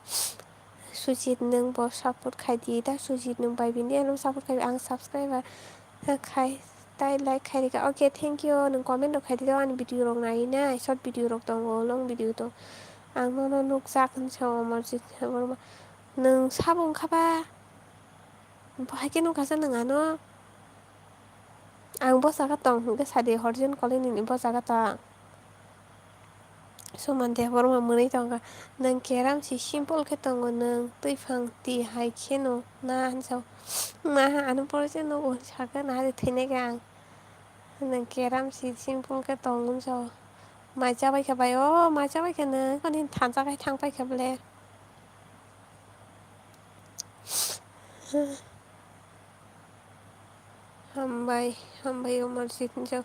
Sujit nwng bo support khai di da, Sujit nwng bai bini ano support khai, ang subscriber khai. Tai like khai rikha. Oke, thank you. Nwng comment rok khai di, ani video rok nai na, short video rok tongo, long video tong. Ang nono nukjak hinsa o Omorjit Debbarma. Nwng sabo wngkha ba? Bo hai khe nukha sa nwng ano? Ang bo jaga tong hwnkhe sadi, Horjon colony ni bo jaga tong. Suman Debbarma mwnwi tongkha. Nwng keram si simple khe tongo, nwng twiphang ti hai kheno na hinsa o. Na ano pore se nugo sakha na thwinai khe ang. Nwng keram si simple khe tong hinsa o. Mai chabai kha bai o, mai chabai kha nwng koni thansa khai thang pai kha bole. Hambai, hambai Omorjit hinsa o.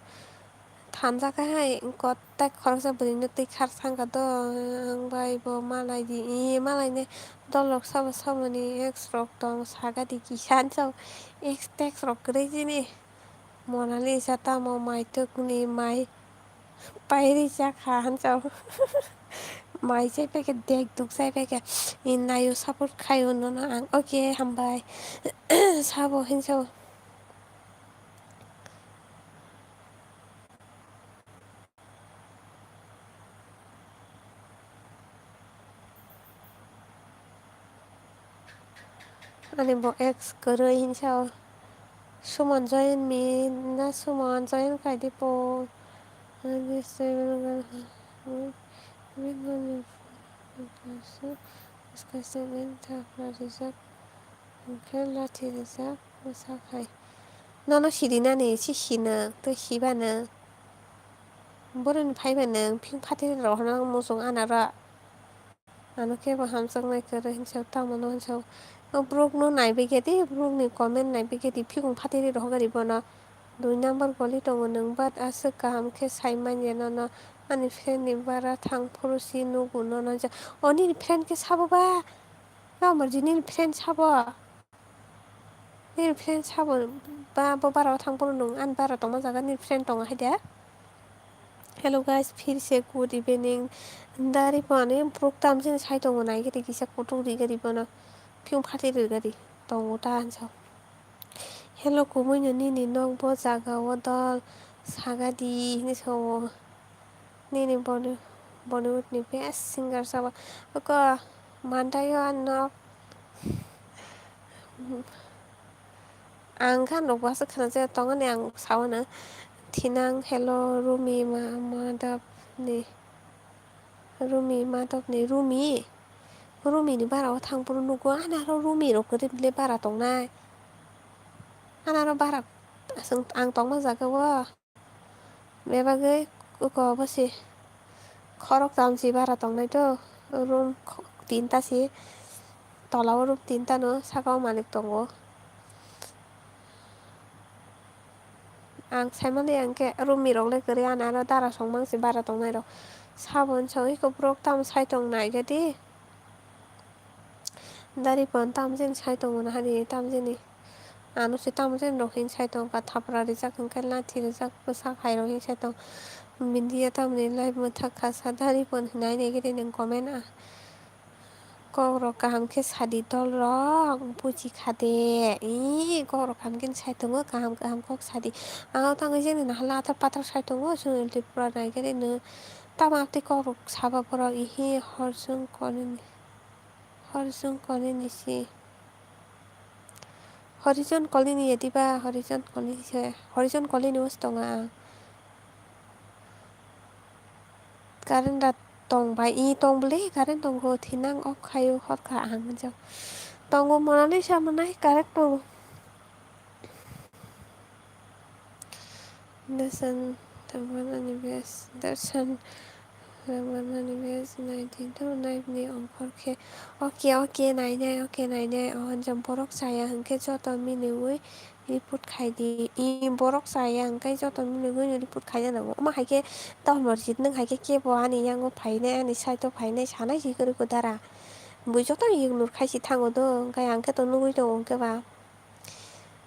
Sanjak hai kotek khoroksa bwrwino twi khar sangkha do, ang bai bo malai di, i malai ne dol rok sabo samani ex rok tong saga di kisa hansa ex tex rok kwrwi chini Monalisa tamo mai twkni mai pairi chakha hansa mai chai paikhe dek duk chai paikhe i naio support khaio nono ang okay hambai sabo hinsa. Ani bo ex kwrwi hinsa o. Suman join me na Suman join khai di po. Ani seven gan ha. Discussion in thapra rijak. Hwnkhe lathi rijak bwsa khai. Nono sirinani si sino tei sibano. Boroni phaiba nwng phing phatiri rohorna muchung anaro. Ano kebo hamjaknai kwrwi hinsa tamo no hinsa. O borokno naibaikhe di, borokni comment naibaikhe di, phikung phatiri rohorgari bono. Dui number goli tongo nwng, but aswk kaham khe sai manya nono. Ani friend ni bara thang phuru si nugo nono ja. O nini friend khe sabo ba? Ba Amarjit nini friend sabo? Nini friend sabo ba bo bara o thang phuru nwng ani bara tongma jaga nini friend tongo hai da? Hello guys, phir se good evening. Dari bo ani borok tam jani sai tongo nai gari kisa kutuk ri gari bono. Phiyung phatiri ri gari tongo ta hansa. Hello, kubui no nini nok bo jaga o dol saga di hinwi sao. Nini Bolly-, Bollywood ni best singer sabo. Oko mantaio ang nok. Ang kha nok bwswk khna je tongani ang sao no. Thinang hello Rumi ma, Madhav ni. Rumi, Madhav ni Rumi. Rumi ni bara o thang phuru nugo, ani aro Rumi rok kwrwi bile bara tongnai. Ani aro bara aswk ang tongma jaga o. Bebagwi uko bo se khorok tam si bara tongnai to, room kho-, tinta si, tola o room tinta no, saka o manik tongo. Ang saimani ang khe room ni rok le kwrwi, ani aro dara song mang si bara tongnai rok. Sabon sawi khe borok tamo sai tong nai khe di. Dari pon tamjani sai tongo na hani tamjani. Ano se tamjani rok hin sai tong ka thapra rijak hwnkhe lathi rijak bwsa hai rok hin sai tong. Bini ya tamni live mwthak kha sa dari pon hinai nai gede nang comment a. Kok rok kaham khe sadi dol rok buji kha de. Ih, kok rok kaham khe sai tongo kaham kaham kok sadi. Ang tangwi jani nahala athar pathar sai tongo chwng Tripura nai gede no. Tamo amtwi kok rok saba borok ihi hor jwng koni. Horizon Colony si. Horizon Colony ya diba? Horizon Colony se. Horizon Colony o se tongo ang. Current da tong bai, i tong bwle, current tongo, thinang ok khayo, hor kha ang jok. Tongo Monalisa manai, current tongo. Darshan Tabana ni best, Darshan Tabana ni best naidi do, naibni ongkhor khe. Oke, oke, nainai, oke, nainai. O hanjam borok chaya hwnkhe joto minigwi report khai di. I borok chaya hwnkhe joto minigwi report khaina nango. Omo hai khe Dol Morjit nwng hai khe kebo ani yango phainai, ani side o phainai, sanai si kwrwi kudara. Bui joto ignore khai si thango do, hwnkhe ang khe to nugwi tongo hwnkhe ba.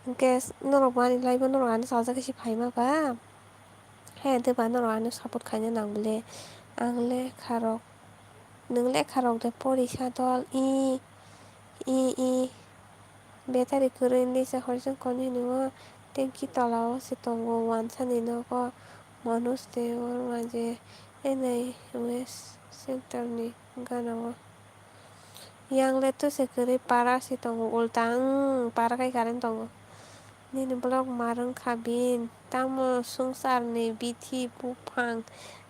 Hwnkhe norok bo ani live o norok ano chajak khe si phaima ba. He de ba norok ano support khaina nang bole. Ang lekha rok, nwng lekha rok de pori sa dol i, i, i. Battery kwrwi ni sa horizon koni hwnwi o tengki tola o se tongo wansa ni nogo Manoj Debbarma je N I West Center ni gana o. Yang le tuse kwrwi para se tongo ulta, ang para khai current tongo. Nini vlog ma rwng kha bin, tamo swngchar ni bithi buphang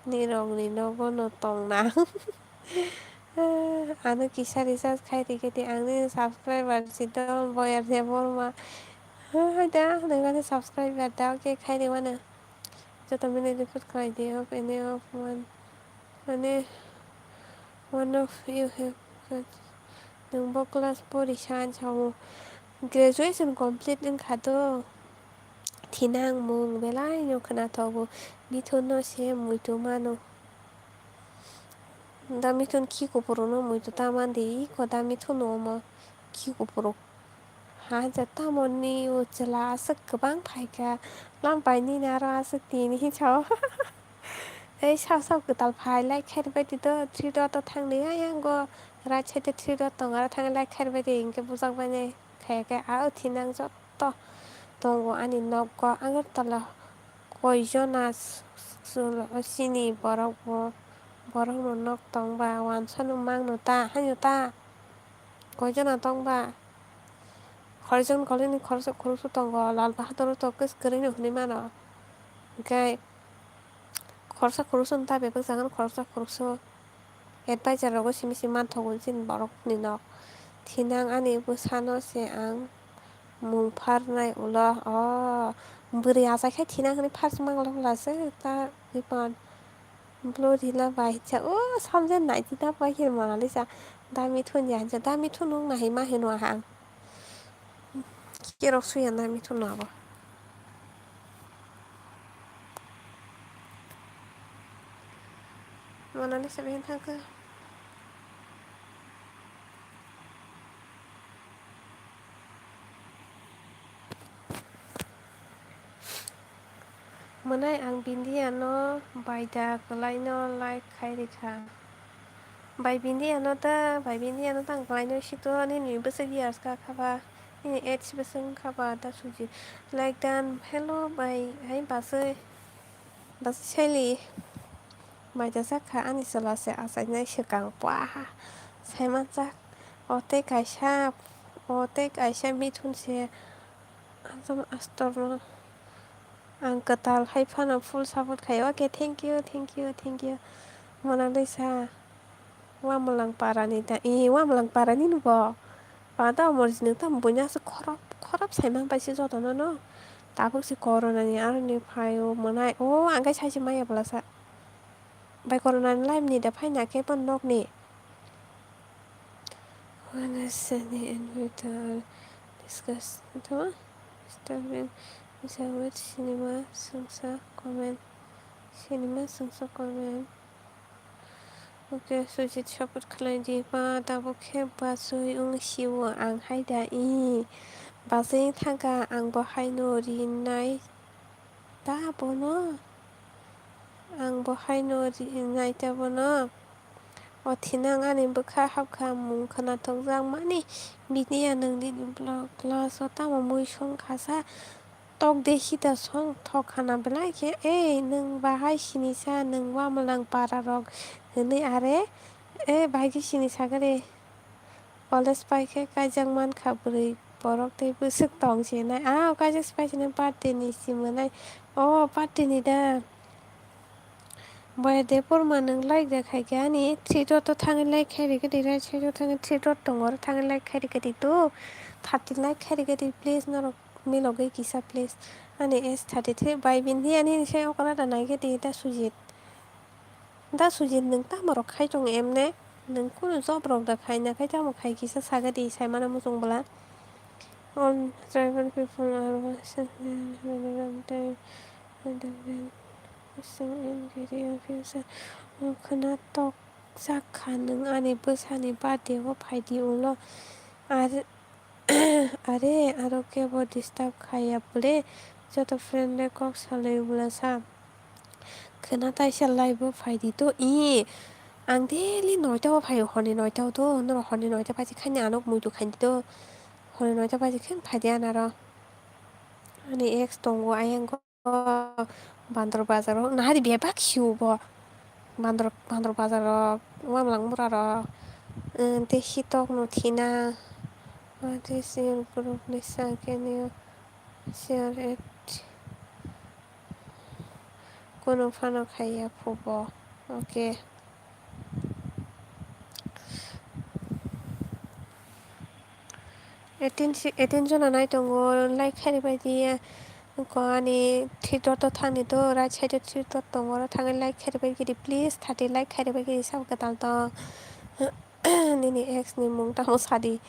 ni rok ni nogo no tong na. Ano kisa recharge khai rikhe di, ang nini subscriber si do Boyar Debbarma. Hai da, nang ani subscriber da, okay khai rwmano. Joto mini report khai di, of any of one. Mane, one of you have got, nwng bo class four risa ang sao. Graduation complete wngkha do. Thinang mung belai no khwna thogo, Mithun no se muitu mano. Da Mithun khi kupuru no muitu ta man di, iko da Mithun no omo khi kupuru. Ha ja tamo ni o chwla aswk kwbang phaikha, lam bai nini aro aswk tini hi sao. Ei sao sao kwtal phai like khairwbai di do, three dot o thang di, ayang go right side o three dot tongo, aro thang like khairwbai di, hinkhe bujak bai nai. Khe khe a o thinang jotto tongo ani nogo. Agartala koijona s-, s-, chini borok bo, borok no nok tong ba, wansano mangno ta, haino ta, koijona tong ba? Khoroksa ni kolini khoroksa khoroksa tongo, Lal Bahadur o to kwrwi no hinwi mano. Hinkhe khoroksa khoroksa no ta bebak jaga no khoroksa khoroksa. Advisor rogo simi simi manthogo chini borok ni nok. Thinang ani bwsano se ang mung pharnai ulo. O bwrwi achai khe thinang hwnwi phar se mangla phala se ta ripon. Blue rila bai cha o samjak nai di da pai khe Monalisa. Da Mithun ya cha, da Mithun nung nahima hino ang. Kerok suya da Mithun no abo. Monalisa behin thangkha. Mwnai ang Bindia no bai da kwlai no like khai rikha. Bai Bindia no ta, bai Bindia no ta ang kwlai no sito nini bwswk years ka khaba, nini age bwswk wngkha ba da suji. Like dan hello bai hai baswi. Basai seli bai da jak kha ani chwla se achainai swkang pua saimanjak. O tei kaisa, o tei kaisa Mithun se astorno ang kwtal hai phano full support khai. Okay, thank you, thank you, thank you. Monalisa. Wamwlang parani da, ee, Wamwlang parani no bo. Ba da morjino tamo buina se khorop, khorop saimang pai se jotono no. Tabuk se corona ni aroni phaio mwnai. O, ang khe sai se maya bwlasa. Bai corona ni live ni da phaina khe bo nok ni. When I send the invite, uh, discuss, to, disturbing, is a word, cinema, sungsa, comment, cinema, sungsa, comment. Okay, Sujit support khlai di ba, tabuk khe bachwi wng sio ang hai da i. Bachwi thangkha ang bo haino rinai ta bono. Ang bo haino rinai ta bono. O thinang ani bwkha hapkha mung khwnathokjak mani. Bini ya nang nini vlog class o tamo mui song khasa. Tok de hita song thok khana belai khe, "Ei, nwng bahai sini sa, nwng Wamwlang para rok," hwnwi are, "E, bahai khe sini sagari." College pai khe kaijak man kha bwrwi borok tei bwswk tong se nai. A, o kaijak se pai se nai birthday ni si mwnai. O, birthday ni da. Boya de porma nwng like da khai khe ani three dot o thangwi like khai rikhe di, right side o thangwi three dot tongo, oro thangwi like khai rikhe di to. Thirty like khai rikhe di, please, norok milogwi kisa, please. Ani age thirty three bai bini ani se okora da nai khe di da Sujit. Da Sujit nwng tamo rok khai tongo emne? Nwng kunu job rok da khai na khai tamo khai kisa saga di saimano muchung bwla. All tribal people are once in their lifetime. Western India future khwna tok jak kha nwng ani bwsani birthday o phai di ulo. Ar, are aro kebo disturb khaiya bwle, joto friend le kok salai bwla sa. Khwna taisa live o phai di to i. Ang daily noita o phaio, horni noita o to, norok horni noita pai se khaini anok muitu khaini to. Horni noita pai se khe phai di anaro. Ani ex tongo ayang. Bandor bazar o nahari bebak hiu bo. Bandor, bandor bazar rok, wamlang mura rok, eh, tei hitok no thina, ah, tei sini group ni sa khe ni share it. Kunu phano khaiya phubo. Okay. Eighteen si-, eighteen jona nai tongo, like khairi bai di. Ko ani three dot o thangni do, right side o three dot tongo, oro thangwi like khairi bai di, please, thirty like khairi bai di, sabo kwtal tong. Nini ex ni mung tamo sadi.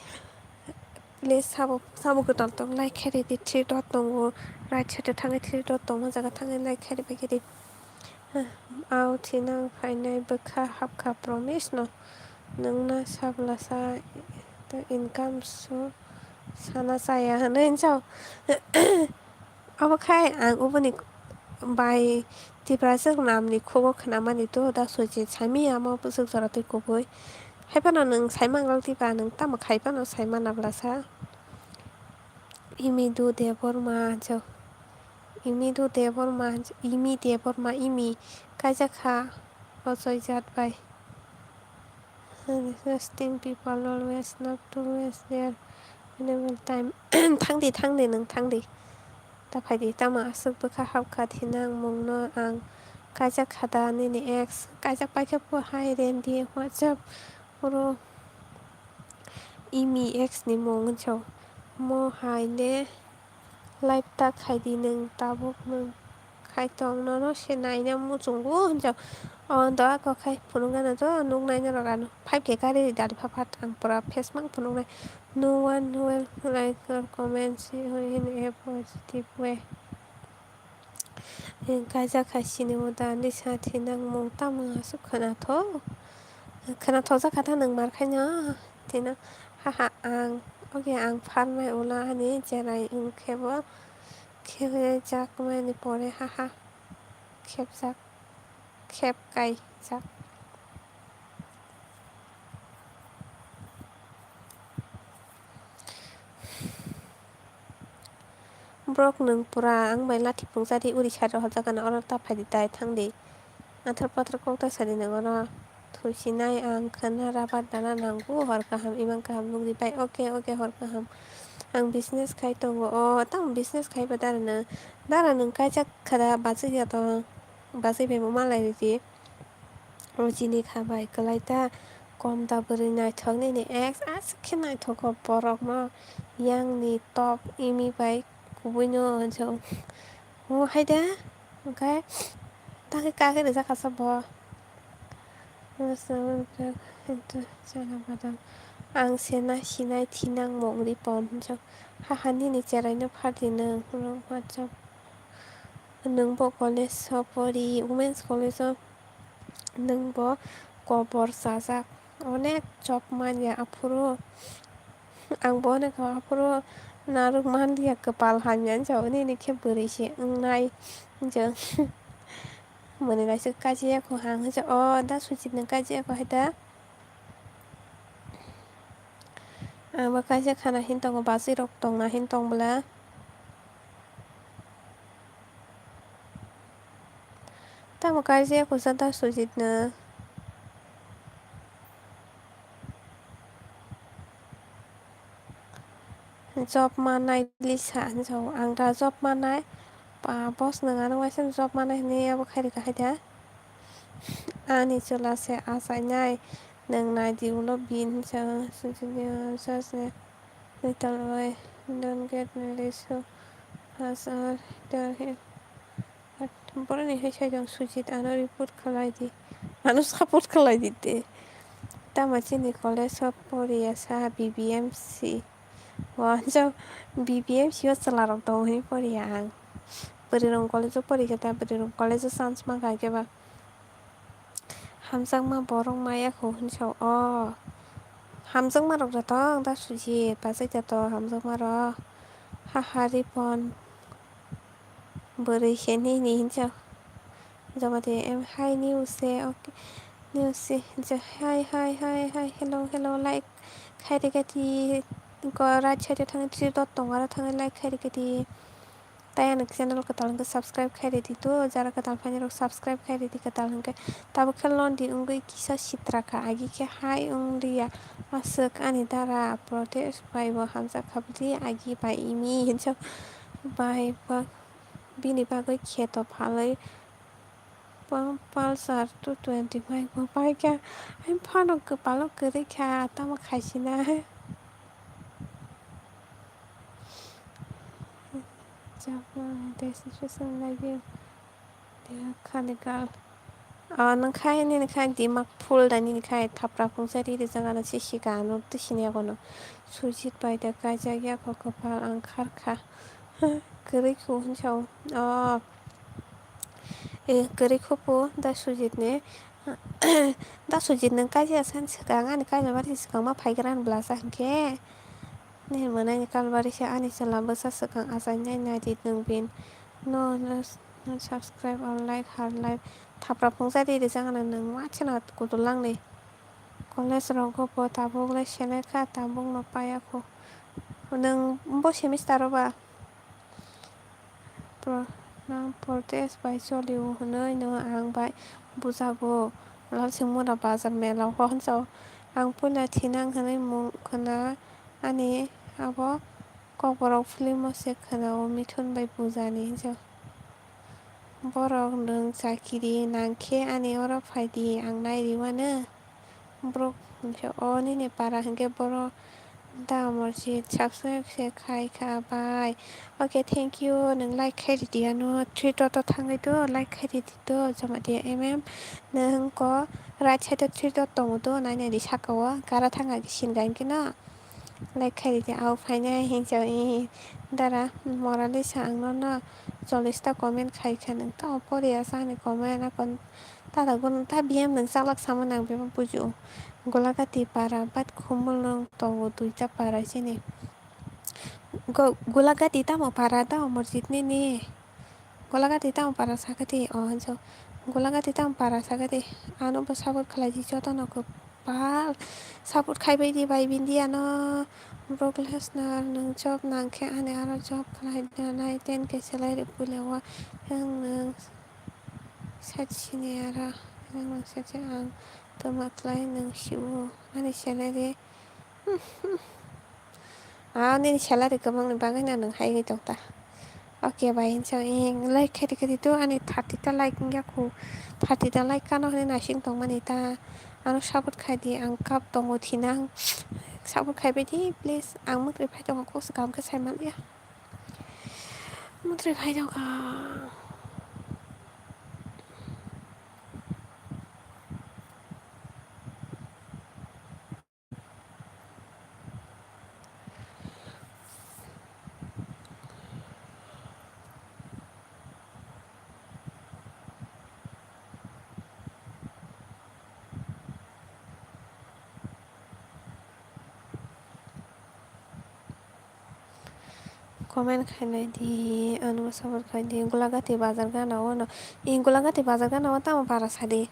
Please sabo, sabo kwtal tong, like khe ridi, three dot tongo, right side o thangwi three dot tongma jaga thangwi like khe ribaikhe di. Ao thinang phainai bwkha hapkha promise no, nwngna sablasa income so sana chaya hwnwi hinjao. Obo khai ang oboni bai Tipraswk namni khugo khnamani to da soiche saimanya amo bwswk jora twi kubui. Haiphano nwng saimang rok Tipra nwng tamo khai phano saimana blasa. Imidu Debbarma hinjao. Imidu Debbarma hinjao. Imi Debbarma, imi kaijak kha Ajoy Jat bai. Interesting people always love to waste their valuable time. Thangdi, thangdi, nwng thangdi. Ta phaidi, tamo aswk bwkha hapkha thinang mungno ang kaijak khada nini ex. Kaijak paikha bo hai rendi WhatsApp oro imi ex ni mung hinjao. Mo hai le. Live ta khaidi nwng tabuk nwng khai tong nono se naina muchungo hinjao. O do ako khai phunukgana do nuk naina rok ano five K kari dari pha phat ang pura face mang phunuknai. No one will like or comment in a positive way. Kaijak khai sini o da ani sathi nang mung tamo aswk khwnathok. Khwnathok jak kha ta nwng mar khaino tino haha ang oke ang pharnai ulo ani cherai wngkhe bo. Khebjakmani pore haha khebjak, kheb kaijak. Borok nwng pura ang bai lathi phunukjadi uri side rok hojakgana oro ta phaidi tai thangdi. Athar pathar kok ta sadi nang oro. Thusinai ang khwna rabar dana nango hor kaham imang kaham nukdi bai oke oke hor kaham. Ang business khai tongo o tamo business khai ba dara nwng dara nwng kaijak khada bachwi ya to bachwi bai bo malai ridi. O chini kha bai kwlai ta kom da bwrwi naithok nini ex aswk khe naithok o borok no yang ni top imi bai kubui no hwnjak o hai da hwnkhe ta khe kake rijak kha sa bo. Ang se na sinai thinang mung ripon hwnjak haha nini cherai no phardi nwng hwnjak nwng bo college o pori women's college o. Nwng bo kobor chajak onek job manya aphuru ang bo onek aphuru narwk manliya kwpal hamya hinjao nini khe bwrwi se wngnai hinjao. Mwnwi naisik kaji yakho ang hinjao o da Sujit nwng kaji yakho hai da. Ang bo kaisa khana hin tongo bachwi rok tongna hin tong bwla. Tamo kaijak kusa da Sujit no. Job manai Lisa hinjao ang da job manai. Pa boss nwng ano waisa job manai hinwi abo khairika haida. Ani chwla se achainai nwng naidi ulo bin hinjao Sujit ni judge ni. Little boy, don't get married so fast or tell him. But boroni hai saijang Sujit ano report khalai di. Ano support khalai di te. Tama chini college o poriya sa B B M C. Wa jo B B M C o chwla rok tongo hwnwi poriya ang. Bwrwi rok college o pori khe ta bwrwi rok college o chance mankha khe ba. Hamjakma borok maya kho hinwi sao o. Hamjakma rok da tong da Sujit bachai da to hamjakma rok. Haha ripon bwrwi se nini hinwi sao. Joma de em hai news se ok news se hinwi sao hai hai hai hai hello hello like khai rikha di ko right side o thangwi three dot tongo aro thangwi like khai rikha di. Tai ani channel kwtal hwnkhe subscribe khai ridi to, jara kwtal phainai rok subscribe khai ridi kwtal hwnkhe. Tabuk khe londi wngwi kisa sitra kha, agi khe hai wng liya. Aswk ani dara protest bai bo hamjak kha bwdi agi bai imi hinjak bai bini bagwi kheto phalwi Pulsar two twenty bike bo paikha. Hai phano kwpalo kwrwi kha, tamo khaisina. Chakma destination lagi dia khani gal. O, nung khai, nini khai dimak full da, nini khai thapra phungsa ri rijak ano se sika ano twi sini yago no. Sujit bai da kaijak yago kwpal ang khar kha. Kwrwi khu hwnsa o. O, e, kwrwi khu pu da Sujit ni. Da Sujit nung kaijak san swkang ani kailabari swkang ma phaigra ani bwlasa hinkhe. Nini mwnai ni kalbari se ani chwla bwsa swkang achainai naidi nwng bin no, no, no subscribe or like har like thapra phungsa di rijak ano nwng ma chwla kutung langni college rogo bo tabuk le selai kha tabuk no paiya kho nwng bo semester o ba. Pro-, nang protest bai cholio hwnwi no ang bai bujago. Lalsingmura bazar mela o hwnjao. Ang puila thinang hwnwi mung khwna ani abo kokborok film o se khwnao Mithun bai bujani hwnjao. Borok nwng chakiri nangkhe ani oro phaidi ang nairiwano. Borok hinkhe o nini para hinkhe borok da morjit subscribe se khai kha bai. Okay, thank you. Nwng like khai ridi ano three dot o thangwi do, like khai ridi do, Jamatia M M. Nwng ko right side o three dot tongo do, nai nai di saka o gara thang agi sin gain khe no. Like khai ridi, au phainai hinsa i dara Moralisa ang nono chollish ta comment khai kha, nwng tamo pori asa ani comment akon tata gun ta B M nwng chalak sama nang bebo bujo. Golagati para bat Khumulwng tongo duita para chini. Go-, Golagati tamo para ta Omorjit nini? Golagati tamo para sakati, o, hwnjak. Golagati tamo para sakati. Ano bo support khlai di jotono kwpal. Support khai bai di bai bini ano. Brock Lesnar nwng job nang khe ani aro job khlai da nai ten K salary puila o. Yang nwng sat sini aro. Yang nwng sat sini ang toma khlai nwng siwo. Ani salary. Ah, nini salary kwbangni bagwino nwng hai wngwi tong ta. Okay, bai, hinsa, eh, like khaidi khaidi to, ani thirty ta like wngya khu. Thirty ta like kano hwnwi naising tongmani ta. Ano support khaidi, ang cup tongo thina. Support khaibai di, please. Ang mwkhri phai tongo, kok se kaham khe sai manliya. Mwkhri phai tongo. Comment khainai di, ano support khai di, Golagati bazar gana o no, i Golagati bazar gana o tamo para sadi.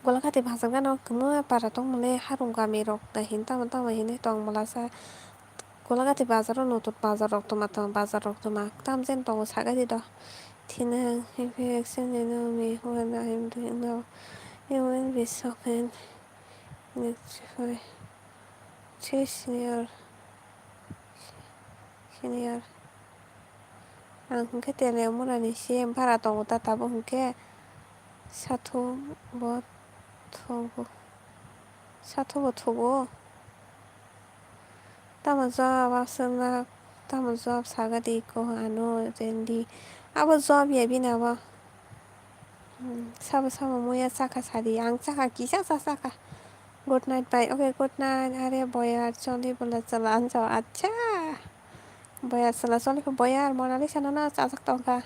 Golagati bazar gana o kwbangma para tongmani harung kami rok da hin tamo tamo hinwi tong mala sa. Golagati bazar o notun bazar rok tongma tong bazar rok tongma tamjen tongo sagadi do. Thina hinkhe action ni no mi huana him do no. Even be soken. Next five. Three senior. Senior. Ang hwnkhe tene mura ni C M para tongo ta tabuk hwnkhe sathu bo thugo. Sathu bo thugo. Tamo jawab aswkna, tamo jawab sagadi ko ano rendi. Abo jawab ya bini abo. Hmm, sabo sabo muya chakha sadi, ang chakha kisa cha chakha. Good night bye. Okay, good night. Are boyar choli bola chala anjao. Acha. Boyar chala choli ko boyar Monalisa no na chajak tongkha.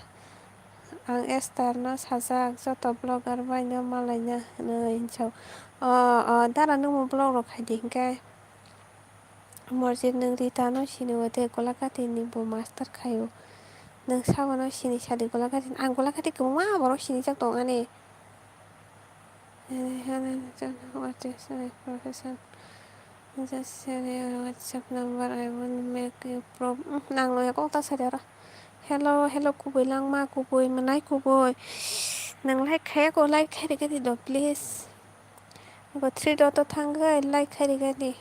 Ang Esther no sajak joto vlogger bai no malaina hwnwi hinjao. O, o, dara nungmo vlog rok khaidi hinkhe. Morjit nwng Rita no sini o de Golagati ni bo master khaio. Nwng sabo no sini sadi Golagati ni. Ang Golagati kwbangma borok sinijak tong ani. What is my profession? Just send your WhatsApp number, I will make you prob-, mm, nang loya kok ta sadi oro. Hello, hello, kubui langma, kubui mwnai, kubui. Nang like khaya ko, like khai rikadi do, please. Bo three dot o thangwi like khai rikadi.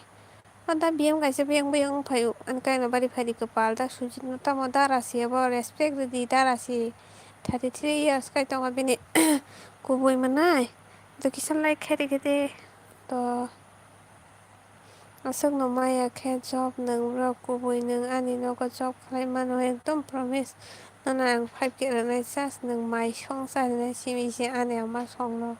Anda B M kaisa biyang biyang wng phaio, ani kainwi bari phaidi kwpal da Sujit no tamo dara se abo respect rwdi dara se thirty three years kai tongo bini kubui mwnai to kisa like khai rikhe de to aswk no maya khe job nwng bro kubui nwng ani nogo job khlai mano ekdom promise nono ang five K rwnai just nwng mai song cha rwnai simi se ani ama song no.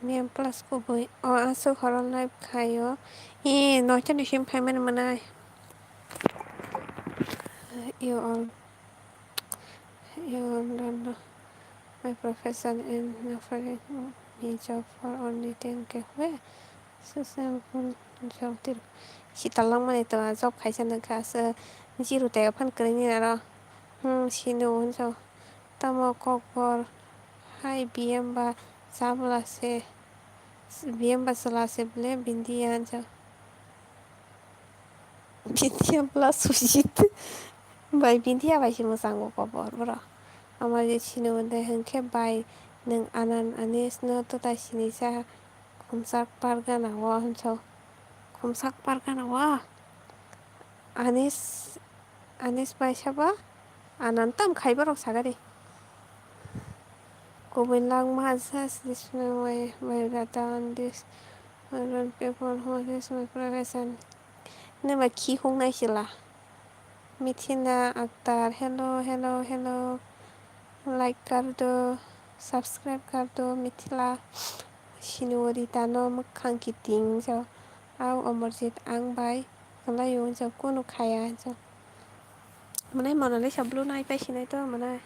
Mem plus kubui. O aswk horo live khaio. E, noita ni sim phaimani mwnai. You all, you all don't know. My profession and my job for only ten K. Where? Successful job tiro. Sita langmani to job khaisa nangkha aswk zero tei aphan kwrwini aro. Hmm, sino hwnso. Tamo kokbor hai B M ba chabla se, B M ba chwla se ble Bindia hwnso. Bindia bla Sujit bai Bindia bai se mwchango kokbor bro. Ama je sino hwnde hwnkhe bai nwng Anan Anis no to tai sinisa khumsak pargana o hwnso. Khumsak pargana o Anis Anis bai sabo Anan tam khai borok sagari. Kubui langma just this my biodata and this my loan paper, what is my profession? Nima khi hung nai sila. Mithina Akhtar, hello, hello, hello. Like kar do, subscribe kar do, Mithila. Sinwari tano mwkhang kiting so. Au Omorjit ang bai. Kwlai o hwnsa kunu khaya hwnsa. Mwnai Monalisa blue nai pai sinai to mwnai.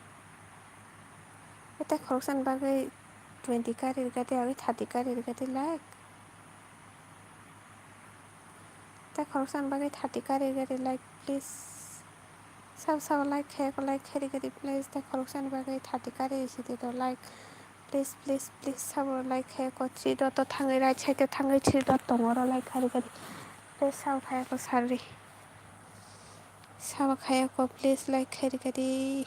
Eta khoroksa ni bagwi twenty kari rwgadi agwi thirty kari rwgadi like. Eta khoroksa ni bagwi thirty kari rwgadi like please. Sabo sabo like khe ko like khe rwgadi please. Eta khoroksa ni bagwi thirty kari rwgadi to like. Please, please, please, sabo like khe ko three dot o thangwi right side o thangwi three dot tongo oro like kharikari. Please sabo khe ko sarwi. Sabo khe ko please like kharikari.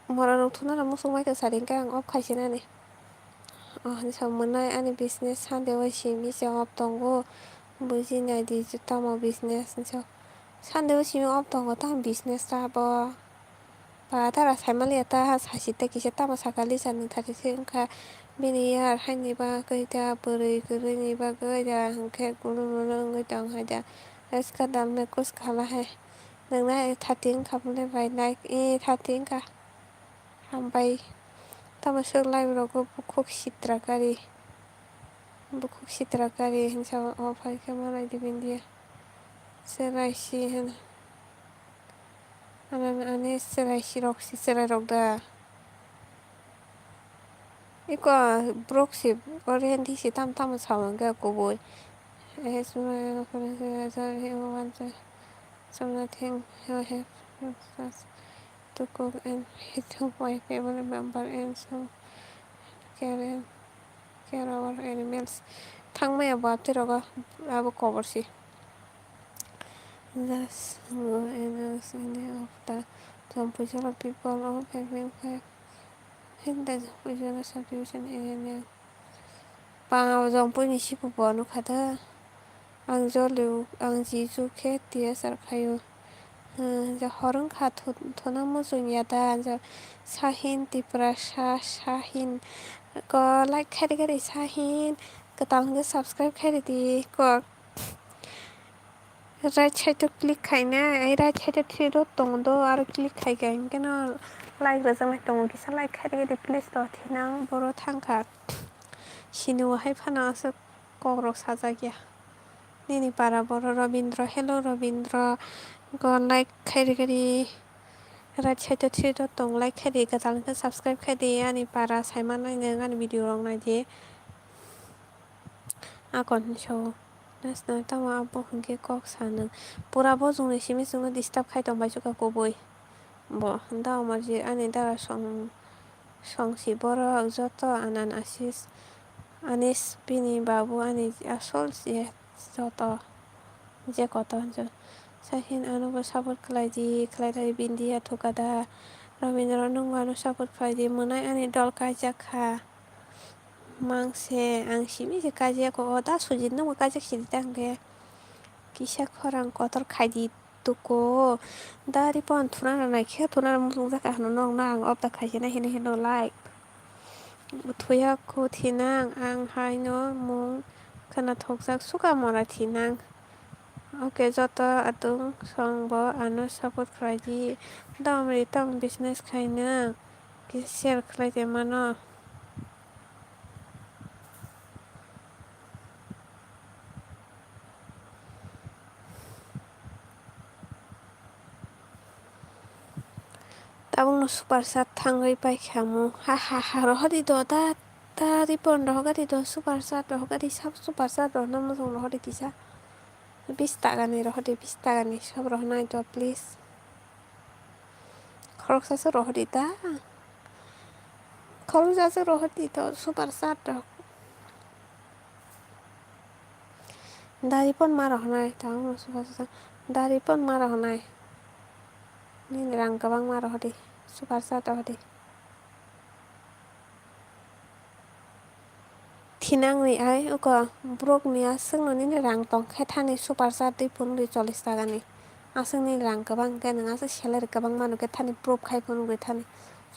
Mora rok thunana muchung bai khe sari hwnkhe ang off khai sinani. Oh, ani sa mwnai ani business Sunday o simi se off tongo. Buji nai di tamo business hinsa. Sunday o simi off tongo tamo business ta bo. Ba tara saimaliya ta sasi tei kisa tamo saka lisa ni thari se wngkha. Bini yar haini bagwi da bwrwi kwrwini bagwi da hwnkhe gulu mulu wngwi tong hai da. Eska dal me kuch khala hai. Nwngnai thati wngkha bole bai like e thati wngkha. Hambai tamo swk live rogo bukhuk sitra kari. Bukhuk sitra kari hinsa o phaikhe malai di bindia. Chwrai si hwn. Anani ani chwrai si rok si chwrai rok da. Iko borok si orienti si tam tamo sa hwnkhe kubui. As my friend says, he wants to, so nothing, he have to cook and he to my family member and so care and care our animals. Thangmaya bo abte rogo abo kobor si. Just go and ask any of the Jampuijala people of Pengpeng Five in the Jampuijala subdivision area. Pang abo Jampuini sibu bo nukha da. Ang jolio, ang jisu khe T S R khaio. Hmm, je hor wngkha thu-, thuna muchung ya da. Je Sahin Tiprasa, Sahin ko like khairi khairi Sahin. Kwtal hwnkhe subscribe khairi di kok. Right side o click khaina, ai right side o three dot tongo do, aro click khaikha hinkhe no like rwjaknai tongo, kisa like khaidi please do, thinang boro thangkha. Sini o hai phano aswk kokrok sajak ya. Nini para boro Robindra, hello Robindra, go like khairi khairi. Right side o three dot tong, like khaidi, kwtal hwnkhe subscribe khaidi, ani para saimanai nwng ani video rok naidi. Akon hinwi sao. Nasna tamo abo hwnkhe kok sa nwng. Pura bo chwngni simi chwngno disturb khai tong bai chukha kubui. Bo da Amarjit ani dara song, song si borok joto Anan Asis, Anis bini babu ani asol je joto je koto hinjo. Sahin ano bo support khlai di, khlai lai Bindia Thukada. Robindra nwng bo ano support khlai di, mwnai ani dol kaijak kha. Mangse ang simi se kaijak o, o da Sujit nwng bo kaijak sidi ta hwnkhe. Kisa khorang kotor khaidi tuko. Da Ripon thuna rw naikhe thuna rw muchungjak kha hwnwi nokno ang off da khaisina hino hino like. Thuya kho thinang, ang haino mung khwnathokjak suka mora thinang. Ok, joto adung song bo ano support khlai di. Dom ri tong business khainang, kisa share khlai de mano. Tabukno super chat thangwi paikha mo. Ha, ha, ha, rohordi do, da, da, ripon rohordi do, super chat rohordi, sab super chat rohorna mojong rohordi kisa. Bis takani rohordi, bis takani, sab rohornai do, please. Khoroksa se rohordi da. Khoroksa se rohordi do, super chat roh. Dari pon ma rohornai, tabukno super chat. Dari pon ma rohornai. Nini rang kwbangma rohordi, super chat rohordi. Thinangni ai uko borokni aswkno nini rang tongkhe thani super chat twi phunukdi chollish takani. Aswk nini rang kwbang khe nwng aswk salary kwbang mano khe thani proof khai phunukdi thani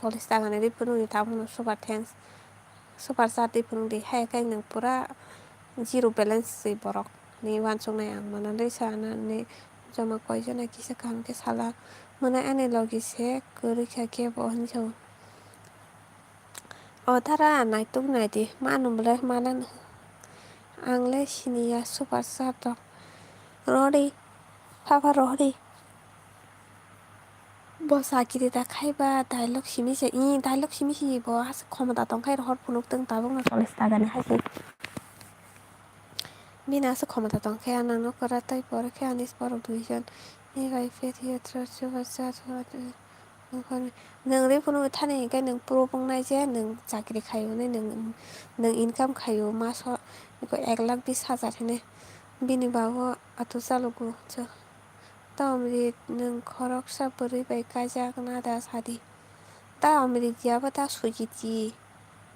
chollish takani twi phunukdi tabukno super thanks. Super chat twi phunukdi hai khe nwng pura zero balance se borok ni uansuknai ang mano le sa nani joma koi jona kisa kaham khe sala mwnai ani logi se kwrwi kha khe bo hinwi sa o. O dara naituk naidi, manu bwle mananw. Ang le siniya super chat rok. Rohordi, papa rohordi. Bo chakiri da khaiba dialogue simi se, i dialogue simi se bo aswk khomota tongkhai rohor phunuk tong tabukno chollish takani hai se. Bini aswk khomota tongkhe, ang nokora tei pore khe ani borok duijon ni bai pet yatra chuba cha. Nwng ri phunuk thani hinkhe nwng proof wngnai je nwng chakri khaio hinwi, nwng, nwng income khaio maso ek lakh bis hajar hinwi. Bini bago atu chalogo. Tamni nwng khoroksa bwrwi bai kaijak na da sadi. Ta Amrit ya bo ta Sujit ji.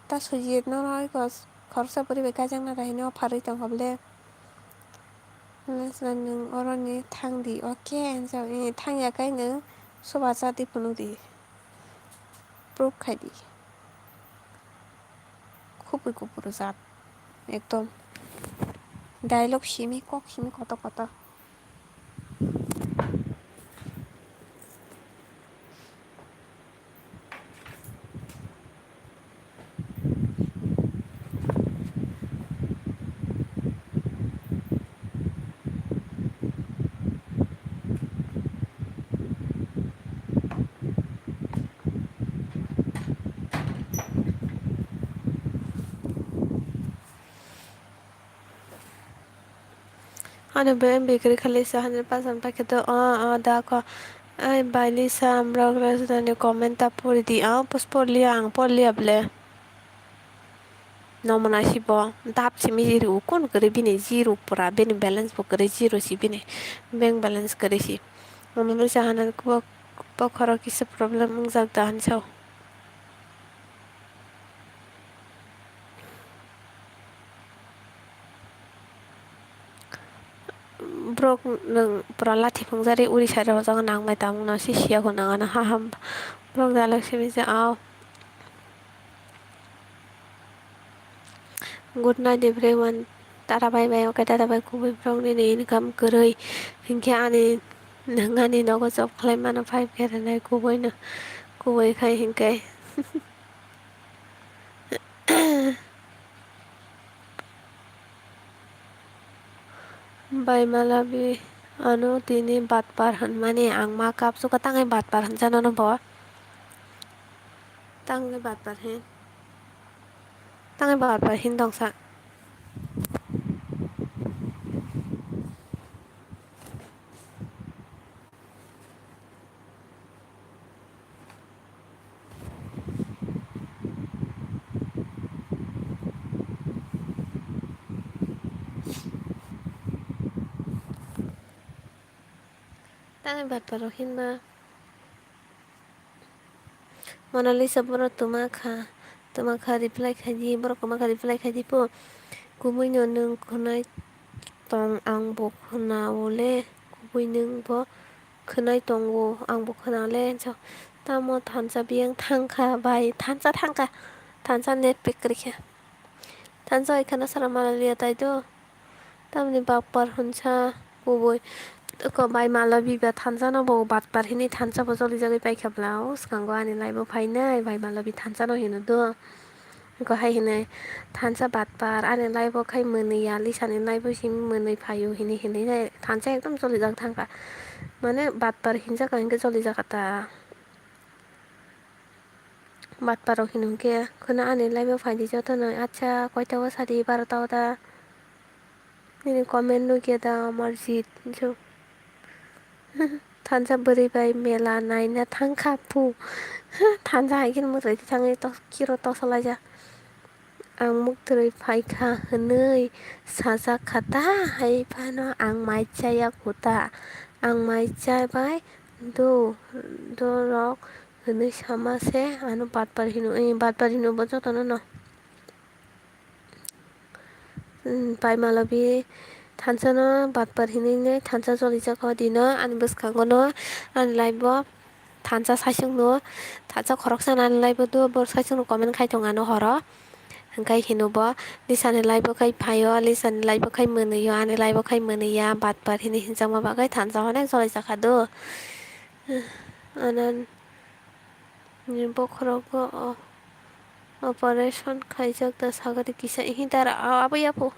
Ta Sujit no eko khoroksa bwrwi bai kaijak na da hinwi offer rwi tongkha bwle. Nwng oroni thangdi, okay, enjak, eh, thangya khe nwng soba chadi phunukdi. Proof khaidi. Khubui kupuru jat. Ekdom. Dialogue simi, kok simi koto koto. Ano be bakery khali sa hundred percent paikhe to, o, o, da kho. Ai, bai Lisa, amrok rajda ni comment ta pori di. Ang pos porliya, ang porliya ble. Nomona si bo, dap simi zero, kun kwrwi bini zero pura, bini balance bo kwrwi zero si bini, bank balance kwrwi si. Mama bai sa hana kbo, bokhorok kisa problem wngjak da hinwi sao. Borok nwng pura lathi phungjari uri sari rojak nang bai tamo no si siya ko nang ano ha ha borok dalak simi se ao. Good night everyone. Tata bye bye, okay, tata bye. Kubui borok nini income kwrwi hinkhe ani nwng ani nogo job khlai mano five K rwnai kubui no kubui khai hinkhe. Bai malabi ano tini batpar hwnmani ang ma kapsuka tangwi batpar hwnjano no bo tangwi batpar hin tangwi batpar hin dongsa. Tangwi batparo hinma. Monalisa borok twma kha, twma kha reply khai di, borok kwma kha reply khai di po. Kubui no nwng khwnai tong ang bo khwnao le, kubui nwng bo khwnai tongo ang bo khwnao le hinsa. Tamo thansa biyang thangkha bai, thansa thangkha. Thansa net pack kwrwi khe. Thansa hai kheno sara mala liya tai do. Tamni bapar hwnsa kubui. Eko bai mala biba thansa no bo batpar hini thansa bo jolijagwi paikha bla. O swkango ani live o phainai bai mala bi thansa no hino do. Eko hai hinwi thansa batpar ani live o khai mwnwi ya, Lisa ni live o simi mwnwi phaio hini hinwi thansa ekdom jolijak thangkha. Mane batpar hinjak hinkhe jolijak ta. Batpar rok hino hinkhe kheno ani live o phaidi jotono. Acha, koita o sadi, barota o da? Nini comment nukya da Amarjit jo. Thansa bwrwi bai mela naina thangkha phu. Thansa hai kheno mwtai thangwi tok-, kiro tosolai ja. Ang muktwrwi phaikha hwnwi sajak kha ta, hai phano ang mai chaya kho ta. Ang mai chabai do, do rok hwnwi sama se ano batpar hino, eh, batpar hino bo jotono no. Hmm, pai malobi thansa no batpar hinwi ne thansa jolijak o dino ani bwskango no ani live o thansa saichung no thansa khoroksa no ani live o do bo saichung no comment khai tong ano horo. Hwnkhe hino bo Lisa ni live o khai phaio, Lisa ni live o khai mwnwi o, ani live o khai mwnwi ya, batpar hinwi hinjakma bagwi thansa onek jolijak kha do. Anan ni bokhorogo o operation khaijak da sagari kisa ihi dara a-, abo yapho.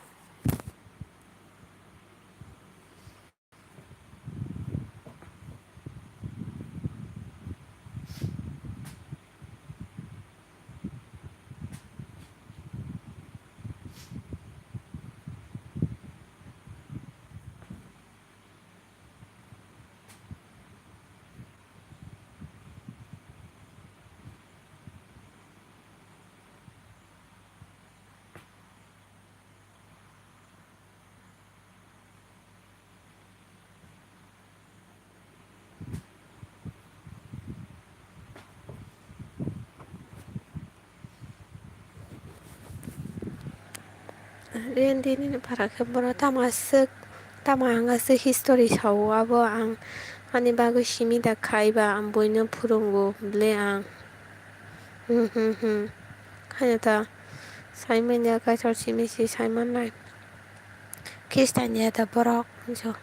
Rendi nini para khe borok tamo aswk, tamo ang aswk history sao, abo ang ani bagwi simi da khai ba, ang buino phurungo ble ang. Hmm, hmm, hmm. Haino ta saimanya kaitor simi si saimannai. Khristan ya da borok jo.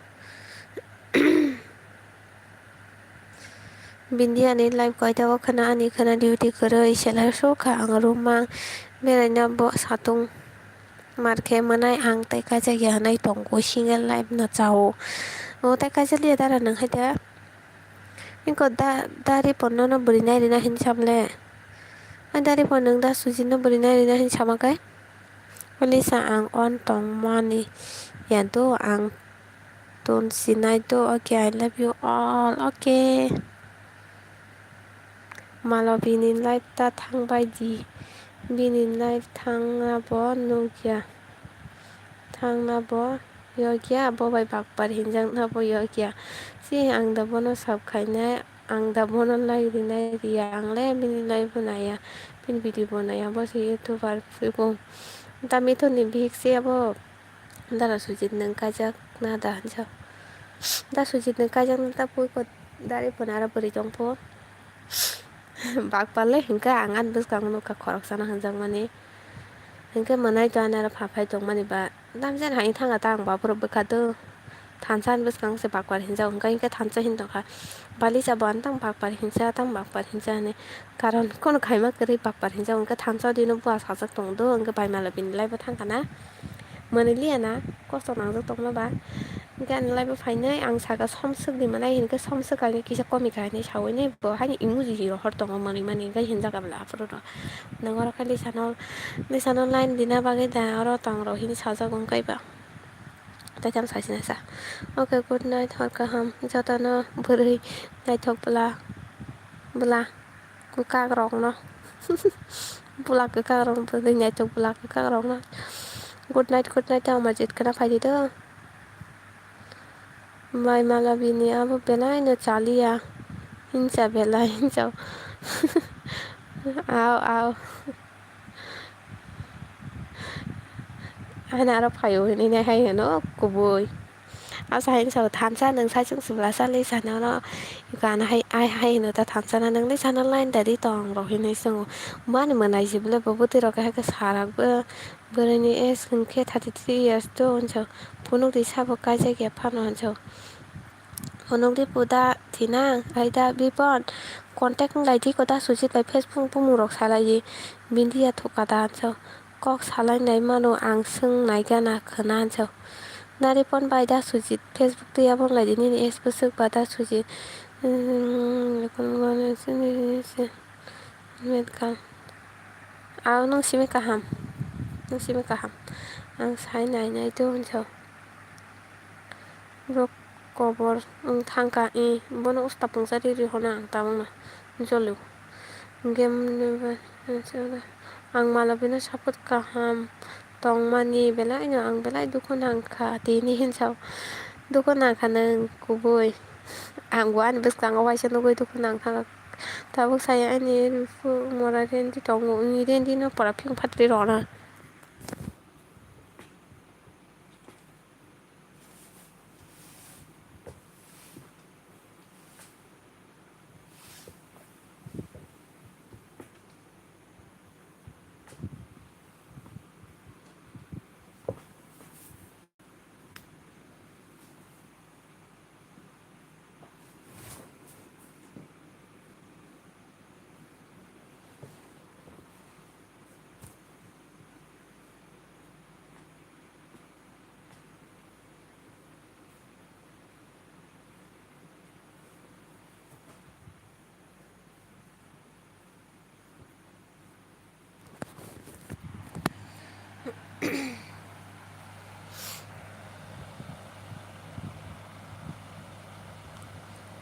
Bini ani live koita o khwna ani khwna duty kwrwi selai sukha ang room mang beraina bo satung markhe mwnai ang tei kaijak ya hwnwi tongo single live no chao o tei kaijak liya dara nang hai da. Eko da, da Ripon no, no bwrwi nai rina hin sam le. Ai da Ripon nwng da Sujit no bwrwi nai rina hin sama kai. Lisa ang on tong mani ya do ang tun sinai do. Okay, I love you all. Okay. Malo bini life ta thang bai di. Bini life thang na bo nukya. Thang na bo. Yokya, abo bai bakpar hinjakna bo yokya. Si ang da bono sab khainai, ang da bono like rinai riya, ang le bini live bo naiya, bini video bo naiya, bo se YouTuber phuibo. Da Mithun ni bihik se abo, dara Sujit nwng kaijak na da hinjak. Da Sujit nwng kaijak na ta phuiko, dari bo nara bwrwi tong pho. Bakpar le hinkhe ang ani bwskango nukha khoroksano hinjakmani. Hinkhe mwnai to ani aro pha phai tongmani ba. Damjani hai thanga ta ang baphuru bwkha do. Thansa ani bwskango se bakpar hinjak hinkhe, hinkhe thansa hin tongkha. Balisa bo ani tang bakpar hinsa, tang bakpar hinsa hinwi. Karon kono khaima kwrwi bakpar hinjak hinkhe thansa dino bua sajak tong do hinkhe bai mala bini live o thangkha na. Mwnwi liya na, kosto nangjak tongma ba. Hinkhe ani live o phainai ang saka somswk di mwnai hinkhe somswk kainwi kisa komi kainwi saui nai bo haini emoji hi rohor tongo mwnwi mani hinkhe hinjak abla aphuru rw. Nang oro khe lisano, lisano line rina bagwi da oro tong rw hini sajak wng kaiba. Tei tamo saisinasa. Okay, good night, hor kaham jotono bwrwi naithok bwla bwla. Kwkak rokno. Bwla kwkak rokno bwdwi naitok bwla kwkak rokno. Good night, good night, tamo majit khwna phaidi do. Mai mala bini abo belai no chaliya. Hinsa belai hinsa. Aw, aw. Ani aro phaio hinwi nai hai hwno kubui. Asa hai wngsa thansa nwng sai chwng sibla cha le sana no gana hai ai hai hino ta thansa na nwng le sana line da di tong rok hinwi chwng mani mwnai jible bo bwtwi rok hai khe sarak bo bwrwi ni age hwnkhe thirty three years to hwnsa phunuk di sabo kaijak ya phano hwnsa phunuk di puda thinang ai da bipon contact wng lai di ko da Sujit bai Facebook bumung rok salai di bini ya thuka da hwnsa. Kok salainai mano ang swng naigana khwna hwnsa. Naripon bai da Sujit Facebook twi abo wng lai di nini age bwswk ba da Sujit. Welcome. Ang nwng simi kaham. Nwng simi kaham. Ang sai nai nai do hwnsa. Borok kobor wng thangkha, i, bono usta pungsa riri hwnna ang tabukno jolio. Game ni ba-, ang Malabino support kaham tongmani belai no ang belai dukhu nangkha, tini hinsa dukhu nangkha nwng kubui. Ang bo ani bwskango waisa nugui dukhu nangkha. Tabuk saya ani mora rendi tongo, wngni rendi no pora phing phatri rona.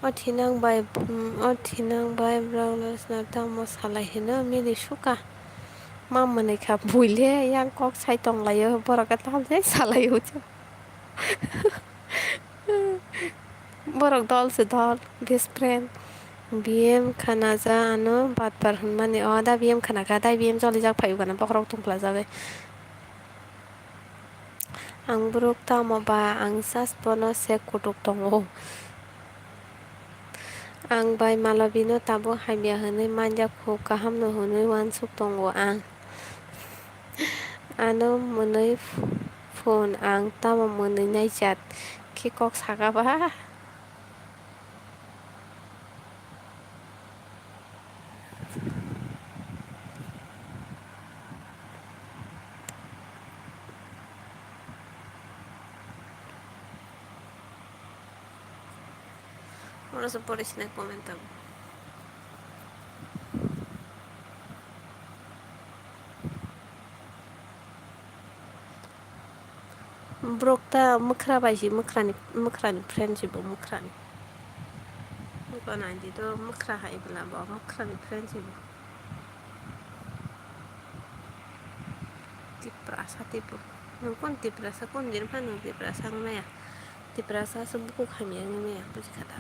O thinang bai, o thinang bai borok no tamo salai hino mili suka. Ma mwnwi kha buile yang kok sai tong laio borok khe tamjai salai o. Borok dol se dol, best friend. B M khana ja ano batpar hwnmani. O da B M khana kha, da B M jolijak phai gana bokhorok tungpla jagwi. Ang borok tamo ba, ang just bono se kutuk tongo. Ang bai Malabino tabuk hamya hwnwi manjak kho, kaham no hwnwi uansuk tongo ang. Ano mwnwi phone ang tamo mwnwi naijak khe kok saka ba. Oro se pore sina comment abo. Borok ta mwkhra bai si, mwkhrani, mwkhrani friend si bo, mwkhrani. Bo naidi do mwkhra hai bwla bo, mwkhrani friend si bo. Tiprasa tipo. Nwng kun Tiprasa, kun din phano Tiprasa wng maya. Tiprasa se bukhuk hamya wng maya, buji kha da.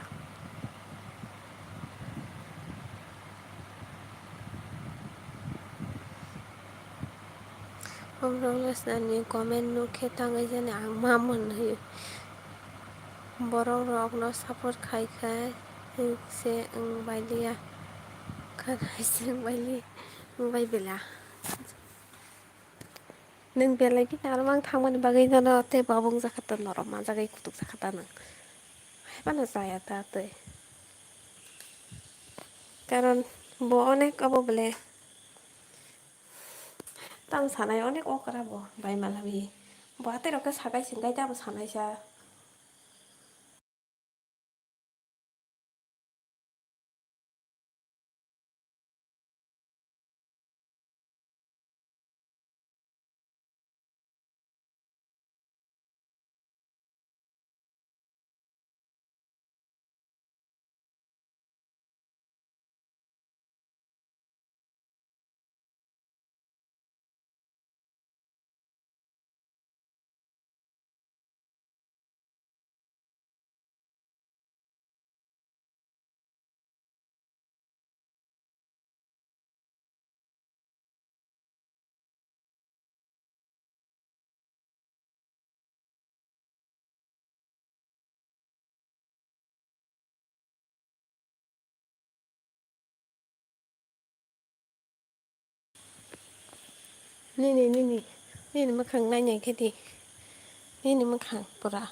Borok lesnani comment nukhe tangwi jani ang ma mwnwi. Borok rokno support khai khai se wng bai liya. Kha hai se wng bai li, wng bai bela. Nwng belai bini aro mang thangmani bagwi nono tei bo abo wngjakha ta norok manjagwi kutuk jakha ta nwng. Hai phano chaya ta tei. Karon bo onek abo bele tamo sanai onek okra bo bai malawi. Bo atwi rok khe sakai singkai tamo sanai sa. Nini, nini, nini mwkhang nainai khe di. Nini mwkhang pura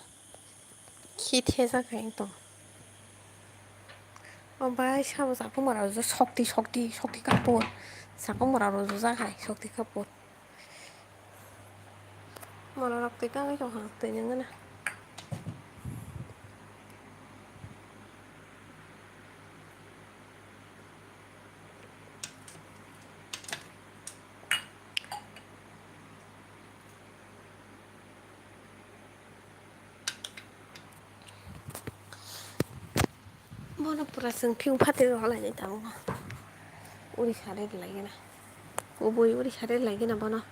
khithejak hai tong. O bai sabo chapung mora rw sokti, sokti, sokti kapur. Chapung mora rw jak hai sokti kapur. Mora rok twi tangwi tong kha, twi nang gana. Bono pura chwng phiyung phatwi rw lai tabuk. Uri sari lai gana. Kubui uri sari lai gana bono.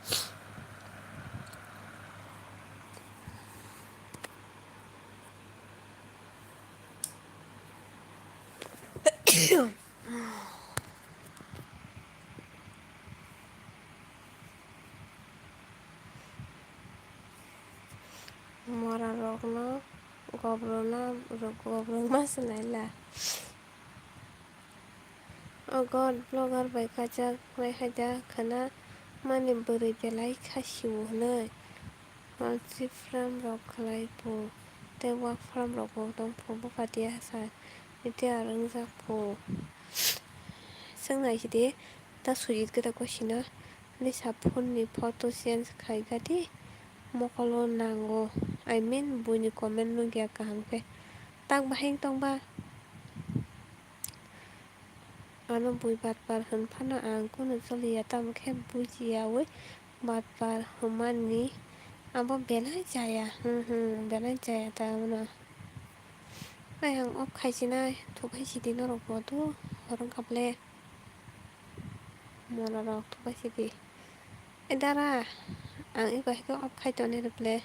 Mora rokno gobrona, gobroma se naila. O god vlogger bai kajak bai haida khana mani bwrwi belai kha siwo hwnwi. Hor chip from rok khlai phu tei work from rok bo tong phu bupha diya sa iti ar wngjak phu. Swng nai sidi ta sujit gada gosina. Lisa phone ni photo change khai gadi mokolo nango, I mean buini comment nugya kaham khe. Tak bahai tongba. Ano bui batpar hwn phano ang kunu choliya, tamo khe bujiyaui batpar hwnmani abo belai chaya, hmm, hmm, belai chaya ta ano. Ai ang off khaichinai, thupai sidi norok bo do, horong kable. Mora rok thupai sidi. E dara, ang eko hai khe off khai tonwi rwkle.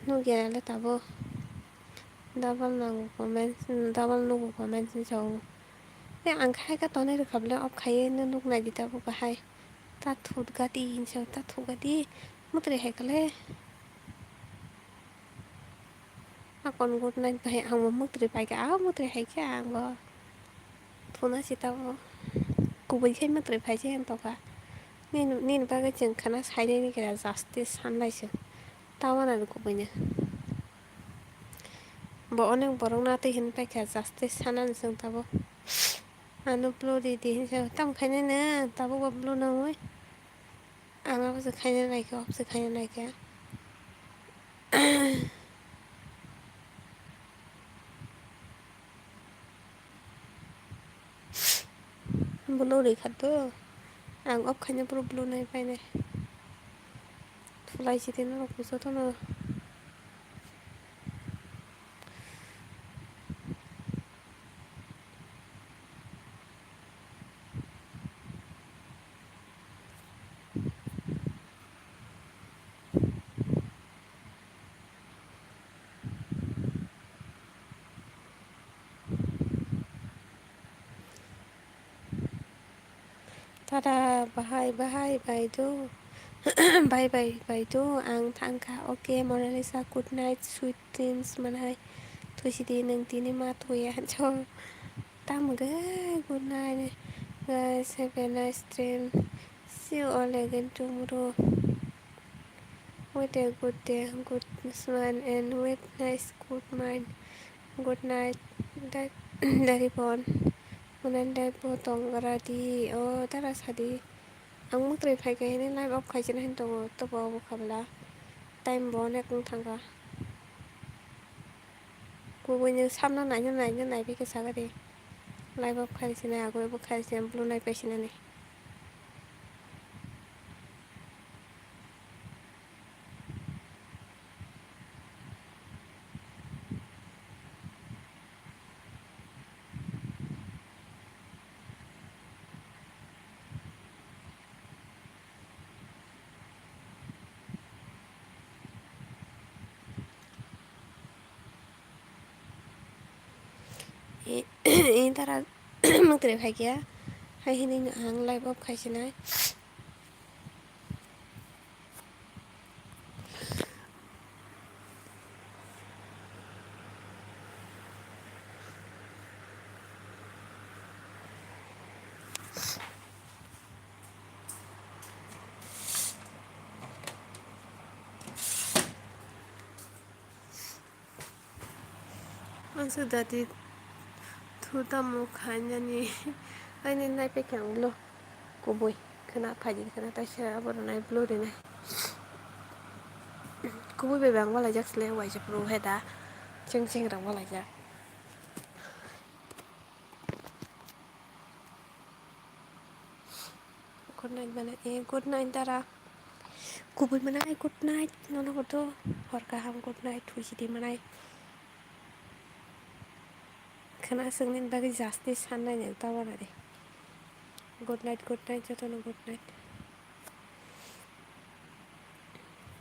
Nukya le tabuk. Double nango comments, double nugo comments ni sao. Tei ang khai kha tonwi rwkha bwle off khaiwi no nuk nai di tabuk bahai. Ta thut gadi hinwi sao, ta thut gadi. Mwtwrwi hai kha le. Akon good night bahai ang bo mwtwrwi pai kha, ah mwtwrwi hai khe ang bo. Thuna si tabuk. Kubui khe mwtwrwi phai se tongkha. Nini, nini bagwi chwng khana sainani khe justice sanlai se. Tawana ni kubui no. Bo onek borok na twi hin paikha justice sanani chwng tabuk. Ano blue di di hinwi sa tamo khainai nwng tabuk bo blue nangwi. Ang abo se khaina naikhe, off se khaina naikhe. Blue rikha to. Ang off khaina puro blue nai painai. Thulai sidi norok jotono. Tada bahai bahai bai do. Bye bye bai do. Ang thangkha. Okay, Monalisa, good night, sweet dreams manai. Thuisidi nwng tini ma thuya cho. Tamo khe good night, guys. Have a nice dream. See you all again tomorrow. With a good day, good smile, and with nice, good mind. Good night, Daribon. Unan dai bo tong gra di, o dara sadi. Ang mwtwrwi phai kha hini live off khai sina hin tongo, tobo obo khabla. Time bo onek wng thangkha. Kubui ni samno naina naina naibi khe saga di. Live off khai sina, agoi bo khai sina, blue nai pai sinani. Ini tara mwtwrwi phai khe hai hini ang live off khai sinai. Ang se dati thu tamo khainani. Aini nai pekhe ang lo kubui khna phaidi khna taisa abo rwnai blue rinai. Kubui bai bang walaijak sle waisa pro heda cheng cheng rang walaijak. Good night mana, eh, good night dara. Kubui mana, good night. Nono hodo hor kaham, good night, huisidi mana. Khana sengni bagwi justice sanai ni tawana de. Good night, good night, jotono good night.